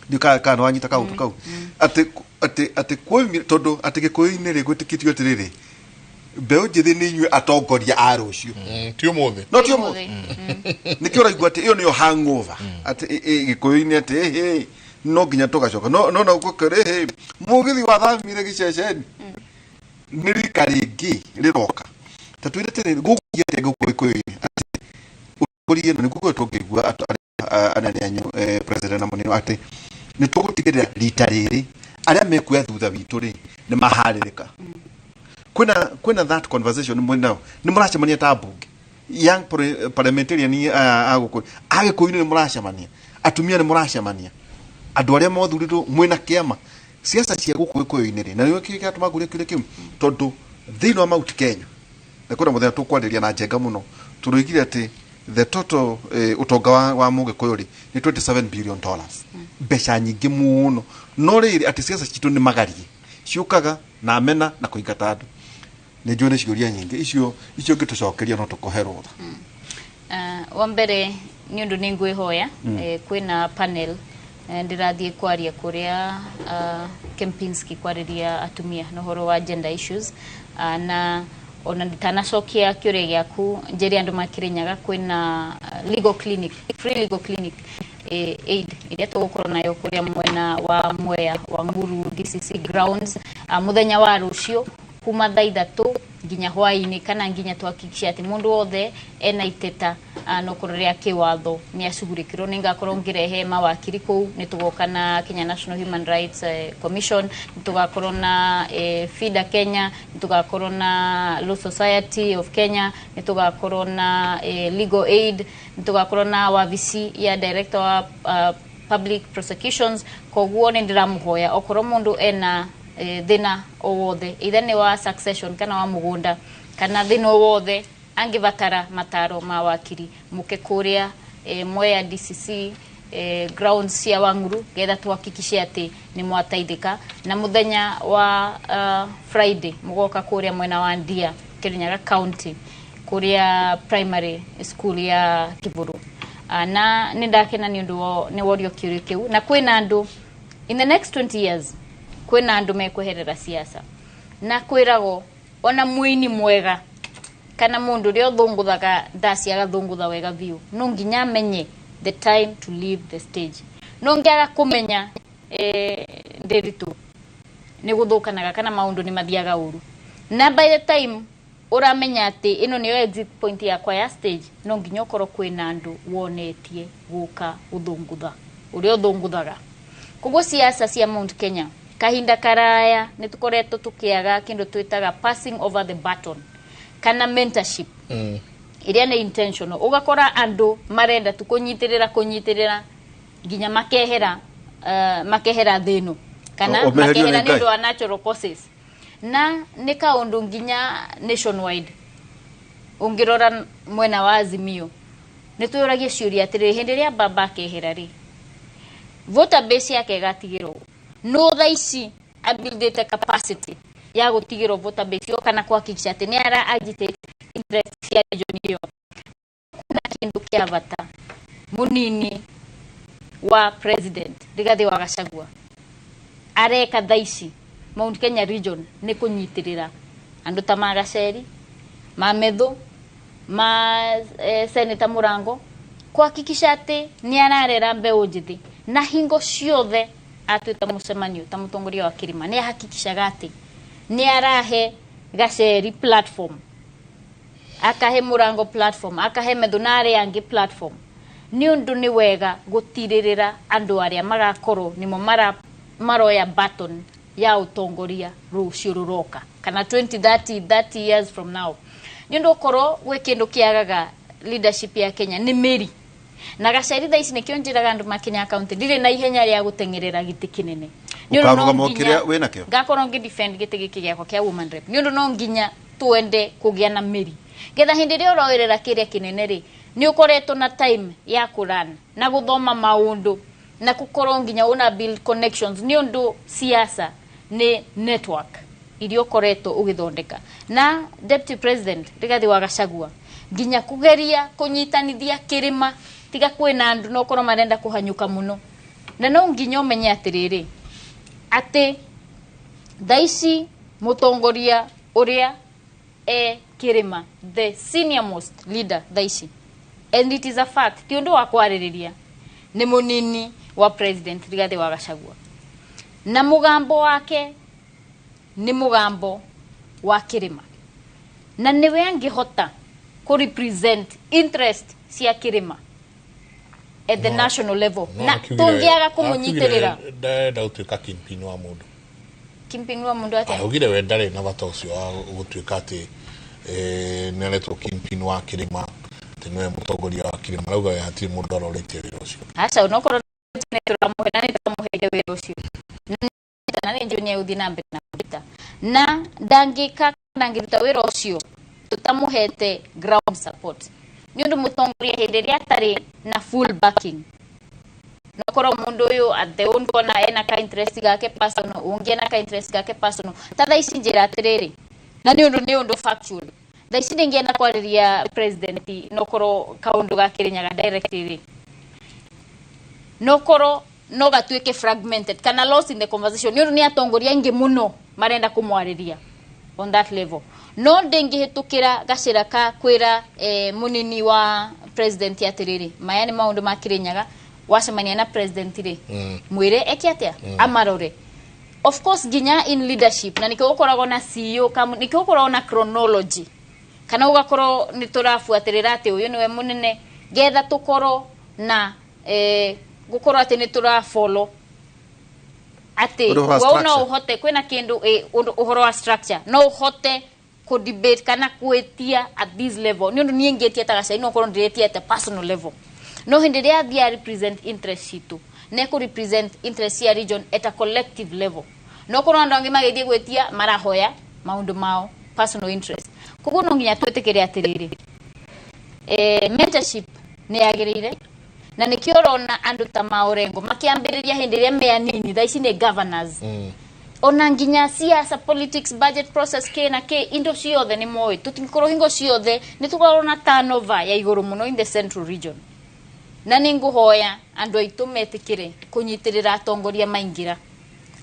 Ndiũ kana nĩ wanyita kaũndũ kau, atĩ kwaumire tondũ atĩ Gĩkũyũ-inĩ rĩ, gwĩtĩkĩtio atĩrĩrĩ, mbeũ njĩthĩ nĩ inyuĩ atongoria a rũciũ, ti ũmũthĩ. No ti ũmũthĩ. Nĩkĩo ũraigua atĩ ĩyo nĩyo hangover, atĩ Gĩkũyũ-inĩ atĩ ĩhĩ no nginya tũgacoka no na gũkũ ĩhĩ mũgithi wathamire gĩceceni nĩ rika rĩngĩ rĩroka. Ta twĩre atĩrĩrĩ, gũkũgia atĩa gũkũ Gĩkũyũ-inĩ atĩ ũtongoria ĩno nĩguo tũngĩigua anene anyu, president na mũnene, atĩ nĩ tũgũtigĩrĩra rita rĩrĩ arĩa mekuoya thutha witũ rĩ nĩ maharĩrĩka? Kwĩna that conversation mwĩ nao? Nĩ mũracemania ta mbunge, young parliamentarian aya a gũkũ a Gĩkũyũ-inĩ? Nĩ mũracemania atumia? Nĩ mũracemania andũ arĩa mothurirwo mwĩna kĩama ciaca cia gũkũ Gĩkũyũ-inĩ rĩ? Na nĩkĩo kĩratũma ngũrie kĩũria kĩu, tondũ thĩinĩ wa Mount Kenya na kwĩna mũthenya tũkwarĩria na Njenga mũno, tũroigire atĩ the total ũtonga wa mũgĩkũyũ rĩ nĩ $27 billion, mbeca nyingĩ mũno, no rĩrĩ atĩ ciaca citũ nĩ magarie ciũkaga na mena na kũingata andũ. Nĩ njũĩ nĩ ciũria nyingĩ icio, ũngĩtũcokeria no tũkũhe rũtha. Wa mbere nĩ ũndũ nĩ ngwĩhoya, kwĩna panel, ndĩrathiĩ kwaria kũrĩa Kempinski, kwarĩria atumia na ũhoro wa gender issues, na ona nditanacokia kĩũria gĩaku, njĩre andũ makĩrĩnyaga kwĩna legal clinic, free legal clinic, aid ĩrĩa tũgũkorwo nayo kũrĩa mwena wa Mwea wa Nguru DCC grounds, mũthenya wa rũciũ kuma thaa 3 nginya hwaĩ-inĩ, kana nginya tuhakikishe atĩ mũndũ wothe ena iteta. No kũrorera kĩwatho nĩ acugurikirwo nĩ ngakorwo ngĩrehe mawakiri kũu. Nĩ tũgoka na Kenya National Human Rights Commission, nĩ tũgakorwo na FIDA Kenya, nĩ tũgakorwo na Law Society of Kenya, nĩ tũgakorwo na Legal Aid, nĩ tũgakorwo na wabici ya Director wa Public Prosecutions. Koguo nĩ ndĩramũhoya, okorwo mũndũ ena thĩna o wothe, either nĩ wa succession kana wa mũgũnda kana thĩna o wothe, angĩbatara mataro ma wakiri, mũke kũrĩa Mwea DCC grounds cia Wang'uru, getha tuhakikishe atĩ nĩ mwateithĩka. Na mũthenya wa Friday mũgoka kũrĩa mwena wa Ndia, Kirinyaga County, kũrĩa primary school ya Kiburu. Na nĩ ndakena nĩ ũndũ nĩ worio kĩũria kĩu. Na kwĩna andũ in the next 20 years, kwĩna andũ mekweherera siasa, na kwĩragwo ona mũini mwega kana mũndũ ũrĩa ũthũngũthaga ndaci agathũngũtha wega biũ, no nginya amenye the time to leave the stage. No ngĩaga kũmenya, ndĩritũ nĩ gũthũkanaga kana maũndũ nĩ mathiaga ũru. Na by the time ũramenya atĩ ĩno nĩyo exit point yakwa ya stage, no nginya ũkorwo kwĩna andũ wonetie gũka gũthũngũtha ũrĩa ũthũngũthaga. Koguo siasa cia Mount Kenya kahinda karaya nĩ tũkoretwo tũkĩaga kĩndũ twĩtaga passing over the baton kana mentorship ĩrĩa nĩ intentional. Ũgakora andũ marenda tu kũnyitĩrĩra kũnyitĩrĩra nginya makehera, makehera thĩ ĩno kana Ũmeherio makehera nĩ nĩ Ngai. ũndũ wa natural causes. Na nĩ kaũndũ nginya nationwide, ũngĩrora mwena wa Azimio, nĩ twĩyũragia ciũria atĩrĩrĩ, hĩndĩ ĩrĩa baba akehera rĩ, voter base yake ĩgatigĩrwo no thaa ici abuildĩte capacity ya gũtigĩrwo voter base ĩyo kana kuhakikisha atĩ nĩ ara agitate interest cia region ĩyo. Kuna kĩndũ kĩa bata mũnini wa President Rigathi wa Gachagua areka thaa ici Mount Kenya region nĩ kũnyitĩrĩra andũ ta Magaceri, ma Methu, ma Senator Murango, kuhakikisha atĩ nĩ ararera mbeũ njĩthĩ. Na hingo ciothe atuĩte mũcemanio ta mũtongoria wa kĩrĩma, nĩ ahakikishaga atĩ nĩ arahe Gaceri platform, akahe Murango platform, akahe Methu na arĩa angĩ platform, nĩ ũndũ nĩ wega gũtirĩrĩra andũ arĩa magakorwo nĩmo maroya baton ya ũtongoria rũciũ rũroka kana 2030, 30 years from now. Nĩ ũndũ ũkorwo gwĩ kĩndũ kĩagaga leadership ya Kenya nĩ mĩri. Na Gaceri thaa ici, nĩkĩo njĩraga andũ ma Kenya County, ndirĩ na ihenya rĩa gũteng'erera gĩtĩ kĩnene. Nĩ ũndũ no Ũkarũgama o nginya kĩrĩa wĩnakĩo? Ngakorwo ngĩ defend gĩtĩ gĩkĩ gĩakwa kĩa woman rep, nĩ ũndũ no nginya twende kũgĩa na mĩri, getha hĩndĩ ĩrĩa ũroerera kĩrĩa kĩnene rĩ, nĩ ũkoretwo na time ya kũran na gũthoma maũndũ na gũkorwo nginya una build connections, nĩ ũndũ siasa nĩ network iria ũkoretwo ũgĩthondeka. Na Deputy President Rigathi wa Gachagua nginya kũgeria kũnyitanithia kĩrĩma, tiga kwĩna andũ no korwo marenda kũhanyũka mũno. Na no nginya ũmenye atĩrĩrĩ, atĩ thaa ici mũtongoria ũrĩa e kĩrĩma, the senior most leader thaa ici, and it is a fact, ti ũndũ wa kwarĩrĩria, nĩ mũnini wa President Rigathi wa Gachagua, na mũgambo wake nĩ mũgambo wa kĩrĩma, na nĩwe angĩhota kũ represent interest cia kĩrĩma at the national level. Na tũngĩaga kũmũnyitĩrĩra, Ndarenda gũtuĩka kingpin wa mũndũ. Kingpin wa mũndũ atĩa? Augire we ndarĩ na bata ũcio wa gũtuĩka atĩ nĩ aretwo kingpin wa kĩrĩma, atĩ nĩwe mũtongoria wa kĩrĩma. Arauga we hatirĩ mũndũ aroretie wĩra ũcio. Aca, onokorwo nĩ tũramũhe na nĩ tũramũheire wĩra ũcio, na nĩ njũĩ nĩ egũthiĩ na mbere na kũruta, na ndangĩka, ndangĩruta wĩra ũcio tũtamũhete ground support, nĩ ũndũ mũtongoria hĩndĩ ĩrĩa atarĩ na full backing, nokorwo mũndũ ũyũ atĩ ũngĩona ena ka interest gake personal, ũngĩ ena ka interest gake personal. Ta thaa ici njĩra atĩrĩrĩ, na nĩ ũndũ factual, thaa ici ndingĩenda kwarĩria president, nokorwo kaũndũ ga Kĩrĩnyaga direct rĩ, nokorwo no gatuĩke fragmented kana lost in the conversation, nĩ ũndũ nĩ atongoria aingĩ mũno marenda kũmwarĩria on that level. No ndĩngĩhĩtũkĩra gacĩra ka kwĩra mũnini wa president atĩrĩrĩ, maya nĩ maũndũ ma Kĩrĩnyaga, wacemania na president rĩ, mwĩre eke atĩa, amarore. Of course nginya in leadership, na nikĩo gũkoragwo na CEO, nĩkĩo gũkoragwo na chronology, kana ũgakorwo nĩ tũrabuatĩrĩra atĩ ũyũ nĩwe mũnene. Getha tukorwo na gukorwo ati ni tura follow ati we no uhote kwina kindu uhoro wa structure no uhote ku debate kana kwetia at this level ni undu nie ngetia ta Gacheri no korwo ndiretia at a personal level no hindi ria thia represent interest itu ne ku represent interest ya region at a collective level no korwo andu angi magithie gwetia marahoya maundu mao personal interest koguo no nginya twetikire atiriri mentorship ni yagirire na nikio urona andu ta maorengo makiambiriria hindi ria me anini thaa ici ni governors ona nginya siasa politics budget process ke na ke indo ciothe ni moi tutingikorwo hingo ciothe ni tukorwo na turnover ya iguru muno in the central region na ninguhoya andu aitu metikire kunyitirira atongoria maingira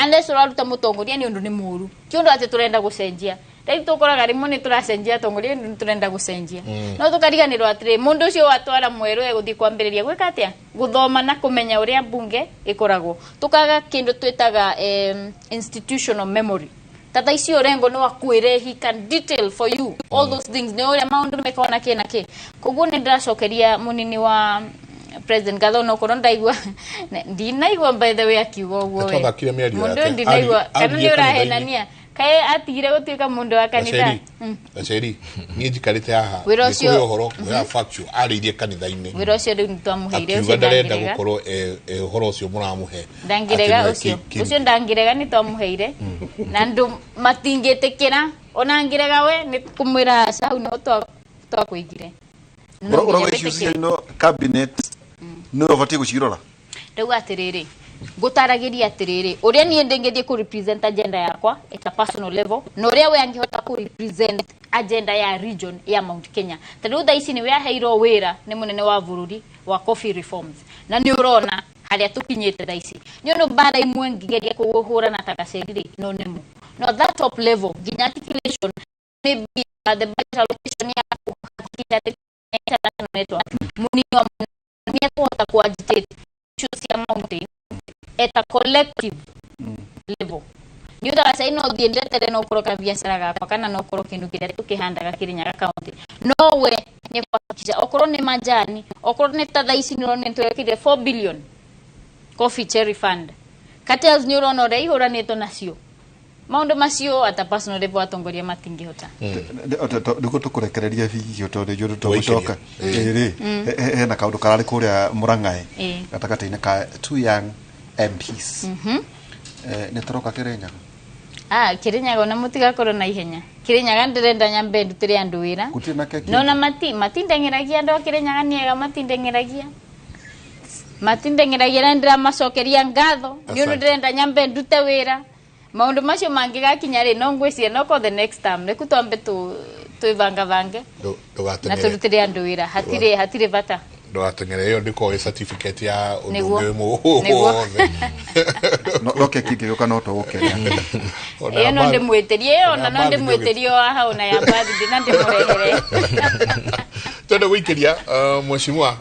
unless uraruta mutongoria ni undu ni muru ti undu ati turenda gucenjia rĩu tũkoraga rĩmwe nĩ tũracenjia atongoria nĩ tũrenda gũcenjia no tũkariganĩrwo atĩrĩ mũndũ ũcio watwara mwerũ egũthiĩ kwambĩrĩria gwĩka atĩa gũthoma na kũmenya ũrĩa mbunge ĩkoragwo tũkaga kĩndũ twĩtaga institutional memory ta thaa ici Orengo no akwĩre he can detail for you all those things nĩ ũrĩa maũndũ mekona kĩ na kĩ koguo nĩ ndĩracokeria mũnini wa President Gatho no kono ndaigua ndinaigua by the way akiuga ũguo we mũndũ ndinaigua kana nĩ ũrahenania kae atigire gutuika mundu wa kanitha Gacheri ni njikarite haha ni uhoro wa factual aririe kanitha-ini wira ucio riu nitwamuheire ucio ndarenda gukorwo uhoro ucio muramuhe ndangirega ucio ucio ndangirega nitwamuheire na andu matingitikira ona ngirega we ni kumwira aca hau no twakuigire uroga icio cia ino cabinet ni ubatie gucirora riu atiriri ngutaragiria atiriri uria nie ndingithie ku represent agenda yakwa at a personal level na uria we angihota ku represent agenda ya region ya Mount Kenya tondu thaa ici niwe aheirwo wira ni munene wa bururi wa coffee reforms na ni urona haria tukinyite thaa ici ni undu mbara imwe ngigeria kuhurana ta Gacheri ri no nemu no that top level nginya articulation maybe the budget allocation ya kuhakikisha ati international network munini wa ni akuhota ku agitate issues ya mountain at a collective level ni unda sai no thie ndetere no koroka biacara gakwa kana no koro kindu kiria tukihandaga Kirinyaga county no we ni kuhakikisha okorwo ni majani okorwo ni ta thaa ici ni urona twekire 4 billion coffee cherry fund cartels ni urona uria ihuranitwo nacio maundu macio ata personal level atongoria matingihota ndiko tukurekereria biũ tondu ithuĩ tũgũcoka ĩrĩ hena kaũndũ kararĩ kũrĩa Mũrang'aĩ gatagatĩ-inĩ ka two young MPs nĩ tũroka Kirinyaga Kirinyaga ona mũtigakorwo na ihenya Kirinyaga ndĩrenda nyambe ndutĩre andũ wĩra no na matindeng'eragia andũ a Kirinyaga nĩ ega matindeng'eragia na ndĩramacokeria ngatho nĩ ũndũ ndĩrenda nyambe ndute wĩra maundu macio mangigakinya ri no ngwiciria no ko the next time reku twambe twivangavange na turutire andu wira hatire bata ndugateng'ere iyo ndiko certificate ya undu ungi wothe no keki ngĩgĩũka no tũgũkenia iyo no ndĩmwĩtĩrie iyo ona no ndĩmwĩtĩrie o haha ona ya birthday na ndĩmũrehere twende gũikĩria mheshimiwa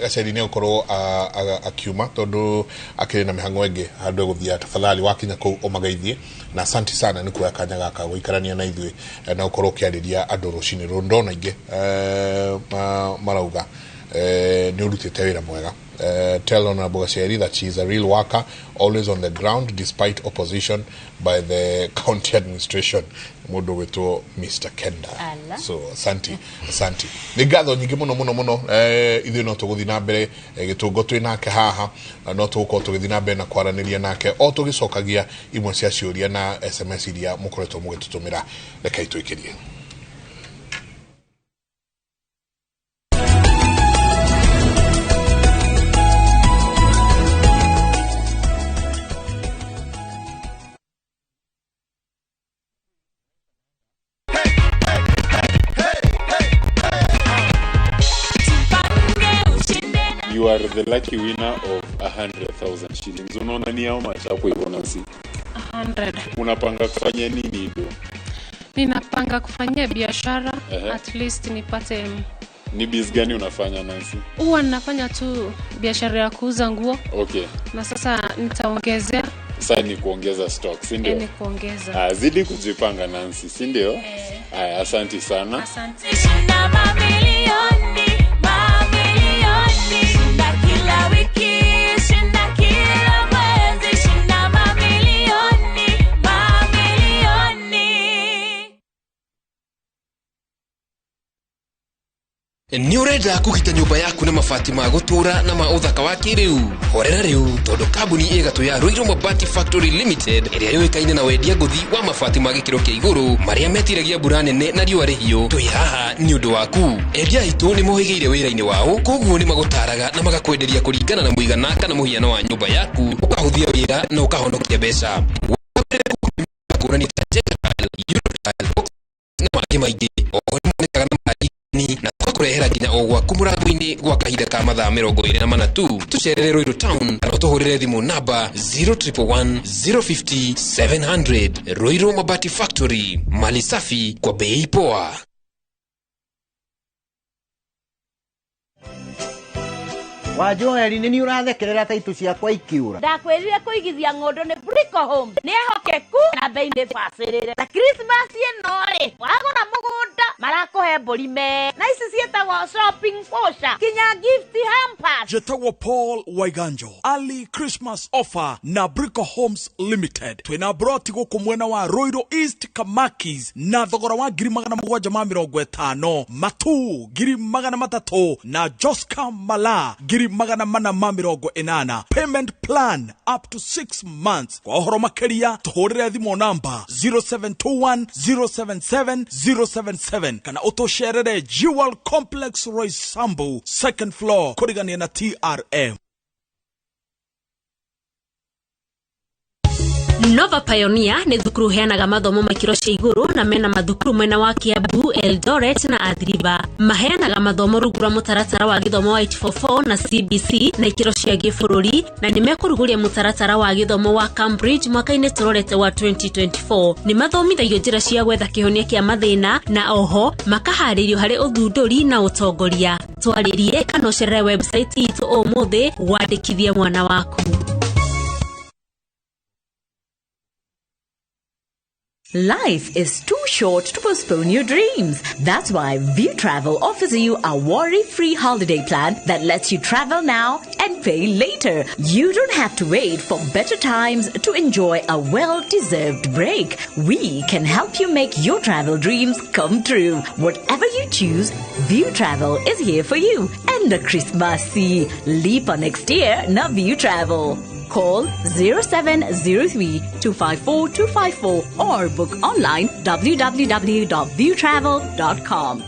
Gacheri nĩ ũkorwo akiuma tondũ akĩrĩ na mĩhang'o ĩngĩ handũ egũthiĩ tafadhali wakinya kũu ũmageithie na asanti sana nĩ kuoya kanya gaka gũikarania na ithuĩ na ũkorwo ũkĩarĩria andũ rũcinĩ rũrũ ndona aingĩ marauga nĩ ũrutĩte wĩra mwega. Tell Honorable Gacheri that she is a real worker, always on the ground despite opposition by the county administration. Mundu witwo Mr. Kenda. Ala. So asanti asanti. Nĩ ngatho nyingĩ mũno mũno mũno ithuĩ no tũgũthiĩ na mbere gĩtũngo twĩ nake haha no tũgũkorwo tũgĩthiĩ na mbere na kwaranĩria nake o tũgĩcokagia imwe cia ciũria na SMS iria mũkoretwo mũgĩtũtũmĩra. Rekei twĩkĩrie. You are the lucky winner of 100,000 shillings. Unaona ni how much hapo hivyo Nancy? 100. Unapanga kufanya nini hivyo? Ninapanga kufanyia biashara. At least nipate. Ni biz gani unafanya Nancy? Huwa ninafanya tu biashara ya kuuza nguo. Okay. Na sasa nitaongezea. Sasa ni kuongeza stock, si ndio? Ni kuongeza. Zidi kujipanga Nancy, si ndio? Haya, asante sana. Asante. Nĩ ũrenda kũgita nyũmba yaku na mabati ma gũtũũra na ma ũthaka wa kĩrĩu? Horera rĩu, tondũ kambuni ĩgatũ ya Ruiru Mabati Factory Limited ĩrĩa yũĩkaine na wendia ngũthi wa mabati ma gĩkĩro kĩa igũrũ marĩa metiragia mbura nene na riũa rĩhiũ, twĩ haha nĩ ũndũ waku. Endia aitũ nĩ mohĩgĩire wĩra-inĩ wao, koguo nĩ magũtaraga na magakwenderia kũringana na mũigana kana mũhiano wa nyũmba yaku, ũkahũthia wĩra na ũkahonokia mbeca. Ngũrani ta Jetile, Eurotile, na mangĩ maingĩ. Oho nĩ monekaga na marangi na tũgakũrehera nginya o gwaku mũrango-inĩ gwa kahinda ka mathaa 24 tu. Tũcerere Ruiru Town kana ũtũhũrĩre thimũ namba 0111 050 700. Ruiru Mabati Factory, mali safi kwa bei poa. Wa Joeli nĩ niĩ ũrathekerera ta itũ ciakwa ikiũra. Ndakwĩrire kũigithia ng'ũndũ nĩ Brico Home nĩ ehokeku na bei nĩ bacĩrĩre. Na Christmas ĩno rĩ, wagũra mũgũnda marakũhe mbũri me na ici ciĩtagwo shopping voucher kinya gift hampers. Njĩtagwo Paul Waiganjo. Early Christmas offer na Brico Homes Limited. Twĩna broti gũkũ mwena wa Ruiru East Kamakis na thogora wa 750,000, Matu 300,000 na Joska Mala 480,000. Payment plan up to 6 months. Kwa ũhoro makĩria tũhũrĩre thimũ namba 0721 077 077 kana ũtũcerere Jewel Complex Roysambu second floor kũrigania na TRM. Nova Pioneer nĩ thukuru heanaga mathomo ma ikĩro cia igũrũ na mena mathukuru mwena wa Kiambu, Eldoret na Athi River. Maheanaga mathomo rungu rwa mũtaratara wa gĩthomo wa 844 na CBC na ikĩro cia gĩbũrũri, na nĩ mekũrugũria mũtaratara wa gĩthomo wa Cambridge mwaka-inĩ tũrorete wa 2024. Nĩ mathomithagio njĩra cia gwetha kĩhonia kĩa mathĩna na oho makaharĩrio harĩ ũthundũri na ũtongoria. Twarĩrie kana ũcerere website itũ ũmũthĩ wandĩkithie mwana waku. Life is too short to postpone your dreams. That's why View Travel offers you a worry-free holiday plan that lets you travel now and pay later. You don't have to wait for better times to enjoy a well-deserved break. We can help you make your travel dreams come true. Whatever you choose, View Travel is here for you. And the Christmas leap on next year, na View Travel. Call 0703 254 254 or book online www.viewtravel.com.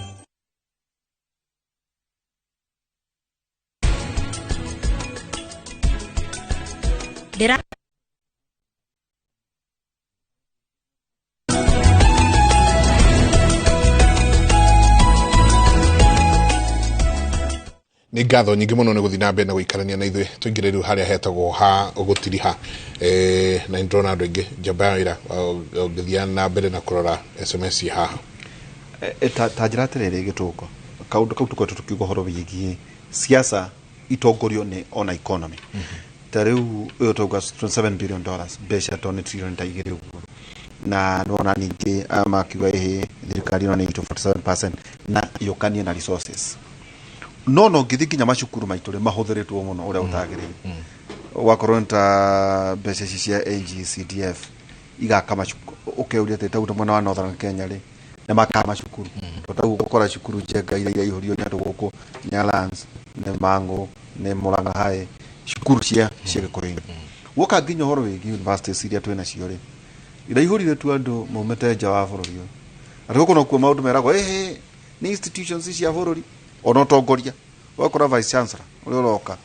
Nĩ ngatho nyingĩ mũno nĩ gũthiĩ na mbere na gũikarania na ithuĩ tũingĩre rĩu harĩa hetagwo ha gũtiriha, na nĩndĩrona andũ aingĩ njamba ya wĩra ũngĩthiĩ na mbere na kũrora SMS haha. Ta njĩra atĩrĩrĩ gĩtũngo kaũndũ kau tũkoretwo tũkiuga ũhoro wĩgiĩ siasa itongorio nĩ ona economy. Ta rĩu ũyũ tauga $27 billion mbeca to nĩ trillion ta igĩrĩ ũguo, na nĩwona ningĩ makiuga ĩhĩ thirikari ĩno nĩ itũ 47% na yũkanie na resources. No ngĩthiĩ nginya macukuru maitũ rĩ mahũthĩrĩtwo mũno ũrĩa ũtagĩrĩire. Ũgakorwo nĩ ta mbeca ici cia AGCDF igaka macukuru, ũkeuria atĩ ta mwena wa Northern Kenya rĩ nĩ makaga macukuru. To tau ũgũkora cukuru Njenga iria ihũrio nĩ andũ gũkũ Nyalands, nĩ Mang'u, nĩ Murang'a High, cukuru cia Gĩkũyũ-inĩ. Woka nginya ũhoro wĩgiĩ universities iria twĩ nacio rĩ iraihũrire tu andũ maumĩte nja wa bũrũri ũyũ. Atĩ gũkũ nokuo maũndũ meragwo ĩhĩ nĩ institutions cia bũrũri ona ũtongoria. Ũgakora vice chancellor ũrĩa ũroka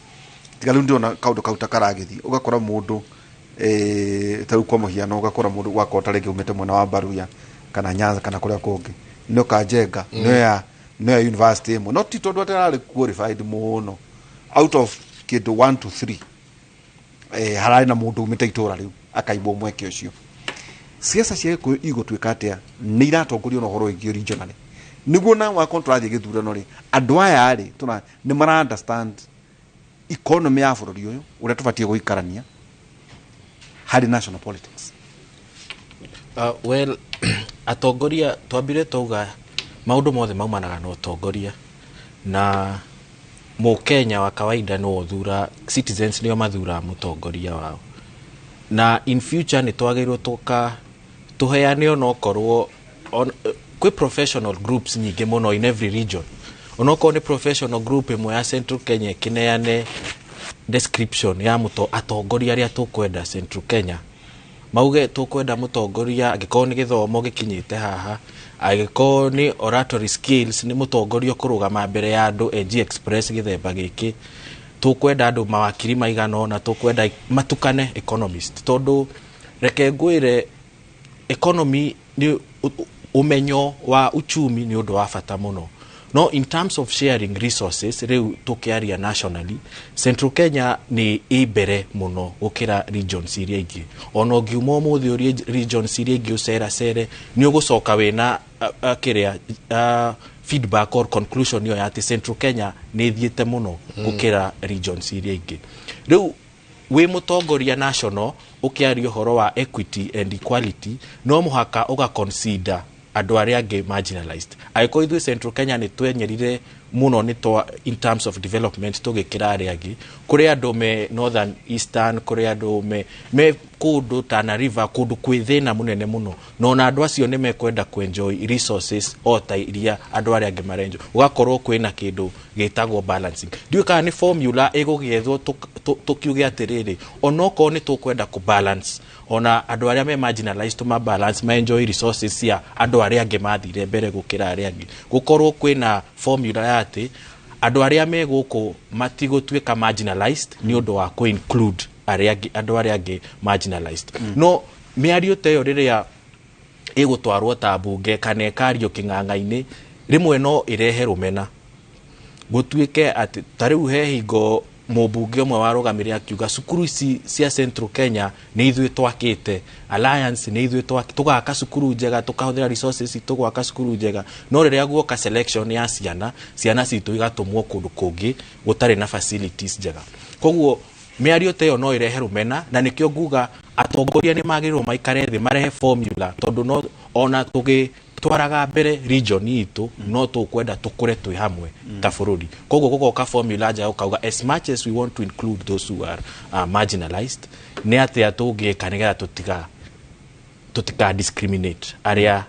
tiga rĩu ndĩrona kaũndũ kau ta karagĩthiĩ, ũgakora mũndũ ta rĩu kwa mũhiano ũgakora mũndũ wakorwo ta rĩngĩ umĩte mwena wa Baruya kana Nyanza kana kũrĩa kũngĩ nĩ Kanjenga nĩ ya university ĩmwe, no ti tondũ atĩ ararĩ qualified mũno out of kĩndũ 1 to 3 hararĩ na mũndũ umĩte itũra rĩu akaibwo mweke ũcio. Siasa cia Gĩkũyũ igũtuĩka atĩa nĩ iratongorio na ũhoro wĩgiĩ regionally nĩguo na wakorwo tũrathiĩ gĩthurano rĩ andũ aya rĩ nĩ mara understand economy ya bũrũri ũyũ ũrĩa tũbatiĩ gũikarania harĩ national politics. Well, atongoria twambire twauga maũndũ mothe maumanaga na ũtongoria, na mũkenya wa kawaida nĩwe ũthura, citizens nĩo mathuraga mũtongoria wao, na in future nĩ twagĩrĩirwo tũheane onokorwo kwĩ professional groups nyingĩ mũno in every region. Onokorwo nĩ professional group ĩmwe ya Central Kenya ĩkĩneane description ya mũto atongoria arĩa tũkwenda Central Kenya, mauge tũkwenda mũtongoria angĩkorwo nĩ gĩthomo gĩkinyĩte haha, angĩkorwo nĩ oratory skills, nĩ mũtongoria ũkũrũgama mbere ya andũ AG Express gĩthemba gĩkĩ, tũkwenda andũ mawakiri maigana ũna, tũkwenda matukane economist, tondũ reke ngwĩre, economy nĩ ũmenyo wa uchumi nĩ ũndũ wa bata mũno. No in terms of sharing resources, rĩu tũkĩaria nationally, Central Kenya nĩ ĩ mbere mũno gũkĩra regions iria ingĩ. Ona ũngiuma ũmũthĩ ũrie regions iria ingĩ ũceracere, nĩ ũgũcoka wĩna kĩrĩa feedback or conclusion ĩyo ya atĩ Central Kenya nĩ ĩthiĩte mũno gũkĩra regions iria ingĩ. Rĩu wĩ mũtongoria national, ũkĩaria ũhoro wa equity and equality, no mũhaka ũga consider andũ arĩa angĩ marginalized. Angĩkorwo ithuĩ Central Kenya nĩ twenyerire mũno nĩ twa in terms of development tũgĩkĩra arĩa angĩ, kũrĩ andũ me northern eastern, kũrĩ andũ me kũndũ Tana River, kũndũ kwĩ thĩna mũnene mũno, na ona andũ acio nĩ mekwenda kũ-enjoy resources o ta iria andũ arĩa angĩ marenjoy. Gũgakorwo kwĩna kĩndũ gĩtagwo balancing. Ndiũĩ kana nĩ formula ĩgũgĩethwo tũkiuge atĩrĩrĩ, onokorwo nĩ tũkwenda kũ balance ona andũ arĩa me marginalized, tũma balance ma enjoy resources cia andũ arĩa angĩ mathire mbere gũkĩra arĩa angĩ, gũkorwo kwĩna formula ya atĩ andũ arĩa me gũkũ matigũtuĩka marginalized nĩ ũndũ wa kũ include arĩa angĩ, andũ arĩa angĩ marginalized. No mĩario ta ĩyo rĩrĩa ĩgũtwarwo ta mbunge kana ĩkario kĩng'ang'a-inĩ, rĩmwe no ĩrehe rũmena, gũtuĩke atĩ ta rĩu he hingo mũmbunge ũmwe warũgamire akiuga cukuru ici cia Central Kenya nĩ ithuĩ twakĩte alliance, nĩ ithuĩ tũgaka cukuru njega, tũkahũthĩra resources citũ gwaka cukuru njega, no rĩrĩa guoka selection ya ciana, ciana citũ igatũmwo kũndũ kũngĩ gũtarĩ na facilities njega. Koguo mĩario ta ĩyo no ĩrehe rũmena, na nĩkĩo nguga atongoria nĩ magĩrĩirwo maikare thĩ marehe formula, tondũ no ona tũgĩtwaraga mbere region itũ no tũkwenda tũkũre twĩ hamwe ta bũrũri. Koguo gũgoka formula njega ũkauga, as much as we want to include those who are marginalized, nĩ atĩa tũngĩka nĩgetha tũtika discriminate arĩa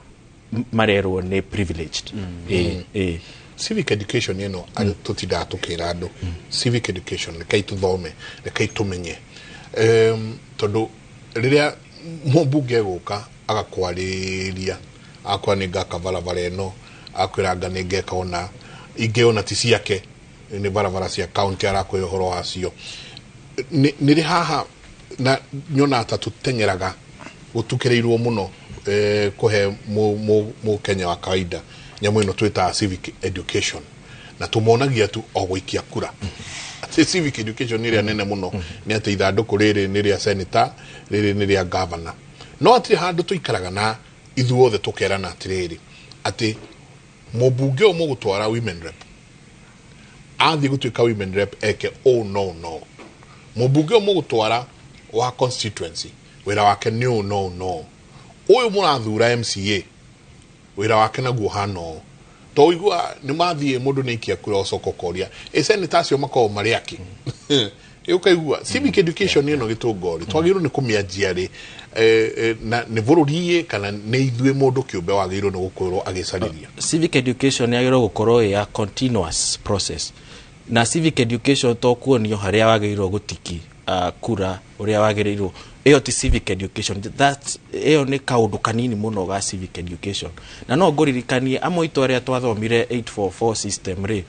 marerwo nĩ privileged? Ĩ. Civic education ĩno arĩ tũtindaga tũkĩra andũ, civic education, rekei tũthome, rekei tũmenye, tondũ rĩrĩa mũmbunge egũka agakwarĩria, akwĩra nĩ ngaka barabara ĩno, akwĩra anga nĩ ngeka ũna, ingĩ ona ti ciake, nĩ barabara cia county arakwĩra ũhoro wacio. Nĩ rĩ haha na nyonaga ta tũteng'eraga gũtukĩrĩirwo mũno kũhe mũkenya wa kawaida nyamũ ĩno twĩtaga civic education, na tũmonagia tu o gũikia kura, atĩ civic education ĩrĩa nene mũno nĩ atĩ ithandũkũ rĩrĩ nĩ rĩa senator, rĩrĩ nĩ rĩa governor. No hatirĩ handũ tũikaraga na ithuothe tũkerana atĩrĩrĩ, atĩ mũmbunge ũyũ mũgũtwara women rep athiĩ gũtuĩka women rep eke oh no mũmbunge ũyũ mũgũtwara wa constituency wĩra wake nĩ ũũ, no ũyũ mũrathura MCA wĩra wake naguo hana ũũ. To ũigua nĩ mathiĩ mũndũ nĩ aikia kura, ũcoka ũkoria ĩ senator acio makoragwo marĩ akĩ? Ũkaigua civic education ĩno gĩtũngori twagĩrĩirwo nĩ kũmĩanjia rĩ, na nĩ bũrũri kana nĩ ithuĩ mũndũ kĩũmbe wagĩrĩirwo nĩ gũkorwo agĩcarĩria? Civic education yagĩrĩirwo gũkorwo ĩ ya continuous process, na civic education to kuonio harĩa wagĩrĩirwo gũtiki kura ũrĩa wagĩrĩirwo, ĩyo ti civic education. That ĩyo nĩ kaũndũ kanini mũno ga civic education. Na no ngũririkanie amwe itũ arĩa twathomire 844 system rĩ,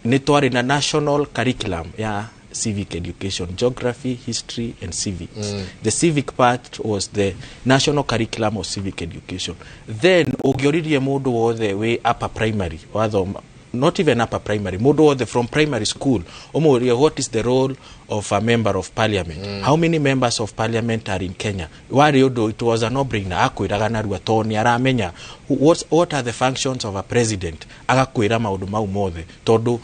nĩ twarĩ na national curriculum ya civic education, geography, history and civics. The civic part was the national curriculum of civic education. Then ũngĩoririe mũndũ wothe wĩ upper primary wathoma, not even upper primary, mũndũ wothe from primary school, ũmũrie, "What is the role of a member of parliament? How many members of parliament are in Kenya?" warĩ ũndũ, it was a no brainer, akwĩraga narua tondũ nĩ aramenya. What are the functions of a president? Agakwĩra maũndũ mau mothe, tondũ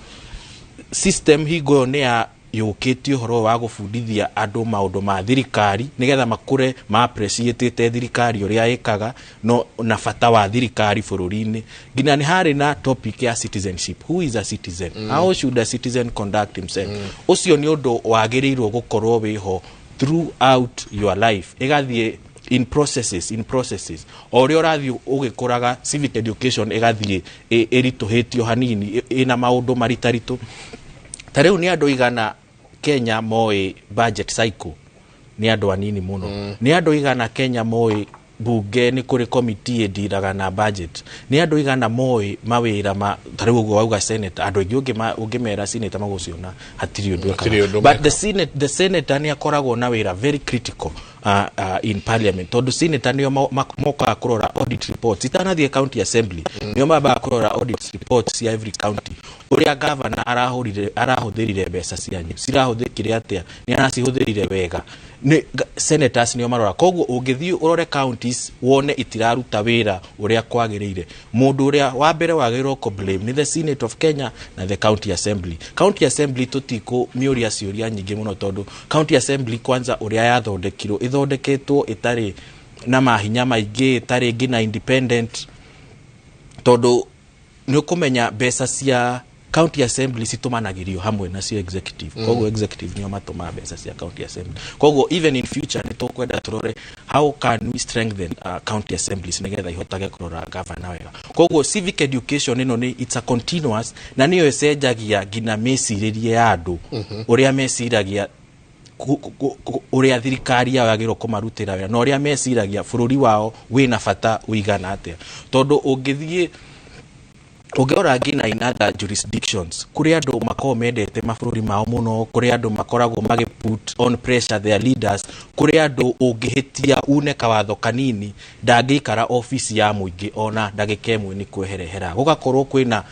system hingo ĩyo nĩ ya yũkĩtie ũhoro wa gũbundithia andũ maũndũ ma thirikari nĩgetha makũre ma appreciate thirikari ũrĩa ĩkaga, no na bata wa thirikari bũrũri-inĩ. Nginya nĩ harĩ na topic ya citizenship, who is a citizen, how should a citizen conduct himself. Ũcio nĩ ũndũ wagĩrĩirwo gũkorwo wĩho throughout your life, ĩgathiĩ In processes o ũrĩa ũrathiĩ ũgĩkũraga, civic education ĩgathiĩ ĩritũhĩtio hanini, ĩna maũndũ maritaritũ. Ta rĩu nĩ andũ igana Kenya moĩ budget cycle? Nĩ andũ anini mũno. Nĩ andũ igana Kenya moĩ bunge nĩ kũrĩ committee ĩndiraga na budget? Nĩ andũ igana moĩ mawĩra ma, ta rĩu ũguo wauga senator, andũ aingĩ ũngĩmera senator magũciona hatirĩ ũndũ Hatirĩ ekaga. ũndũ But mekaga. the senator nĩ akoragwo na wĩra very critical in parliament, tondũ senator nĩo mokaga kũrora audit reports itanathiĩ county assembly. Nĩo mambaga kũrora audit reports cia every county, ũrĩa governor arahũthĩrire mbeca cianyu, cirahũthĩkire atĩa, nĩ aracihũthĩrire wega. Nĩ senators nĩo marora. Koguo ũngĩthiĩ ũrore counties wone itiraruta wĩra ũrĩa kwagĩrĩire, mũndũ ũrĩa wa mbere wagĩrĩirwo kũ blame nĩ the Senate of Kenya na the county assembly. County assembly tũtikũmĩũria ciũria nyingĩ mũno, tondũ county assembly kwanza ũrĩa yathondekirwo, ĩthondeketwo ĩtarĩ na mahinya maingĩ, ĩtarĩ nginya independent, tondũ nĩ ũkũmenya mbeca cia county assembly citũmanagĩrio hamwe nacio executive. Koguo executive nĩo matũmaga mbeca cia county assembly. Koguo even in future nĩ tũkwenda tũrore how can we strengthen county assemblies nĩgetha ihotage kũrora governor wega. Koguo civic education ĩno nĩ, it's a continuous, na nĩyo ĩcenjagia nginya mĩcirĩrie ya andũ, ũrĩa meciragia ũrĩa thirikari yao yagĩrĩirwo kũmarutĩra wĩra na ũrĩa meciragia bũrũri wao wĩna bata ũigana atĩa. Tondũ ũngĩthiĩ ũngĩrora nginya in other jurisdictions, kũrĩ andũ makoragwo mendete mabũrũri mao mũno, kũrĩ andũ makoragwo magĩ put on pressure their leaders, kũrĩ andũ ũngĩhĩtia une kawatho kanini ndangĩikara obici ya mũingĩ ona ndagĩka ĩmwe, nĩ kweherehera, gũgakorwo kwĩna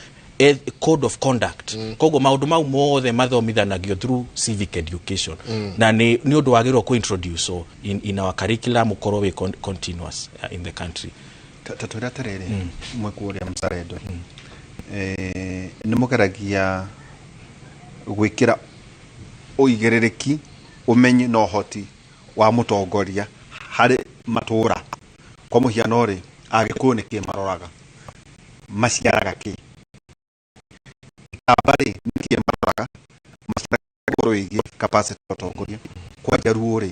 code of conduct. Koguo maũndũ mau mothe mathomithanagio through civic education. Na nĩ ũndũ wagĩrĩirwo kũ-introduce in our curriculum, ũkorwo wĩ continuous in the country. Ta twĩre atĩrĩrĩ, mwĩ kũrĩa Mzalendo, nĩ mũgeragia gwĩkĩra ũigĩrĩrĩki, ũmenyi na ũhoti wa mũtongoria harĩ matũra. Kwa mũhiano rĩ, Agĩkũyũ nĩ kĩ maroraga, maciaraga kĩ? Kamba rĩ, nĩ kĩ maroraga, maciaraga ũhoro wĩgiĩ capacity ya ũtongoria? Kwa Njaruo rĩ,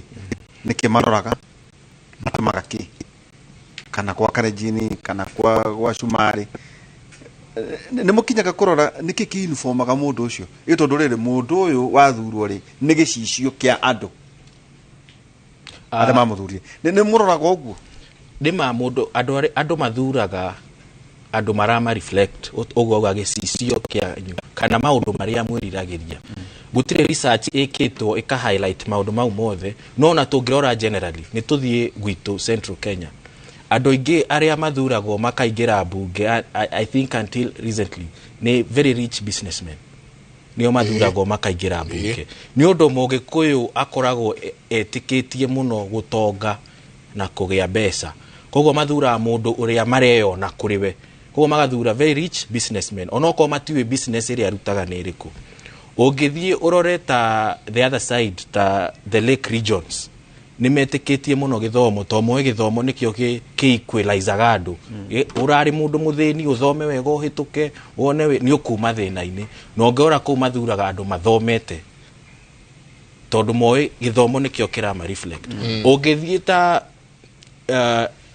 nĩ kĩ maroraga, matũmaga kĩ? Kana kwa Kalenjin, kana kwa Cumarĩ, nĩ mũkinyaga kũrora nĩkĩ kĩ-informaga mũndũ ũcio? Ĩ tondũ rĩrĩ, mũndũ ũyũ wathurwo rĩ, nĩ gĩcicio kĩa andũ arĩa mamũthurire. Nĩ mũroraga ũguo? Nĩma mũndũ andũ mathuraga andũ marama reflect ũguo auga gĩcicio kĩanyu kana maũndũ marĩa mwĩriragĩria. Gũtirĩ research ĩkĩtwo ĩka highlight maũndũ mau mothe, no ona tũngĩrora generally, nĩ tũthiĩ gwitũ Central Kenya, andũ aingĩ arĩa mathuragwo makaingĩra mbunge, I think until recently, nĩ very rich businessmen nĩo mathuragwo makaingĩra mbunge, nĩ ũndũ Mũgĩkũyũ akoragwo etĩkĩtie mũno gũtonga na kũgĩa mbeca. Koguo mathuraga mũndũ ũrĩa mareyona kũrĩ we. Koguo magathura very rich businessmen onokorwo matiũĩ business ĩrĩa arutaga nĩ ĩrĩkũ. Ũngĩthiĩ ũrore ta the other side, ta the lake regions, nĩ metĩkĩtie mũno gĩthomo, to moĩ gĩthomo nĩkĩo kĩ equalizaga andũ. Ũrarĩ mũndũ mũthĩni, ũthome wega, ũhĩtũke, wone nĩ ũkuma thĩna-inĩ. Na ũngĩrora kũu mathuraga andũ mathomete, tondũ moĩ gĩthomo nĩkĩo kĩrama reflect. Ũngĩthiĩ ta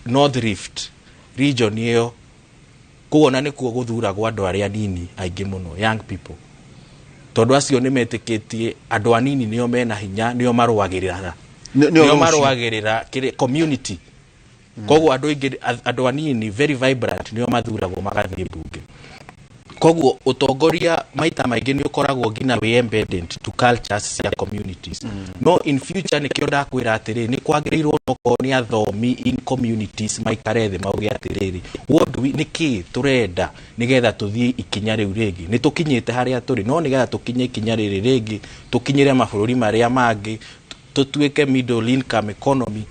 North Rift region ĩyo, kũu ona nĩkuo gũthuragwo andũ arĩa anini aingĩ mũno, young people, tondũ acio nĩ metĩkĩtie andũ anini nĩo mena hinya, nĩo marũagĩrĩra nĩo nĩo rũciũ. Marũagĩrĩra community. Koguo andũ aingĩ, andũ anini very vibrant, nĩo mathuragwo magathiĩ mbunge. Koguo ũtongoria maita maingĩ nĩ ũkoragwo nginya wĩ embedded to cultures cia communities. No in future nĩkĩo ndakwĩra atĩrĩ, nĩ kwagĩrĩirwo nokorwo nĩ athomi in communities maikare thĩ mauge atĩrĩrĩ, what do we, nĩ kĩ tũrenda nĩgetha tũthiĩ ikinya rĩu rĩngĩ? Nĩ tũkinyĩte harĩa tũrĩ, no nĩgetha tũkinye ikinya rĩrĩ rĩngĩ, tũkinyĩre mabũrũri marĩa mangĩ, tũtuĩke middle income economy,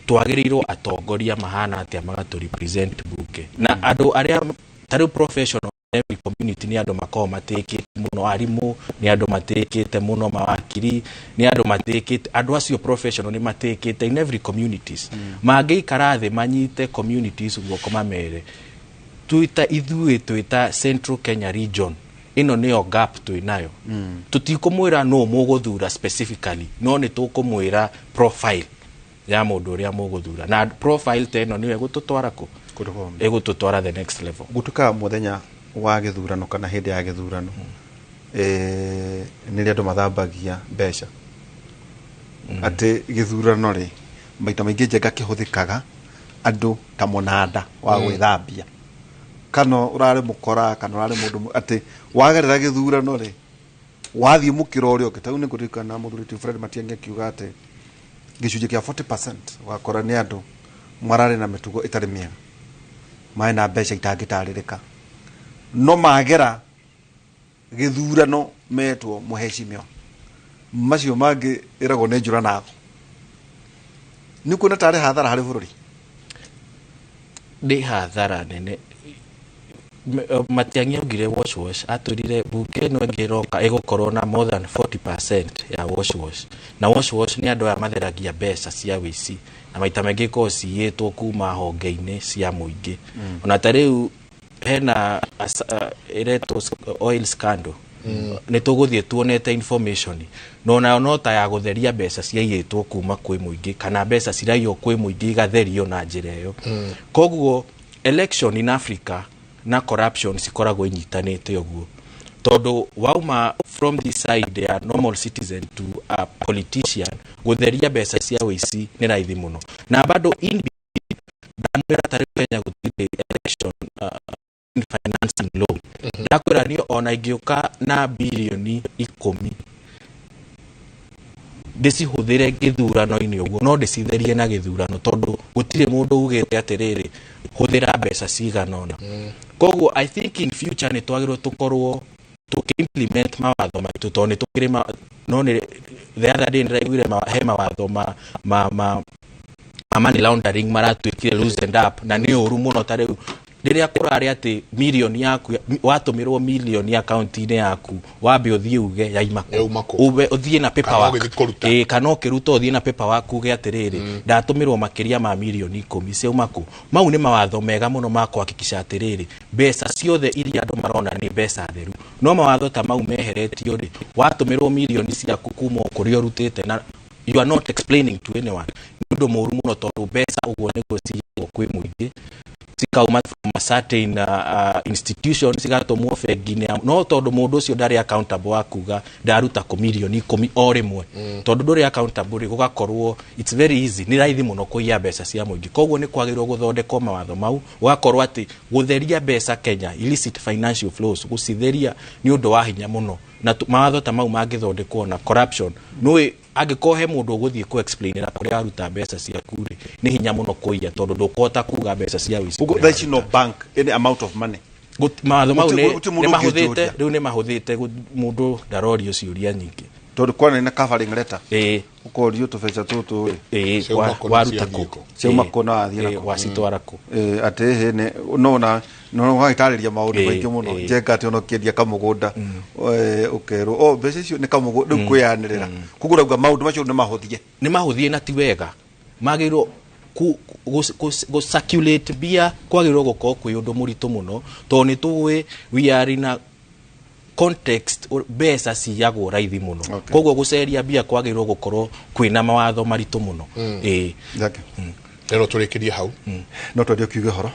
twagĩrĩirwo atongoria mahana atĩa magatũ represent bunge? Na andũ arĩa ta rĩu professional every community nĩ andũ makoragwo matĩkĩte mũno, arimũ nĩ andũ matĩkĩte mũno, mawakiri nĩ andũ matĩkĩte, andũ acio professional nĩ matĩkĩte in every communities. Mangĩikara thĩ manyite communities guoko, mamere twĩta ithuĩ twĩta Central Kenya region, ĩno nĩyo gap twĩ nayo. Tũtikũmwĩra no mũgũthura specifically, no nĩ tũkũmwĩra profile. Ya mũndũ ũrĩa mũgũthura na profile ta ĩno nĩyo ĩgũtũtwara kũ, ĩgũtũtwara the next level. Gũtuĩkaga mũthenya wa gĩthurano kana hĩndĩ ya gĩthurano, nĩrĩo andũ mathambagia mbeca, atĩ gĩthurano rĩ, maita maingĩ njenga kĩhũthĩkaga andũ ta mũnanda wa gwĩthambia, kana ũrarĩ mũkora kana ũrarĩ mũndũ atĩ wagerera gĩthurano rĩ, wathiĩ mũkĩra ũrĩa ũngĩ. Tarĩu nĩ ngũririkana mũthuri ti Fred Matiang'i akiuga atĩ gĩcunjĩ kĩa 40% wakora nĩ andũ mararĩ na mĩtugo ĩtarĩ mĩega, marĩ na mbeca itangĩtarĩrĩka, no magera gĩthurano metwo mũhecimiwa, macio mangĩ ĩragwo nĩ njũra nago. Nĩ kuona tarĩ hathara harĩ bũrũri? Nĩ hathara nene. Matiang'i augire wash wash, atwĩrire bunge ĩno ĩngĩ ĩroka ĩgũkorwo na more than 40% ya wash wash. Na wash wash nĩ andũ aya matheragia mbeca cia wĩici, na maita maingĩ ikoragwo ciyĩtwo kuma honge-inĩ cia mũingĩ. Ona ta rĩu hena ĩretwo oil scandal, nĩ tũgũthiĩ tuonete information, no onayo no ta ya gũtheria mbeca ciaiyĩtwo kuma kwĩ mũingĩ, kana mbeca ciraiywo kwĩ mũingĩ igatherio na njĩra ĩyo. Koguo election in Africa na corruption cikoragwo inyitanĩte ũguo, tondũ wauma from this side ya normal citizen to a politician, gũtheria mbeca cia wĩici nĩ raithi mũno. Na bado in ndamwĩra, ta rĩu Kenya gũtirĩ election financing law. Ndakwĩra niĩ ona ingĩũka na birioni 10 ndĩcihũthĩre gĩthurano-inĩ ũguo, no ndĩcitherie na gĩthurano, tondũ gũtirĩ mũndũ ugĩte atĩrĩrĩ, hũthĩra mbeca cigana ũna. Koguo I think in future nĩ twagĩrĩirwo tũkorwo tũkĩ-implement mawatho maitũ, tondũ nĩ tũkĩrĩ no nĩ the other day nĩndĩraiguire he mawatho ma money laundering maratuĩkire loosened up, na nĩ ũru mũno. Ta rĩu rĩrĩa kũrarĩ atĩ mirioni yaku watũmĩrwo mirioni akaunti-inĩ yaku, wambe ũthiĩ uge yaima kũ, ube ũthiĩ na paperwork. Ũgĩthiĩ kũruta. Ĩĩ, kana ũkĩruta ũthiĩ na paperwork uge atĩrĩrĩ, ndatũmĩrwo makĩria ma mirioni 10, ciauma kũ? Mau nĩ mawatho mega mũno ma kũhakikisha atĩrĩrĩ, mbeca ciothe iria andũ marona nĩ mbeca theru. No mawatho ta mau meheretio rĩ, watũmĩrwo mirioni ciaku kuma o kũrĩa ũrutĩte na you are not explaining to anyone, nĩ ũndũ mũru mũno, tondũ mbeca ũguo nĩguo ciyagwo kwĩ mũingĩ, cikauma from a certain institution, cigatũmwo bengi-inĩ no tondũ mũndũ ũcio ndarĩ accountable wa kuga ndaruta kũ mirioni 10 o rĩmwe, tondũ ndũrĩ accountable rĩ, gũgakorwo it's very easy, nĩ raithi mũno kũiya mbeca cia mũingĩ. Koguo nĩ kwagĩrĩirwo gũthondekwo mawatho mau, gũgakorwo atĩ gũtheria mbeca Kenya, illicit financial flows, gũcitheria nĩ ũndũ wa hinya mũno. Na mawatho ta mau mangĩthondekwo, na corruption nũĩ angĩkorwo he mũndũ ũgũthiĩ kũ explainĩra kũrĩa waruta mbeca ciaku rĩ, nĩ hinya mũno kũiya, tondũ ndũkũhota kuga mbeca cia wĩici Ũguo kũrĩa thaa ici no bank any amount of money. Mawatho mau Gũtirĩ mũndũ nĩ mahũthĩte. ũngĩnjũria. Rĩu nĩ mahũthĩte, mũndũ ndarorio ciũria nyingĩ. Tondũ kwana na covering letter, ĩĩ, ũkorio tũbeca tũtũ rĩ, ĩĩ, waruta kũ? Ciauma kũ na wathiĩ nakũ? Wacitwara kũ? Ĩĩ, atĩ ĩhĩ nĩ no na no ũgagĩtarĩria maũndũ maingĩ mũno. Njenga atĩ ona ũkĩendia kamũgũnda, ũkerwo o mbeca icio nĩ kamũgũnda rĩu kwĩyanĩrĩra. Koguo ũrauga maũndũ macio nĩ mahũthie? Nĩ mahũthie na ti wega, magĩrĩirwo gũ circulate mbia, kwagĩrĩirwo gũkorwo kwĩ ũndũ mũritũ mũno, tondũ nĩ tũĩ we are in a context mbeca ciyagwo raithi mũno. Koguo gũceria mbia kwagĩrĩirwo gũkorwo kwĩna mawatho maritũ mũno. Ĩĩ. Rero tũrĩkĩrie hau. No twendie ũkiuge ũhoro.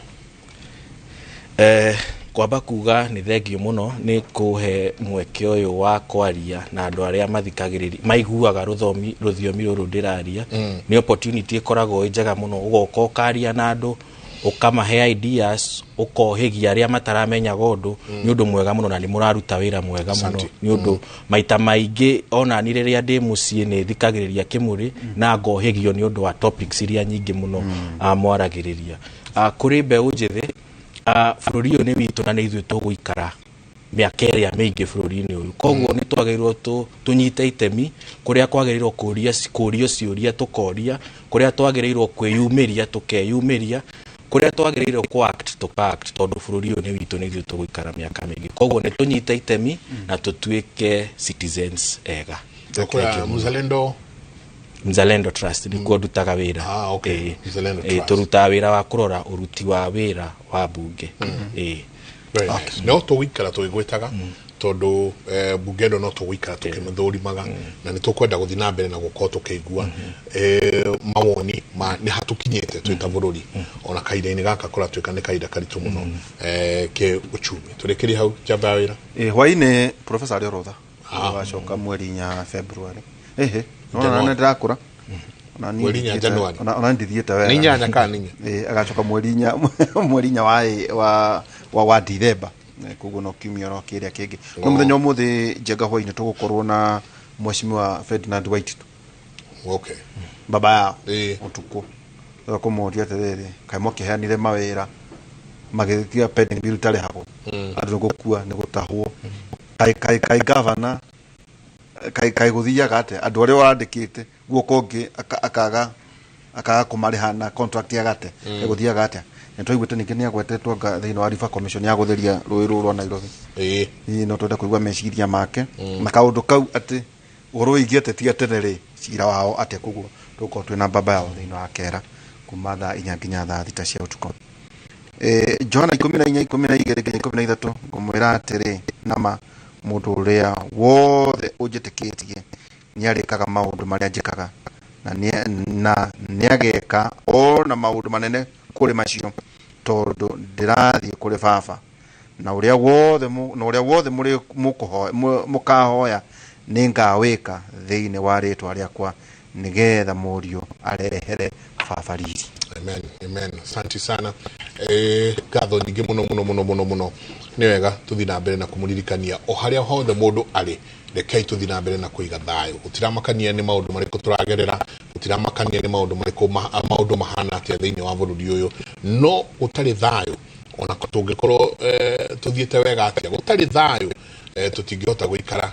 Kwamba kuga nĩ thengio mũno nĩ kũhe mweke ũyũ wa kwaria na andũ arĩa mathikagĩrĩria, maiguaga rũthiomi rũrũ ndĩraria. Nĩ opportunity ĩkoragwo ĩ njega mũno, ũgoka ũkaria na andũ, ũkamahe ideas, ũkohĩgia arĩa mataramenyaga ũndũ. Nĩ ũndũ mwega mũno na nĩ mũraruta wĩra mwega mũno. Asante. Nĩ ũndũ maita maingĩ ona ni rĩrĩa ndĩ mũciĩ nĩ thikagĩrĩria kĩmũrĩ na ngohĩgio nĩ ũndũ wa topics iria nyingĩ mũno mwaragĩrĩria. Kũrĩ mbeũ njĩthĩ, bũrũri ũyũ nĩ witũ na nĩ ithuĩ tũgũikara mĩaka ĩrĩa mĩingĩ bũrũri-inĩ ũyũ. Koguo nĩ twagĩrĩirwo tũnyite itemi kũrĩa kwagĩrĩirwo kũrio ciũria tũkoria, kũrĩa twagĩrĩirwo kwĩyumĩria tũkeyumĩria, kũrĩa twagĩrĩirwo kũ act tũka act, tondũ bũrũri ũyũ nĩ witũ, nĩ ithuĩ tũgũikara mĩaka mĩingĩ. Koguo nĩ tũnyite itemi na tũtuĩke citizens ega. Thoko ya Mzalendo. Mzalendo Trust nĩkuo ndutaga wĩra. Ah, okay. Mzalendo Trust. Tũrutaga wĩra wa kũrora ũruti wa wĩra wa bunge. Ĩĩ. Very nice. No tũgũikara tũgĩgwĩtaga. Tondu bunge ĩno no tũgũikara tũkĩmĩthũrimaga na nĩ tũkwenda gũthiĩ na mbere na gũkorwo tũkĩigua mawoni ma nĩ hatũkinyĩte twĩ ta bũrũri ona kahinda-inĩ gaka kũratuĩka nĩ kahinda karitũ mũno kĩ uchumi. Tũrĩkĩrie hau njamba ya wĩra. Hwainĩ professor arĩ orotha agacoka mweri 4 February. Ehe, nona ndĩrakũra. Mweri 4 January. Ona ndithiĩte wega. Nĩ inyanya kana nĩ inya? Agacoka mweri 4 wa Dithemba. Koguo no kiumia ro kĩrĩa kĩngĩ. No mũthenya ũmũthĩ Njenga hwainĩ tũgũkorwo na Mheshimiwa Ferdinand Waititu. Okay. Baba yao. Ũtukũ. Kũmũria atĩrĩrĩ, kaĩ mwakĩheanire mawĩra magĩtiga pending bill tarĩhagwo. Andũ nĩ gũkua nĩ gũtahwo. Kai governor kai gũthiaga atĩa andũ arĩa wandĩkĩte guoko ũngĩ akaga kũmarĩha na contract ya gate gũthiaga atĩa. Nĩ twaiguĩte ningĩ nĩ agwetetwo thĩinĩ wa River Commission ya gũtheria rũĩ rũrũ rwa Nairobi. Ĩĩ no twende kũigua meciria make na kaũndũ kau atĩ ũhoro wĩgiĩ ateti a tene rĩ cira wao atĩa. Koguo tũgũkorwo twĩna baba yao thĩinĩ wa kera kuma thaa 4 nginya thaa 6 cia ũtukũ. Johana 14 12 nginya 13 ngũmwĩra atĩrĩ nama mũndũ ũrĩa wothe ũnjĩtĩkĩtie nĩarĩkaga maũndũ marĩa njĩkaga na nĩageka ona maũndũ manene kũrĩ macio tondũ ndĩrathiĩ kũrĩ baba na ũrĩa wothe mũkahoya nĩngawĩka thĩinĩ wa rĩtwa rĩakwa nĩgetha mũriũ arehere baba riri. Amen, amen. Asante sana. Ngatho nyingĩ mũno mũno mũno mũno mũno. Nĩ wega tũthiĩ na mbere na kũmũririkania o harĩa hothe mũndũ arĩ, rekei tũthiĩ na mbere na kũiga thayũ. Gũtiramakania nĩ maũndũ marĩkũ tũragerera, gũtiramakania nĩ maũndũ marĩkũ maũndũ mahana atĩa thĩinĩ wa bũrũri ũyũ, no gũtarĩ thayũ ona tũngĩkorwo tũthiĩte wega atĩa, gũtarĩ thayũ tũtingĩhota gũikara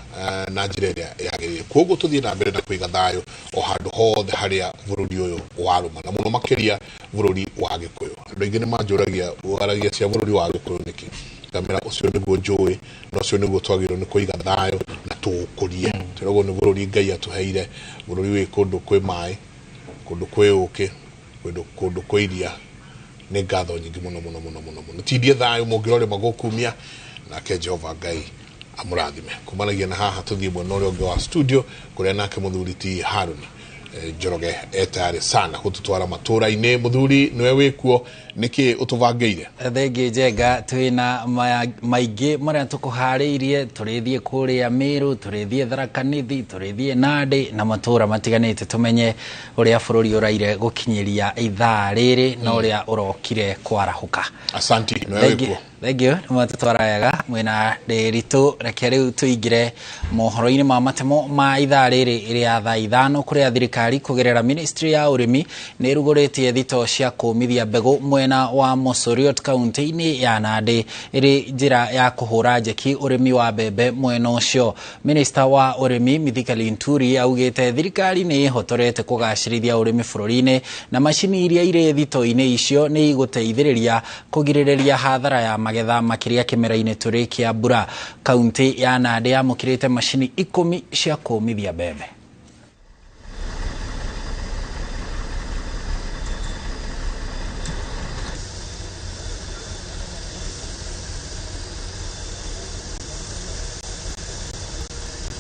na njĩra ĩrĩa yagĩrĩire. Koguo tũthiĩ na mbere na kũiga thayũ o handũ hothe harĩa bũrũri ũyũ warũma, na mũno makĩria bũrũri wa Gĩkũyũ. Andũ aingĩ nĩ manjũragia waragia cia bũrũri wa Gĩkũyũ nĩkĩ? Ngamĩra ũcio nĩguo njũĩ na ũcio nĩguo twagĩrĩirwo nĩ kũiga thayũ na tũũkũrie. Tũragwo nĩ bũrũri Ngai atũheire, bũrũri wĩ kũndũ kwĩ maĩ, kũndũ kwĩ ũkĩ, kũndũ kwĩ iria. Nĩ ngatho nyingĩ mũno mũno mũno mũno mũno. Tindie thayũ mũngĩrorĩma gũkumia, nake Jehova Ngai amũrathime. Kumanagia na haha tũthiĩ mwena ũrĩa ũngĩ wa studio kũrĩa nake mũthuri ti Haruni Njoroge etayarĩ sana gũtũtwara matũra-inĩ. Mũthuri nĩwe wĩkuo, nĩkĩ ũtũbangĩire? Thengi Njenga, twĩna maingĩ marĩa tũkũharĩirie. Tũrĩthiĩ kũrĩa Meru, tũrĩthiĩ Tharaka Nithi, tũrĩthiĩ Nandi na matũra matiganĩte tũmenye ũrĩa bũrũri ũraire gũkinyĩria ithaa rĩrĩ na ũrĩa ũrokire kwarahũka. Asanti, nĩwe wĩkuo. Thank you, nĩ mwatũtwara wega mwĩna Ndĩritũ. Reke rĩu tũingĩre mohoro-inĩ ma matemo ma ithaa rĩrĩ rĩa thaa 5 kũrĩa thirikari kũgerera ministry ya ũrĩmi nĩ ĩrugũrĩtie thito cia kũmithia mbegũ mwena wa Mosoriot kaunti-inĩ ya Nandi ĩrĩ njĩra ya kũhũra njeki ũrĩmi wa mbembe mwena ũcio. Minister wa ũrĩmi Mithika Linturi augĩte thirikari nĩ ĩhotorete kũgacĩrithia ũrĩmi bũrũri-inĩ na macini iria irĩ thito-inĩ icio nĩ igũteithĩrĩria kũgirĩrĩria hathara ya magetha makĩria kĩmera-inĩ tũrĩ kĩa mbura. Kaunti ya Nandi yamũkĩrĩte macini 10 cia kũmithia mbembe.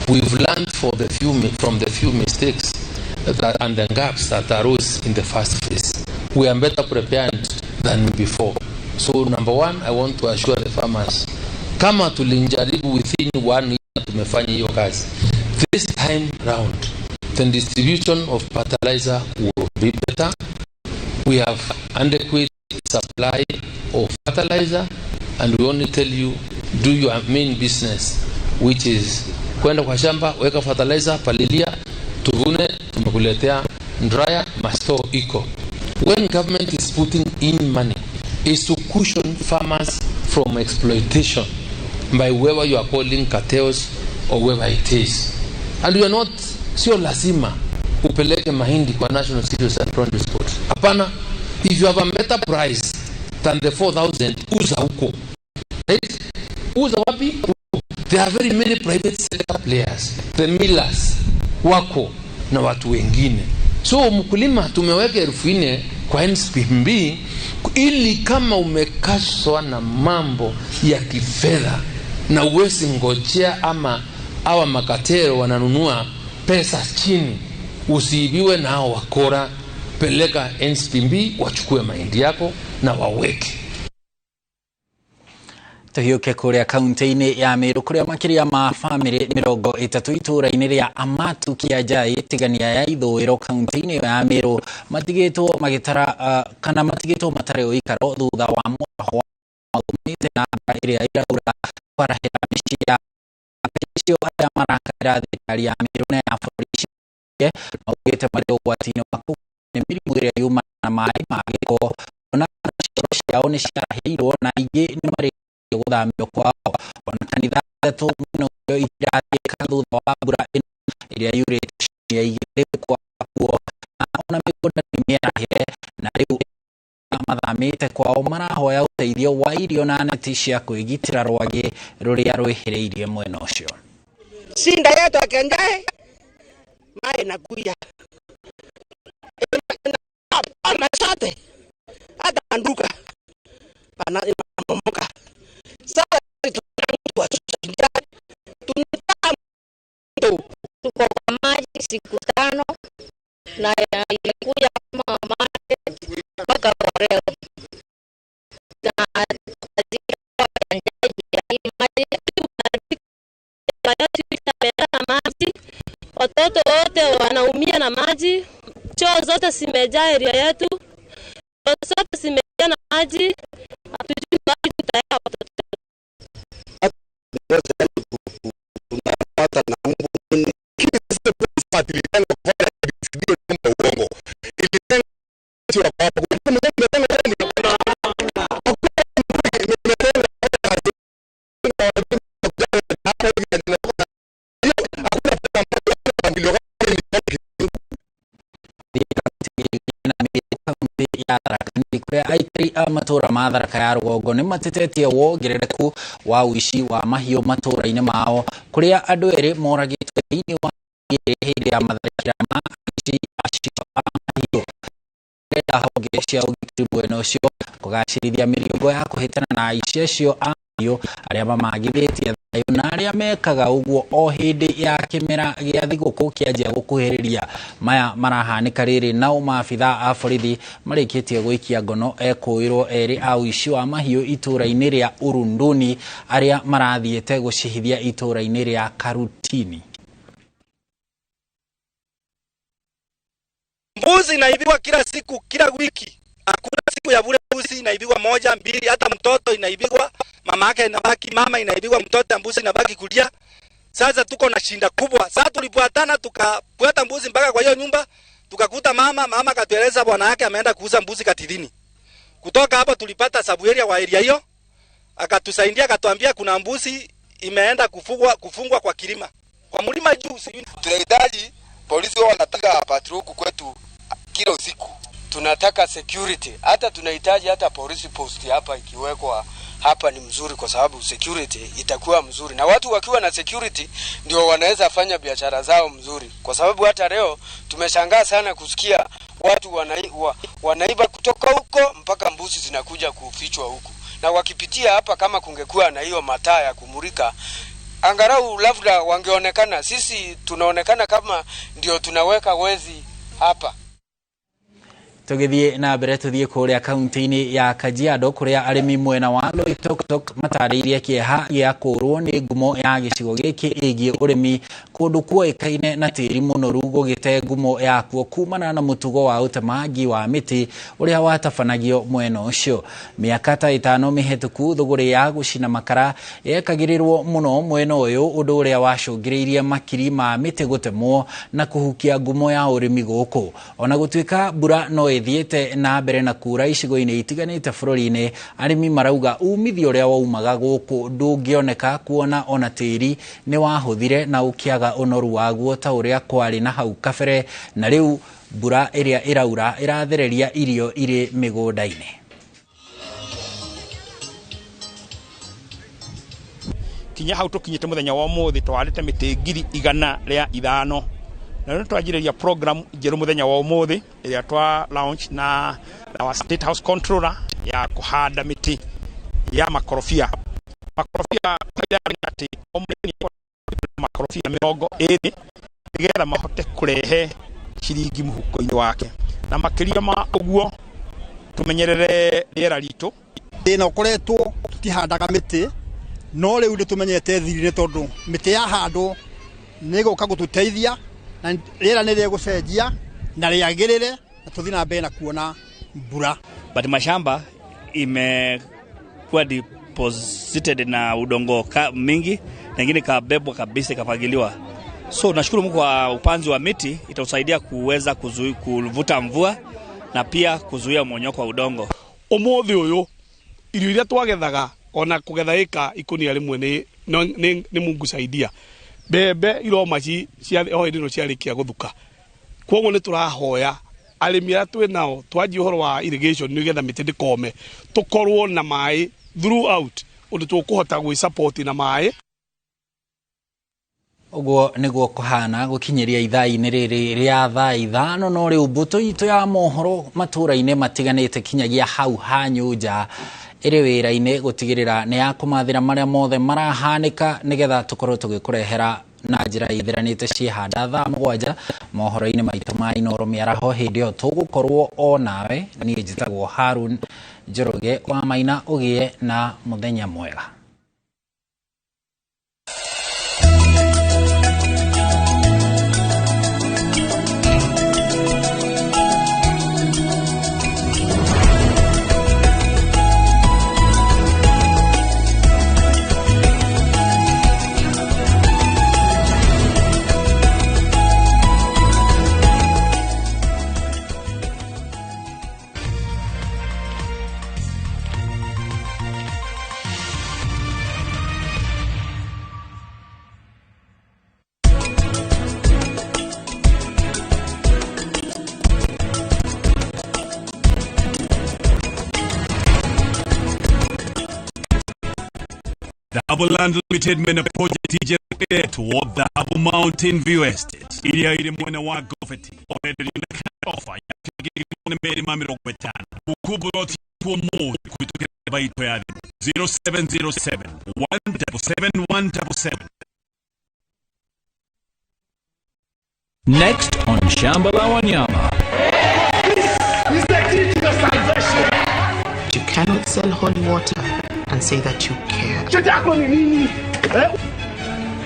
We've learned from the few mistakes and the gaps that arose in the first phase. We are better prepared than before. So number one, I want to assure the farmers, kama tulijaribu within 1 year tumefanya hiyo kazi. This time round, the distribution of fertilizer will be better. We have adequate supply of fertilizer, and we only tell you, do your main business, which is kwenda kwa shamba, weka fertilizer, palilia, tuvune, tumekuletea dryer, masto iko. When government is putting in money, is to cushion farmers from exploitation by whoever you are calling cartels or whoever it is. And we are not, sio lazima upeleke mahindi kwa National Cereals and Produce Board. Hapana, if you have a better price than the 4,000, uza huko. Right? Uza wapi? There are very many private sector players, the millers wako na watu wengine. So mkulima tumeweka 4,000 kwa NCPB ili kama umekaswa na mambo ya kifedha Na uwezi ngojea ama hawa makatero wananunua pesa chini, usiibiwe na hao wakora. Peleka NCPB wachukue mahindi yako na waweke. Tuhiũke kũrĩa kaunti-inĩ ya Meru kũrĩa makĩria ma bamĩrĩ 30 itũũra-inĩ rĩa Amatu Kĩanjai tigania ya ithũĩro kaunti-inĩ ya Meru matigĩtwo magĩtara kana matigĩtwo matarĩ ũikaro thutha wa mwaraho maumĩte na mbura ĩrĩa ĩraura kwarahĩra mĩciĩ ya acio arĩa marakaĩra thirikari ya Meru na ya borithi maugĩte marĩ ũgwati-inĩ wa kũgwatwo nĩ mĩrimũ ĩrĩa yumanaga na maĩ ma gĩko ona cioro ciao nĩ ciarahĩirwo na ingĩ nĩ marĩ gũthamio kwao. Ona kanitha ithatũ mwena ũcio itirathiĩka thutha wa mbura ĩno ĩrĩa yurĩte ciumia igĩrĩ kwakuo, na ona mĩgũnda nĩ mĩarahĩre na rĩu mathamĩte kwao marahoya ũteithio wa irio na neti cia kwĩgitĩra rwagĩ rũrĩa rwĩhĩrĩirie mwena ũcio. Shinda yetu akenjae mai nakuya masate hata anduka pana inamomoka. Sasa tuko kwa maji siku 5 na ilikuja kama maji mpaka kwa leo, na maji, watoto wote wanaumia na maji, choo zote zimejaa area yetu, choo zote zimejaa na maji, hatujui wapi tutaenda watoto. Kuria aikari a matura ma Tharaka ya rũgongo nĩ matetetie wongerereku wa ũici wa mahiũ matũra-inĩ mao kuria andũ erĩ moragĩtwo thĩinĩ wa hĩndĩ ya matharĩkĩra ma aici acio a mahiũ. Marenda honge cia ũgitĩri mwena ũcio kũgacĩrithia mĩriũngũ ya kũhĩtana na aici acio a mahiũ arĩa mamagithĩtie thayũ na arĩa mekaga ũguo o hĩndĩ ya kĩmera gĩa thigũkũ kĩanjia gũkuhĩrĩria. Maya marahanĩka rĩrĩ nao maabitha a borithi marĩkĩtie gũikia ngono ekũĩrwo erĩ a ũici wa mahiũ itũra-inĩ rĩa Urunduni arĩa marathiĩte gũcihithia itũra-inĩ rĩa Karutini. Mbuzi inaibiwa kila siku, kila wiki. Hakuna siku ya bure. Mbuzi inaibiwa 1, 2, hata mtoto inaibiwa, mama yake inabaki, mama inaibiwa, mtoto mbuzi inabaki kulia. Sasa tuko na shinda kubwa. Sasa tulifuatana tukafuata mbuzi mpaka kwa hiyo nyumba, tukakuta mama akatueleza bwana yake ameenda kuuza mbuzi Katithini. Kutoka hapo tulipata sabu area wa area hiyo, akatusaidia akatuambia kuna mbuzi imeenda kufungwa kwa kilima. Kwa mlima juu. Tunahitaji polisi wao wanataka patrol kwetu kila usiku. Tunataka security. Hata tunahitaji hata polisi post hapa ikiwekwa hapa ni mzuri, kwa sababu security itakuwa mzuri. Na watu wakiwa na security ndio wanaweza fanya biashara zao mzuri. Kwa sababu hata leo tumeshangaa sana kusikia watu wanaiba kutoka huko mpaka mbuzi zinakuja kufichwa huku. Na wakipitia hapa, kama kungekuwa na hiyo mataa ya kumulika, angalau labda wangeonekana. Sisi tunaonekana kama ndio tunaweka wezi hapa. Tugithie na mbere tuthie kuria kaunti-inĩ ya Kajiado kuria arĩmi mwena wa Loitoktok matarĩirie kĩeha gĩa kũrwo nĩ ngumo ya gĩcigo gĩkĩ ĩgiĩ ũrĩmi kũndũ kuoĩkaine na tĩri mũnoru gũgĩte ngumo yakuo kumana na mũtugo wa ũtemangi wa mĩtĩ ũrĩa watabanagio mwena ũcio. Mĩaka ta 5 mĩhetũku thũgũrĩ ya gũcina makara yekagĩrĩrwo mũno mwena ũyũ, ũndũ ũrĩa wacũngĩrĩirie makiri ma mĩtĩ gũtemwo na kũhukia ngumo ya ũrĩmi gũkũ. Ona gũtuĩka mbura no ĩthiĩte na mbere na kura icigo-inĩ itiganĩte bũrũri-inĩ, arĩmi marauga umithio ũrĩa waumaga gũkũ ndũngĩoneka kuona ona tĩri nĩ wahũthire na ũkĩaga ũnoru waguo ta ũrĩa kwarĩ na hau kabere, na rĩu mbura ĩrĩa ĩraura ĩrathereria irio irĩ mĩgũnda-inĩ. Kinya hau tũkinyĩte mũthenya wa ũmũthĩ twarĩte mĩtĩ 105,000. Na nĩ twanjĩrĩria program njerũ mũthenya wa ũmũthĩ ĩrĩa twa launch na our State House controller ya kũhanda mĩtĩ ya makorobia. Makorobia atĩ o mũrĩmi makorobia 20 nĩgetha mahote kũrehe ciringi mũhuko-inĩ wake, na makĩria ma ũguo tũmenyerere rĩera ritũ. Thĩna ũkoretwo tũtihandaga mĩtĩ, no rĩu nĩ tũmenyete thiri nĩ tondũ mĩtĩ yahandwo nĩ ĩgũka gũtũteithia na rĩera nĩ rĩgũcenjia na rĩagĩrĩre na tũthiĩ na mbere na kuona mbura. But mashamba imekuwa deposited na udongo mingi na ingine kabebwa kabisa ikafagiliwa. So nashukuru Mungu kwa upanzi wa miti itausaidia kuweza kuvuta mvua na pia kuzuia mmonyoko wa udongo. Umuthi uyu irio iria twagethaga ona kugetha ika ikunia rimwe ni Mungu saidia. Mbembe iroma cia o hĩndĩ ĩno ciarĩkia gũthuka. Kwoguo nĩ tũrahoya arĩmi arĩa twĩ nao twanjie ũhoro wa irrigation nĩgetha mĩtĩ ndĩkome, tũkorwo na maĩ throughout ũndũ tũkũhota gwĩ-support na maĩ. Ũguo nĩguo kũhana gũkinyĩria ithaa-inĩ rĩrĩ rĩa thaa 5, no rĩu mbũtũ itũ ya mohoro matũũra-inĩ matiganĩte kinyagia hau ha Nyũnja ĩrĩ wĩra-inĩ gũtigĩrĩra nĩ yakũmathĩra marĩa mothe marahanĩka nĩgetha tũkorwo tũgĩkũrehera na njĩra ithiranĩte ciĩhanda thaa 7 mohoro-inĩ maitũ ma Inooro mĩaraho. Hĩndĩ ĩyo tũgũkorwo o nawe. Niĩ njĩtagwo Harun Njoroge wa Maina. Ũgĩe na mũthenya mwega. Dhahabu Land Limited mena project ijeretwo Dhahabu Mountain View Estate iria iri mwena wa Gofeti orenderio na offer ya 250,000 ukuburoti kwa mo kuitukira baito ya 0707 177 177. Next on Shamba la Wanyama. This is the key to your salvation. You cannot sell holy water and say that you care.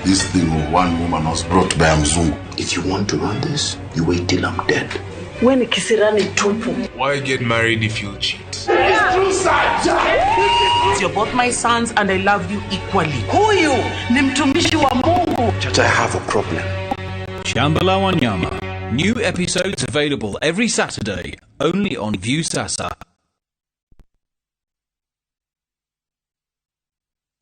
This thing of one woman was brought by a Mzungu. If you want to run this, you wait till I'm dead. When kisirani tupu. Why get married if you cheat? It's true, sir. You're both my sons and I love you equally. Huyu ni mtumishi wa Mungu. Church, I have a problem. Shamba la Wanyama. New episodes available every Saturday, only on Viusasa.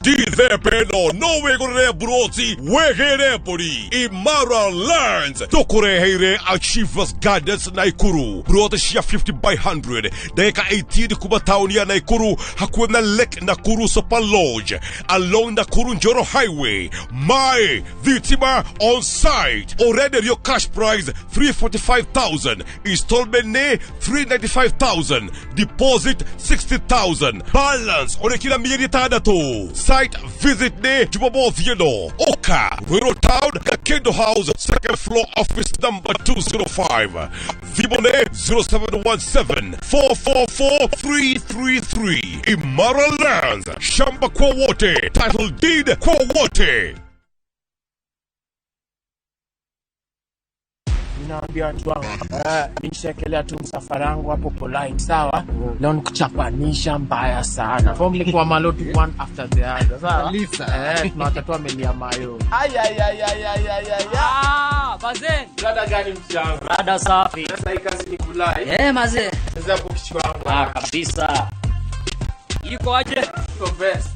Dithepeno no wigurire buroti wegere mburi Imara Lands tukureheire Achievers Gardens Naikuru, buroti cia 50 by 100 ndagika 18 kuma tauni ya Naikuru hakuhĩ na Lake Nakuru Super Lodge along Nakuru Njoro Highway. Mai thitima on site, urenderio cash price 345,000, installment nĩ 395,000, deposit 60,000, balance ũrĩkira mĩeri 6. Site visit ne Jumamosi ĩno Oka Ruiru Town, Kakendo House, second floor, office number 205. Thimũ nĩ 0717 444 333. Imara Lands, shamba kwa wote, title deed kwa wote. Ninaambia watu wangu, nishekelea tu msafara wangu hapo polite, sawa? Leo nikuchapanisha mbaya sana. Form ni kwa malotu one after the other, sawa? Tunawatatua melia mayo. Ay ay ay ay ay ay ay. Ah, bazen. Dada gani mchango? Dada safi. Sasa hii kazi ni kulai. Mazee. Sasa hapo kichwa wangu. Ah, kabisa. Iko aje? Iko best.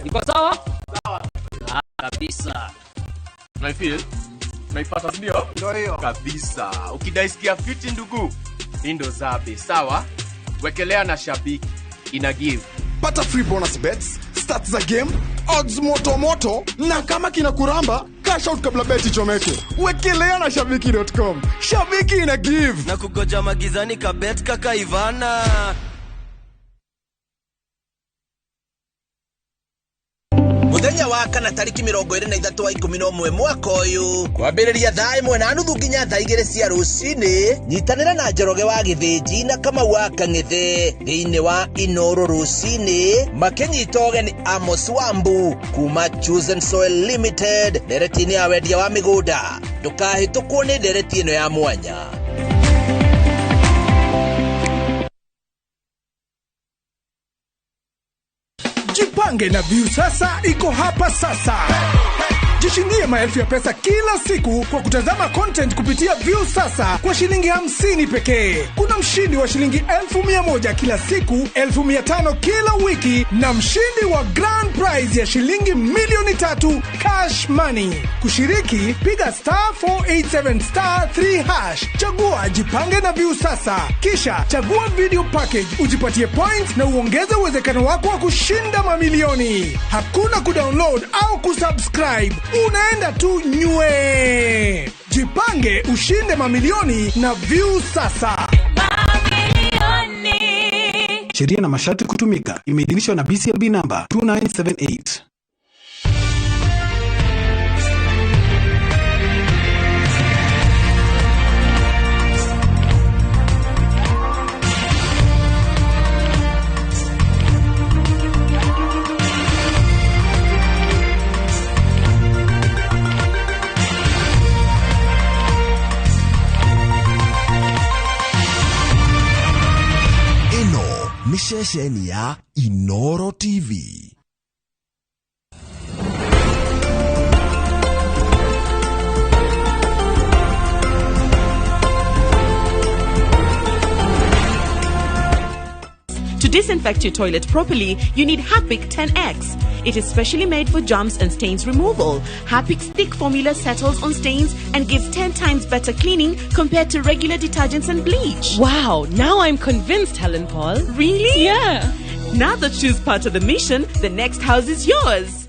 Iko sawa? Sawa. Ah, kabisa. Na feel naipata ndio? Ndio hiyo. Kabisa. Ukidaisikia fiti ndugu, hii ndo zabe, sawa? Wekelea na shabiki, ina give. Pata free bonus bets, stats za game, odds moto moto, na kama kina kuramba, cash out kabla beti chomeke. Wekelea na shabiki.com. Shabiki ina give. Na kugoja magizani ka bet kaka Ivana. Muthenya wa kana tariki 23 wa 11 mwaka uyu kwambĩrĩria thaa 1:30 nginya thaa 2 cia rũcinĩ. Nyitanĩra na Njoroge wa Gĩthĩnji na Kamau wa Kang'ethe thĩinĩ wa Inoro rũcinĩ makĩnyita ũgeni Amos Wambu kuma Chosen Soil Limited ndereti-inĩ ya wendia wa mĩgũnda. Ndũkahĩtũkwo nĩ ndereti ĩno ya mwanya. Jipange na Viusasa iko hapa sasa. Jishindie maelfu ya pesa kila siku kwa kutazama content kupitia Viusasa kwa shilingi 50 pekee. Kuna mshindi wa shilingi 1,100 kila siku, 1,500 kila wiki na mshindi wa grand prize ya shilingi 3,000,000 cash money. Kushiriki, piga *487*3#. Chagua Jipange na Viusasa. Kisha chagua video package, ujipatie points na uongeze uwezekano wako wa kushinda mamilioni. Hakuna kudownload au kusubscribe. Unaenda tu nywe. Jipange ushinde mamilioni na Viusasa. Mamilioni. Sheria na masharti kutumika. Imeidhinishwa na BCLB number 2978. Ni ceceni ya Inoro TV. To disinfect your toilet properly, you need Harpic 10X. It is specially made for germs and stains removal. Harpic's thick formula settles on stains and gives 10 times better cleaning compared to regular detergents and bleach. Wow, now I'm convinced, Helen Paul. Really? Yeah. Now that she's part of the mission, the next house is yours.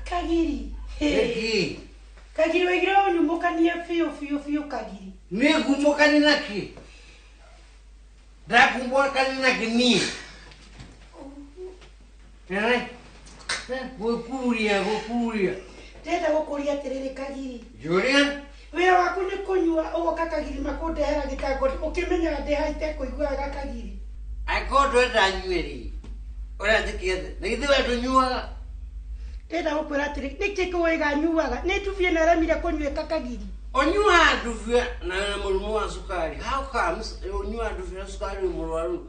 Kagiri. Kagiri wegire unyumukanie fiu fiu fiu Kagiri. Ni gumukani naki. Ndakumbukani naki ni. Gukuria gukuria. Ndenda gukuria atiriri Kagiri. Julia. Wira waku ni kunyua ugoka Kagiri makundehera gitango ukimenyaga ndi haha itekũiguaga Kagiri. Angĩkorwo ndwenda nyue-rĩ, ũrĩa njĩke atĩa? Na githĩ we ndũnyuaga? Ndĩrenda gũkwĩra atĩrĩ, nĩkĩ kĩwĩga nyuaga? Nĩ ndubia na ĩremire kũnyuĩka Kagiri. Ũnyuaga ndubia na wĩna mũrimũ wa cukari. How comes ũnyuaga ndubia na cukari wĩ mũrwaru?